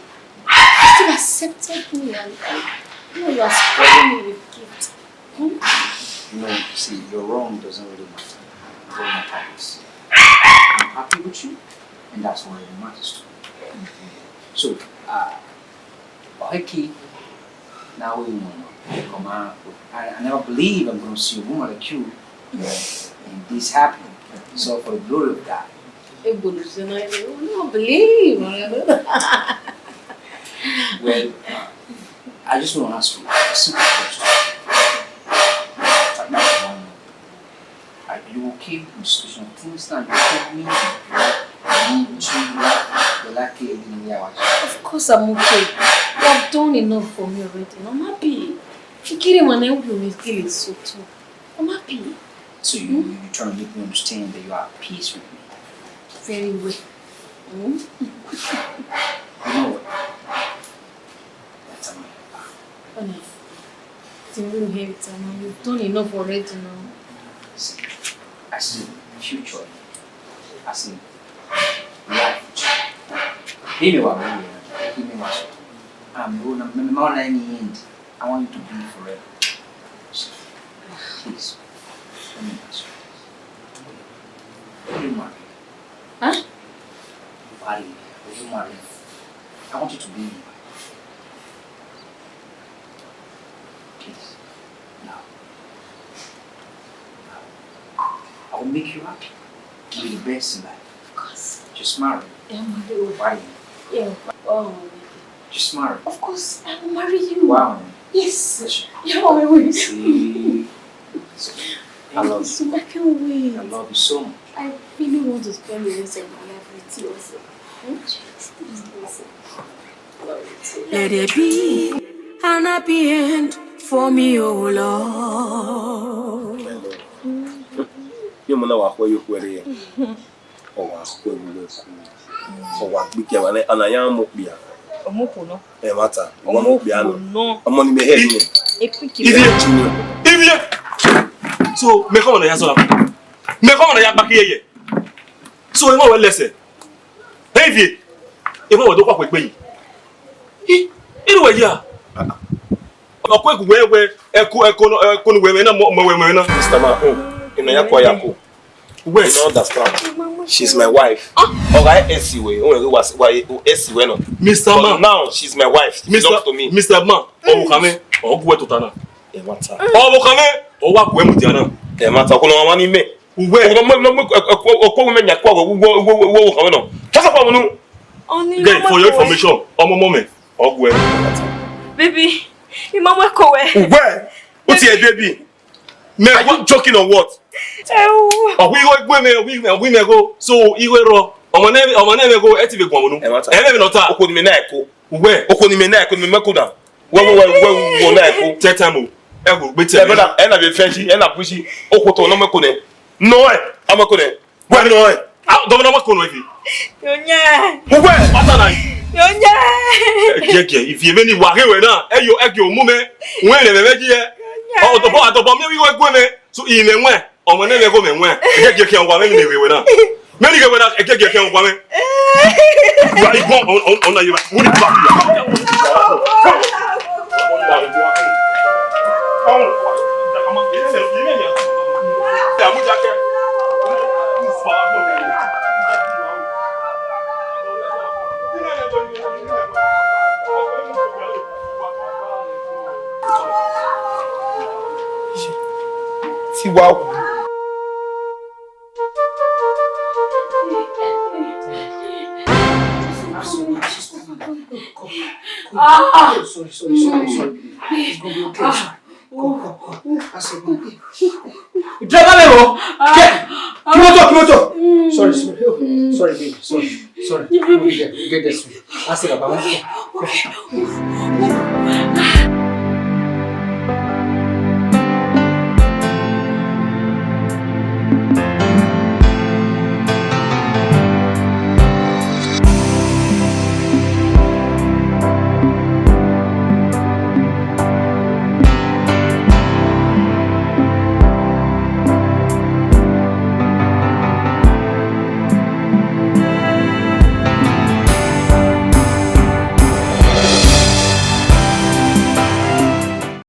You still accepted me and, and, you know, you are spoiling me with gift. Hmm? No, see, your wrong doesn't really matter. What matters is I'm happy with you, and that's what really matters to me. So, uh, okay, now we know. Come on. I, I never believe I'm gonna see a woman like you, uh, and this happen. So for the glory of God. Evolutionary, you don't believe. Well, uh, I just want to ask you a simple question. Are you okay with the situation? Things now you told me, you need to, you like it in the hours. Of course I'm okay. You have done enough for me already. I'm happy. Ikiri mwana, you will kill it so too. I'm happy. So you, you trying to make me understand that you are at peace with me? Very well. Hmm? You know what? That's my Honey, the way you hear it, man, you've done enough already now. See, I see future. I see life. He may want me, he may want to. I'm going to, my, my, my end. I want you to be forever. So, please, let me ask you. Will you marry? Huh? Will you marry? I want you to be my wife. Please. Now. Now. I will make you happy. Give you the best in life. Of course. Just marry. Yeah, marry. Why? Yeah. Oh. Just marry. Of course, I will marry you. Wow. Yes. Yes. Yeah, I will. See. I love you. Thank you so much. I can't wait. I love you so much. I really want to spend the rest of my life with you also. Hmm? Yes, also. Love you too. Let it be an happy end for me, oh Lord. Ye mọ na wa khue ye okhuo ẹre. Ọ wa khue vbe uwẹ ku. Ọ wa gbe ikia vbe ana ya mu okpia. Ọ mu okhuo nọ. Ẹmwata, ọ wa mu okpia nọ. Ọmọ ni mẹ hẹ nẹ. Ivie. Ivie. So, mẹ kọ mọ na ya sọ na. Mẹ kọ mọ na ya gba ki yeye. So, ẹ ma wẹ lẹsẹ. Hey, Ivie. Ẹ ma wẹ do khuakhu egbe yi. Ẹ, ẹ wẹ ya. Ọ kue gu wẹ wẹ, ẹko, ẹko, ẹko ne wẹ mwẹ na, mọ wẹ mwẹ na. Mister Man, oh, ẹ na ya kua ya ko. Wait. You don't understand. She's my wife. Ọ gha esi wẹ, o wẹ wa wa esi wẹ nọ. Mister Man. But now she's my wife. She belongs to me. Mister Man, ọ wo khan mẹ, ọ gu wẹ tota na. Ẹmwata. Ọ wo khan mẹ, ọ wa gu wẹ mu dia na. Ẹmwata, ọkọ nọ wa ni mẹ. Uwẹ. Ọmọ, ọmọ, ọmọ, ọkọ, ọkọ, ọkọ, mẹ nya kua, uwẹ, uwẹ, uwẹ, uwẹ, uwẹ, uwẹ, uwẹ. Just for unu. Ọni, okay, for your information, ọmọ, ọmọ mẹ, ọ gu ẹre. Baby, I ma mu ẹko wẹ. Uwẹ, what is a baby? Are you joking or what? Ẹu. Ọ wi igho gu mẹ, ọ wi, ọ wi mẹ gho. So, igho rọ. Ọmọ nẹ, ọmọ nẹ mẹ gho, ẹ ti vbe guan unu. Ẹ ma ta. Ẹ mẹ vbe nọ ta. Okhuo ni mẹ na ẹko. Uwẹ. Okhuo ni mẹ na ẹko, ni mẹ mu ẹko na. Wẹ, wẹ, wẹ, wẹ, wẹ, na ẹko. Tẹ time o. Ẹ wo, gbe tẹ. Ẹ brother, ẹ na vbe fẹ yi, ẹ na bu yi. Okhuo tọ nọ mu ẹko nẹ. Nọ ẹ, a mu ẹko nẹ. Wẹ nọ ẹ. Ah, dọmọ na mu ẹko nọ ifi. Yo nyẹ. Uwẹ. Pata na. Yo nyẹ. Ẹgiẹgiẹ, ifi emẹ ni wa ghe wẹ na. Ẹ yo, ẹ gie omu mẹ. Wẹ rẹ mẹ mẹ ji ẹ. Yo nyẹ. Ọ, dọbọ, dọbọ, mẹ wi wẹ gu mẹ. So, imẹ wẹ. Ọmọ nẹ mẹ gho mẹ wẹ. Ẹgiẹgiẹ khian wa mẹ ni mẹ ghe wẹ na. Mẹ ni ghe wẹ na, ẹgiẹgiẹ khian wa mẹ. Wa igbọn, ọ, ọ, ọ na ye ba. Mu ni ba. Ti wa wu. Ah! Sorry, sorry, sorry, sorry. It's gonna be okay. Sorry. Come, come, come. That's it. Driver level. Get. Come on, come on. Sorry, sorry. Oh, sorry, baby. Sorry, sorry. We'll get there. We'll get there soon. That's it, Baba. Okay.